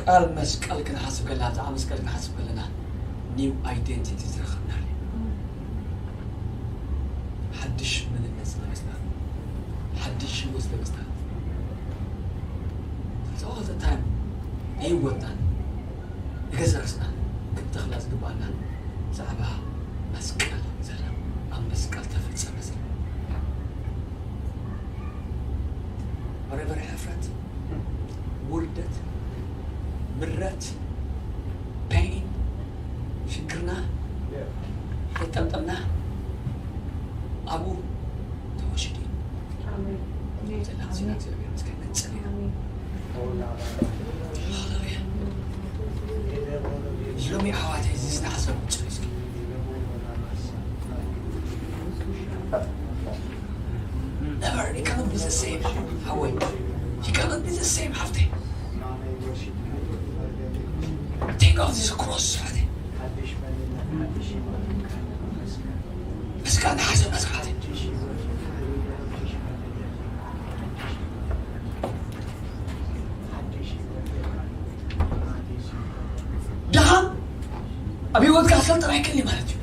ቃል መስቀል ክንሓስብ ከለና፣ ብዛዕባ መስቀል ክንሓስብ ከለና ኒው ኣይደንቲቲ ዝረኸብናሉ እዩ። ሓድሽ መንነት ዝለበስና፣ ሓድሽ ህይወት ዝለበስና። ስለዚ all the time ንህይወትና ንገዛእ ርእስና ክንተኽላ ዝግባኣና ብዛዕባ መስቀል እዩ ዘለና። ኣብ መስቀል ተፈጸመ ዝብል። ወረቨር ሕፍረት፣ ውርደት፣ ምረት፣ ፔን፣ ሽግርና፣ ተጠምጠምና ኣብኡ ተወሽዱ እዩ። ኣሜን። ኣሜን። ዘላ ስለ እግዚኣብሔር ምስጋና ይግባእ። ኣሜን። ሃሌሉያ። ሎሚ ኣሕዋተይ እዚ ዝተዓዘብኩ ጽሪ እስኪ። Never, you cannot be the same. ሓወይ፣ you cannot be the same ሓፍተይ። Take off this cross ሓፍተይ። እስካ ንሓሰብ እስካ ሓፍተይ። ድኻ ኣብ ህይወትካ ክሰልጥን ኣይክእል እዩ ማለት እዩ።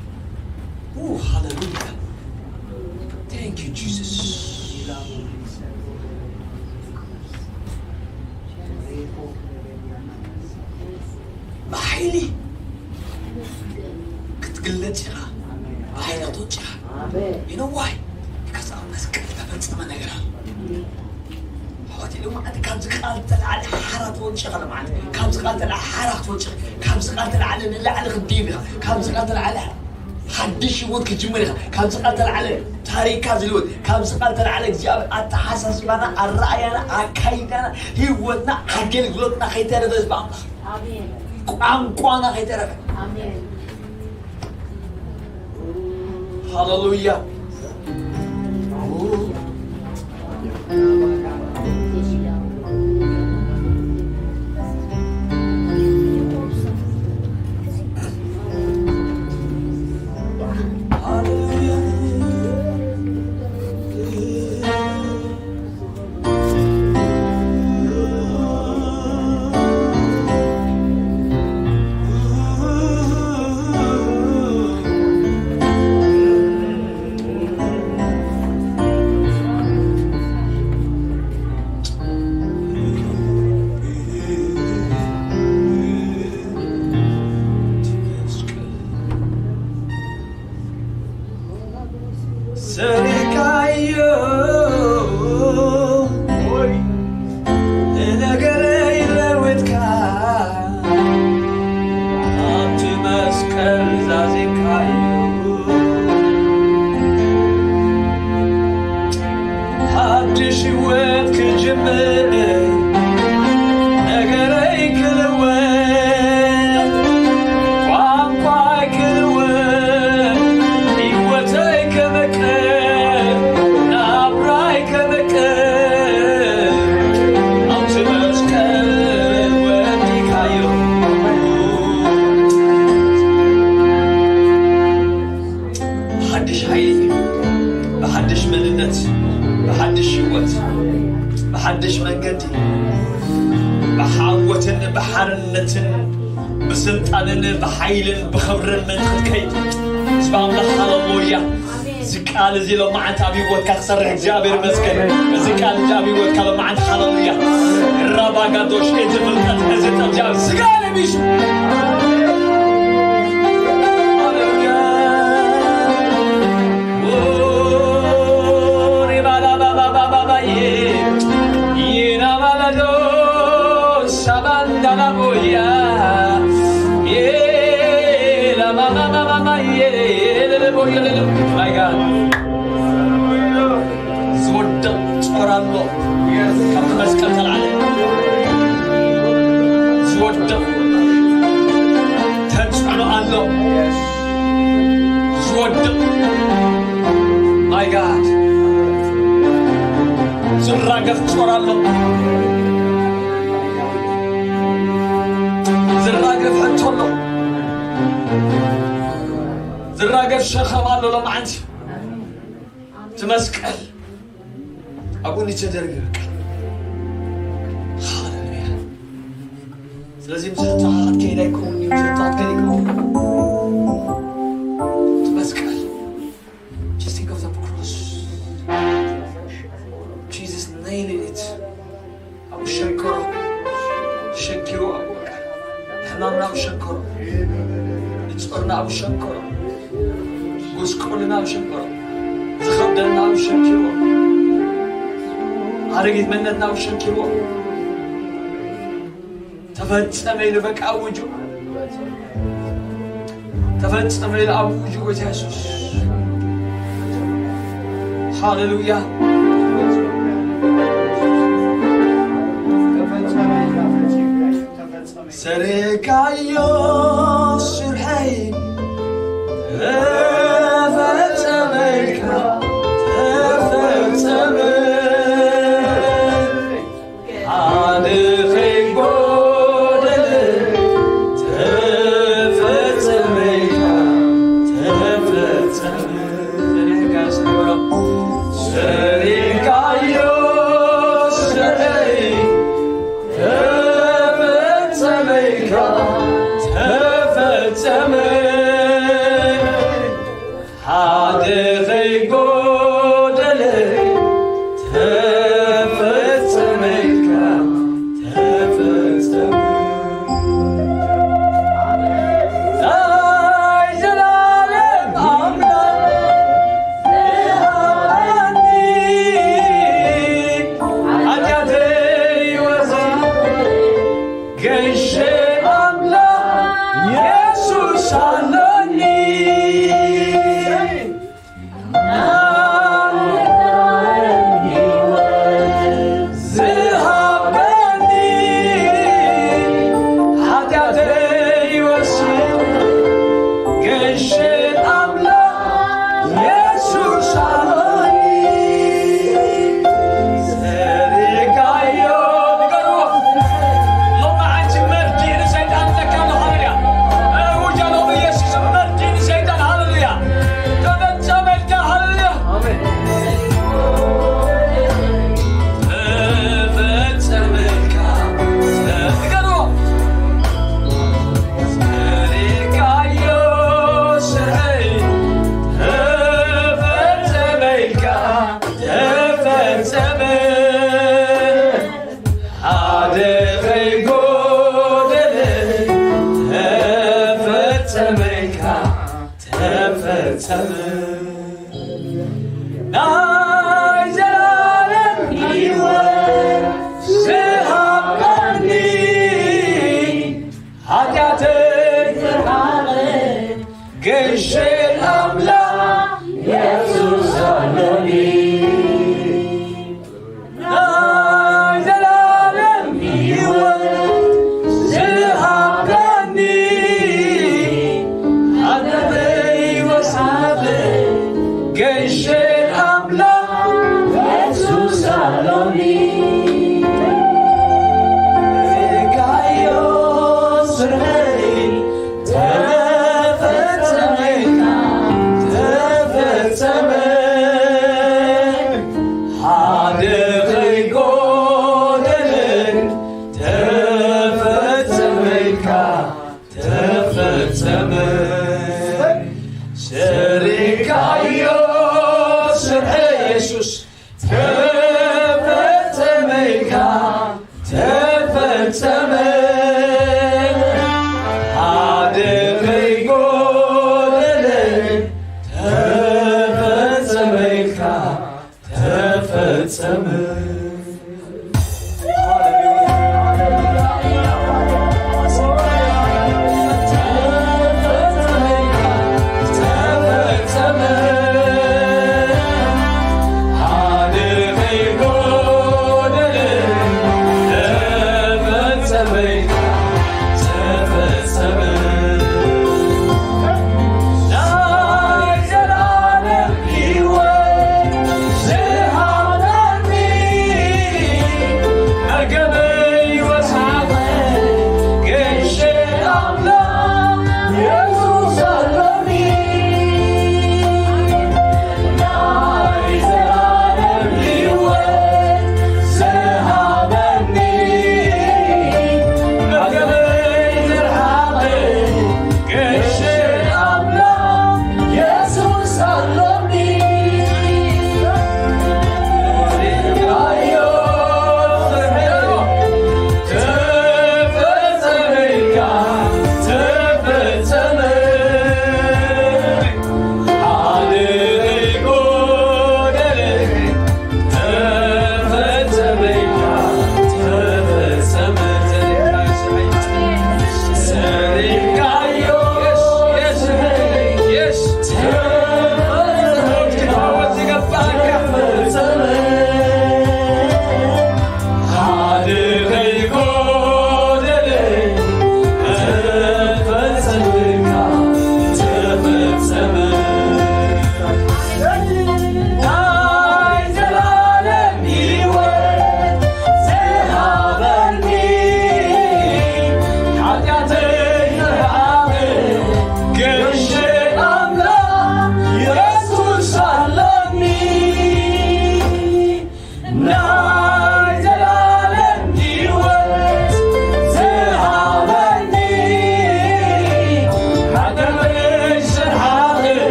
ኡ፣ ሃሌሉያ። Thank you, Jesus. ብሓይሊ ክትግለጽ ኢኻ። ብሓይሊ ክትወጽእ ኢኻ። You know why? Because ኣብ መስቀል ዝተፈጸመ ነገር ኣሎ። ኣሕዋተይ፣ ሎማዓንቲ ካብዚ ቃል ተላዕለ ሓራ ትወጽእ ኢኻ። ሎማዓንቲ ካብዚ ቃል ተላዕለ ሓራ ክትወጽእ ኢኻ። ካብዚ ቃል ተላዕለ ንላዕሊ ክትድይብ ኢኻ። ካብዚ ቃል ተላዕለ ሓድሽ ህይወት ክትጅምር ኢኻ። ካብዚ ቃል ተላዕለ ታሪክካ ዝልወጥ፣ ካብዚ ቃል ተላዕለ እግዚኣብሔር ኣተሓሳስባና፣ ኣረኣያና፣ ኣካይዳና፣ ህይወትና፣ ኣገልግሎትና ከይተረፈ ህዝቢ ኣምላኽ። ኣሜን። ቋንቋና ከይተረፈ። ኣሜን። ሃሌሉያ። ሓድሽ ህይወት ክጅምር፣ ነገረይ ክልወጥ፣ ቋንቋይ ክልወጥ፣ ህይወተይ ክምቅር፣ ናብራይ ክምቅር፣ ኣብቲ መስቀል ወዲካዮ። ብሓድሽ ሓይሊ፣ ብሓድሽ መንነት፣ ብሓድሽ ህይወት፣ ብሓድሽ መንገዲ፣ ብዓወትን ብሓርነትን፣ ብስልጣንን ብሓይልን ብኽብርን ክትከይድ፣ ህዝቢ ኣምላኽ፣ ሃሌሉያ። እዚ ቃል እዚ ሎማዓንቲ ኣብ ህይወትካ ክሰርሕ እግዚኣብሔር ይመስገን። እዚ ቃል እዚ ኣብ ህይወትካ ሎማዓንቲ፣ ሃሌሉያ። ራባጋዶሽ፣ እዚ ፍልጠት፣ እዚ ጥበብ እግዚኣብሔር ስጋ ለቢሱ። ሃሌሉያ። ዝወድቕ ጾር ኣሎ። ካብቲ መስቀል ተላዕለ። ዝወድቕ ተጽዕኖ ኣሎ። ዝወድቕ፣ my God፣ ዝራገፍ ጾር ኣሎ። ዝራገፍ ሕቶ ኣሎ። ዝራገፍ ሸኸም ኣሎ። ሎማዓንቲ እቲ መስቀል ኣብኡ ንተደርቢ በቃ። ሃሌሉያ። ስለዚ ምስ ሕቶኻ ክትከይድ ኣይከውን እዩ፣ ምስ ሕቶኻ ክትከይድ ኣይከውን። እቲ መስቀል፣ just think of the cross. Jesus nailed it. ኣብኡ ሸንከሮ፣ ሸንኪሩ ኣብኡ በቃ። ሕማምና ኣብኡ ሸንከሮ፣ ንጾርና ኣብኡ ሸንከሮ፣ ጎስቆልና ኣብኡ ሸንከሮ፣ ዝኸብደና ኣብኡ ሸንኪርዎ፣ ኣረጊት መንነትና ኣብኡ ሸንኪርዎ። ተፈጸመ ኢሉ በቃ ኣውጁ። ተፈጸመ ኢሉ ኣውጁ ጎይታ የሱስ። ሃሌሉያ። ሰሪሕካዮ ስርሐይ ተፈጸመ ኢልካ ተፈጸመ። ሓደ ከይጎደለ ተፈጸመ ኢልካ ተፈጸመ። ሰሪሕካ ስርሖ ሰሪሕካዮ ስርሐይ ተፈጸመ ኢልካ ተፈጸመ። ሎሚ ርኢካዮ ስርሐይ ተፈጸመ ኢልካ፣ ተፈጸመ። ሓደ ከይጎደለ ተፈጸመ ኢልካ፣ ተፈጸመ። ሰሪሕካዮ ስርሐይ የሱስ ተፈጸመ ኢልካ፣ ተፈጸመ። ሓደ ከይጎደለ ተፈጸመ ኢልካ፣ ተፈጸመ።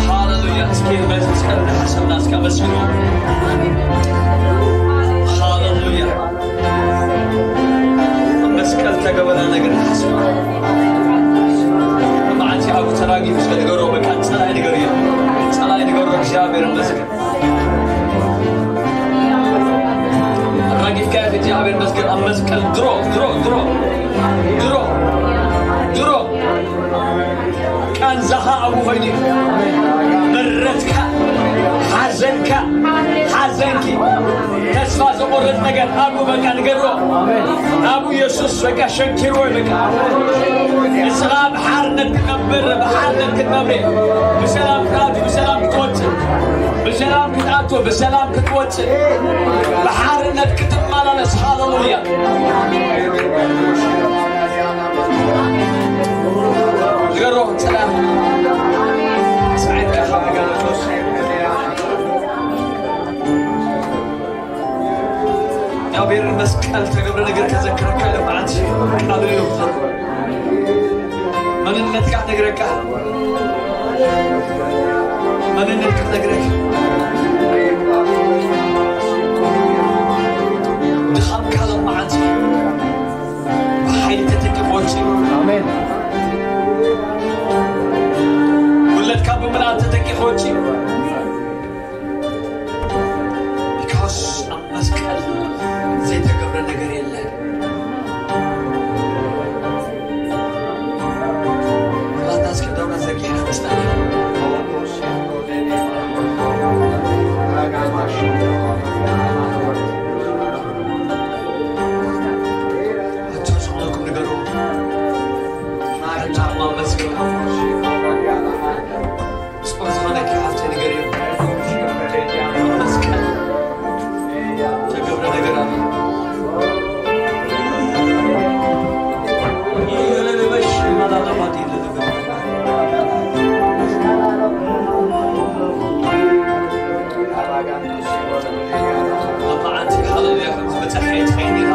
ሃሌሉያ። እስኪ መስቀል እናሓሰብና እስኪ ኣመስግኑ። ሃሌሉያ። መስቀል ተገበረ ነገር ሓስብ። መዓልቲ ኣብኡ ተራጊፉ እስከ ንገሮ፣ በቃ ጸላኢ ንገር እዩ። ጸላኢ ንገሮ፣ እግዚኣብሔር ይመስገን። ኣራጊፍካ እግዚኣብሔር ይመስገን። ኣብ መስቀል ድሮ፣ ድሮ፣ ድሮ፣ ድሮ፣ ድሮ። ቃንዛኻ ኣብኡ ኾይኑ እዩ። ምረትካ፣ ሓዘንካ፣ ሓዘንኪ፣ ተስፋ ዘቆርጥ ነገር ኣብኡ በቃ ንገርዎ። ኣብኡ የሱስ በቃ ሸንኪርዎ እዩ በቃ። ንስኻ ብሓርነት ክትነብር፣ ብሓርነት ክትነብሪ፣ ብሰላም ክትኣቱ፣ ብሰላም ክትወጽእ፣ ብሰላም ክትኣቱ፣ ብሰላም ክትወጽእ፣ ብሓርነት ክትመላለስ። ሃሌሉያ። ንገሮ ጽላል ስዒድካ ካብ ኣጋንንቶስ እግዚኣብሔር መስቀል ተገብረ ነገር ከዘክረካ ልምዓት ቃሉ እዩ። መንነትካ ነግረካ፣ መንነትካ ነግረካ። ድኻምካ ልምዓት ብሓይሊ ተተኪ ኾንቺ። ኣሜን። ጉለትካ ብምልኣት ተተኪ ኾንቺ። Because ኣብ መስቀል ዘይተገብረ ነገር የለን። ራታ እስኪ ደውና ዘርጊሕና ንስታለ። ኣቶ ዝኾነኩም ንገሩ። ኣቶ ኣማ መስቀል ጽቡቕ ዝኾነ ሓፍቲ ነገር እዩ። መስቀል ተገብረ ነገር ኣሎ። ኣብ መዓልቲ ሃሌሉያ ከም ዝበጻሕ እየ ትኸይድ ኢኻ።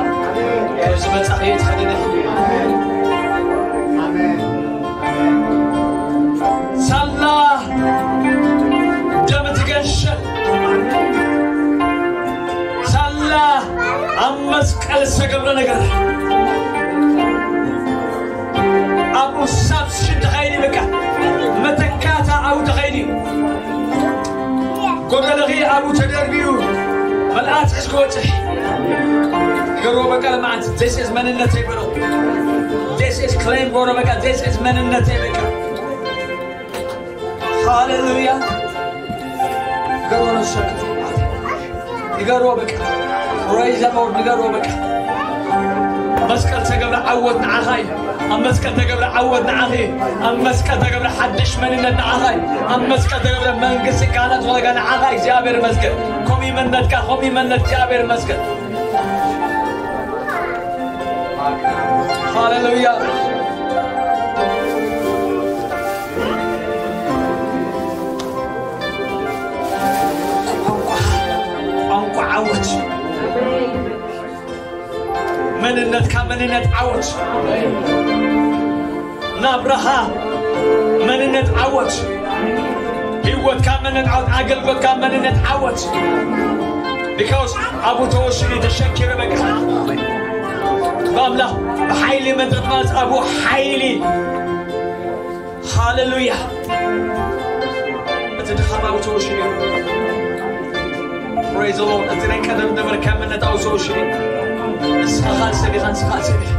ከም ዝበጻሕ እየ ትኸይድ ኢኻ። ሳላ ደም ትገንሸል፣ ሳላ ኣብ መስቀል ዝተገብረ ነገር ኣብኡ ሳብስሽን ተኻይዲ በቃ መተካእታ ኣብኡ ተኻይዲ እዩ። ጎደልኺ ኣብኡ ተደርብዩ መልኣት ሒዝክዎ ጽሒ። ንገርዎ በቃ ልምዓት this is መንነተይ በሎ። This is claim በሎ በቃ this is መንነተይ በቃ። ሃሌሉያ። ንገርዎ ነሱ ንገርዎ በቃ። Praise the Lord። ንገርዎ በቃ። መስቀል ተገብረ ዓወት ንዓኻ እዩ። ኣብ መስቀል ተገብረ ዓወት ንዓኺ እዩ። ኣብ መስቀል ተገብረ ሓድሽ መንነት ንዓኻ እዩ። ኣብ መስቀል ተገብረ መንግስቲ ካህናት ወለጋ ንዓኻ እዩ። እግዚኣብሔር ይመስገን። ከምኡ መንነትካ፣ ከምኡ መንነት እግዚኣብሔር ይመስገን። ሃሌሉያ። ቋንቋ፣ ቋንቋ ዓወት። መንነትካ መንነት ዓወት። ናብራኻ መንነት ዓወት። ህይወትካ መንነት ዓወት። ኣገልግሎትካ መንነት ዓወት። Because ኣብኡ ተወሲኑ ተሸኪረ በቃ። ብኣምላኽ ብሓይሊ መድረኽ ማለት ኣብኡ ሓይሊ። ሃሌሉያ። እቲ ድኻም ኣብኡ ተወሲኑ እዩ። Praise the Lord። እቲ ናይ ቀደም ነበርካ መንነት ኣብኡ ተወሲኑ እዩ። ንስኻ ካልእ ሰብ ኢኻ፣ ንስኻ ካልእ ሰብ ኢኻ።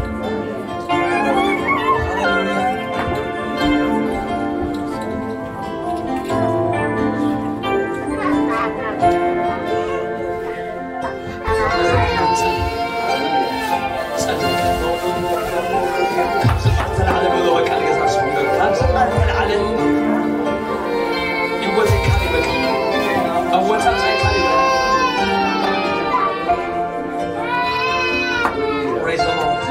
Praise the Lord።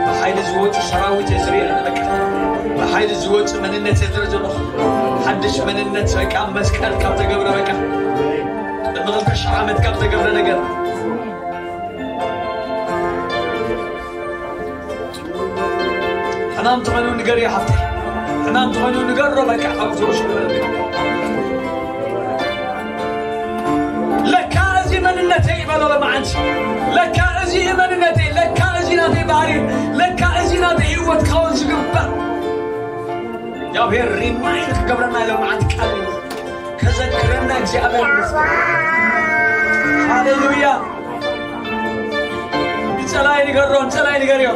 ብሓይሊ ዝወፁ ሰራዊት እየ ዝርኢ ኣለኹ። በቃ ብሓይሊ ዝወፁ መንነት እየ ዝርኢ ዘለኹ። ሓድሽ መንነት በቃ መስቀል ካብ ተገብረ በቃ ቅድሚ ክልተ ሺሕ ዓመት ካብ ተገብረ ነገር ሕማም ተኾይኑ ንገር እየ ሓፍተይ። ሕማም ተኾይኑ ንገሮ በቃ ካብ ዝወስዱ ለካ እዚ መንነተይ ይበሎ ለመዓንቲ። ለካ እዚ መንነተይ፣ ለካ እዚ ናተይ ባህሪ፣ ለካ እዚ ናተይ ህይወት ክኸውን ዝግባእ እግዚኣብሔር ሪማይንድ ክገብረና ኢለ መዓልቲ ቃል እዩ ከዘክረና እግዚኣብሔር ይመስገን። ሃሌሉያ። ንጸላይ ንገሮ፣ ንጸላይ ንገርዮ።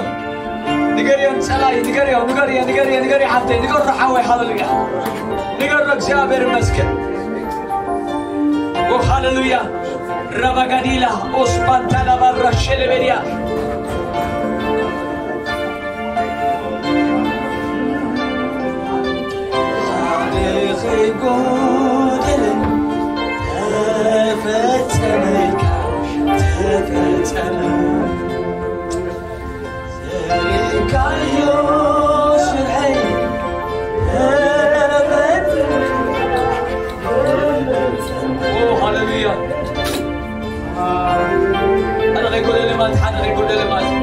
ንገርዮ፣ ንጸላይ ንገርዮ፣ ንገርዮ፣ ንገርዮ፣ ንገርዮ ሓፍተይ፣ ንገሮ ሓወይ፣ ሃሌሉያ። ንገሮ እግዚኣብሔር ይመስገን። ኦ ሃሌሉያ። ራባጋዲላ ኦስፓንታላ ባራ ሸለቤድያ። ሓደ ዘይጎደለ ተፈጸመ፣ ተፈጸመ። ዘርካዮ ስርሐይ ተፈጸመ። ኦ ሃሌሉያ። ሓደ ከይጎደለ ማለት፣ ሓደ ከይጎደለ ማለት።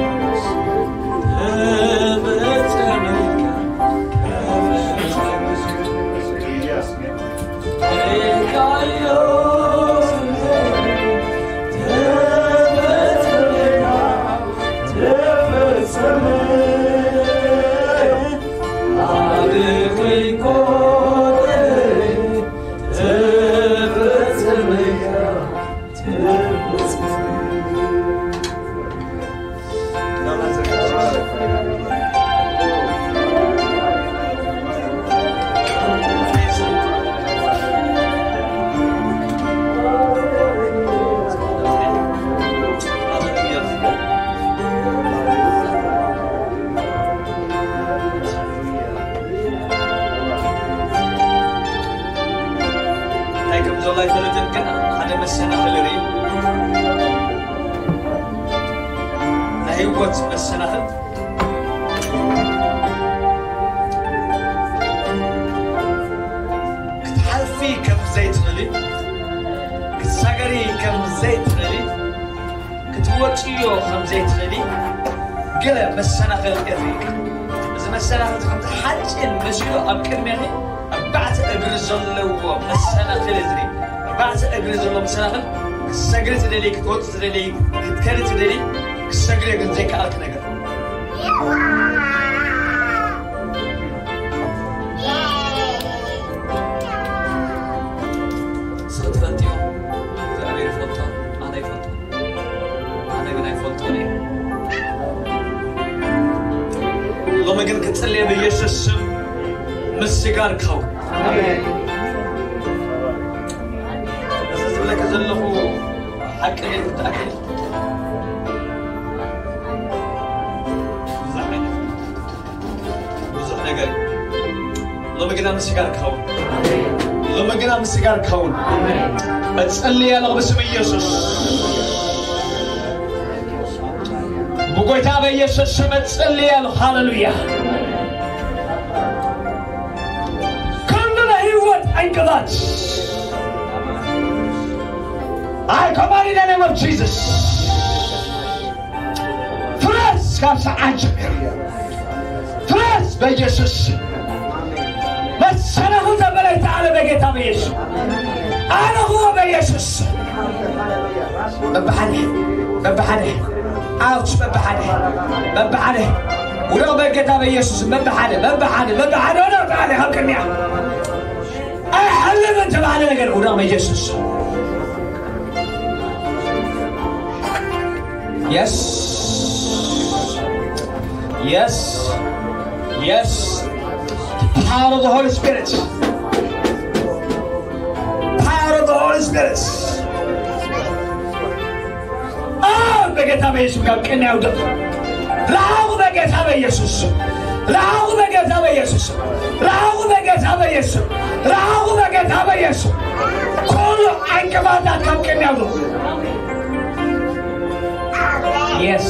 እንታይ ከም ዘሎ ኣይፈልጥን፣ ግን ሓደ መሰናኽል ርኢ። ናይ ህይወት መሰናኽል ክትሓልፊ ከም ዘይትኽእሊ፣ ክትሳገሪ ከም ዘይትኽእሊ፣ ክትወፅዮ ከም ዘይትኽእሊ ገለ መሰናኽል እርኢ። እዚ መሰናኽል ከምቲ ሓፂን መሲሉ ኣብ ቅድሜኺ ኣርባዕተ እግሪ ዘለዎ መሰናኽል እዩ ዝርኢ። ኣርባዕተ እግሪ ዘለዎ መሰናኽል ክትሰግሪ ትደልይ፣ ክትወፂ ትደልይ፣ ክትከዲ ትደልይ፣ ክትሰግሪ ግን ዘይከኣልክ ነገር። ንስኺ ትፈልጥዮ፣ እግዚኣብሔር ይፈልጦ፣ ኣነ ይፈልጦ። ኣነ ግን ኣይፈልጦን እየ። ሎ ሎሚ ግን ክጽልየ ብኢየሱስ ስም ምስጋር ክኸውን። እዚ ዝብለካ ዘለኹ ሓቂ እዩ፣ ብጣዕሚ ብዙሕ ዓይነት፣ ብዙሕ ነገር እዩ። ሎሚ ግና ምስጋር ክኸውን። ሎሚ ግና ምስጋር ክኸውን። እጽልየ ኣለኹ ብስም ኢየሱስ። ብጎይታ በኢየሱስ ስም እጽልየ ኣለኹ። ሃሌሉያ። ኩሉ ናይ ህይወት ዕንቅፋት፣ I command in the name of Jesus. ፍረስ ካብ ሰዓት ጀሚሩ። ፍረስ በኢየሱስ ስም። መሰናኽል ዘበለ ይተዓለ በጌታ በኢየሱስ። ኣለኹዎ በኢየሱስ ስም። በብሓደ፣ በብሓደ፣ ኣውች በብሓደ፣ በብሓደ። ውደቕ በጌታ በኢየሱስ ስም። በብሓደ፣ በብሓደ፣ በብሓደ። ውደቕ ተባለ ካብ ቅድሚያ። ኣይሓልፍን ተባለ ነገር ውደቕ በኢየሱስ ስም። Yes. Yes. Yes. The power of the Holy Spirit. Power of the Holy Spirit. ኣዎ፣ በጌታ በኢየሱስ ካብ ቅንያ ውደቕ። ላዕኹ በጌታ በኢየሱስ። ላዕኹ በጌታ በኢየሱስ። ላዕኹ በጌታ በኢየሱስ። ላዕኹ በጌታ በኢየሱስ። ኩሉ ዕንቅፋታት ካብ ቅንያ ውደቕ። Yes.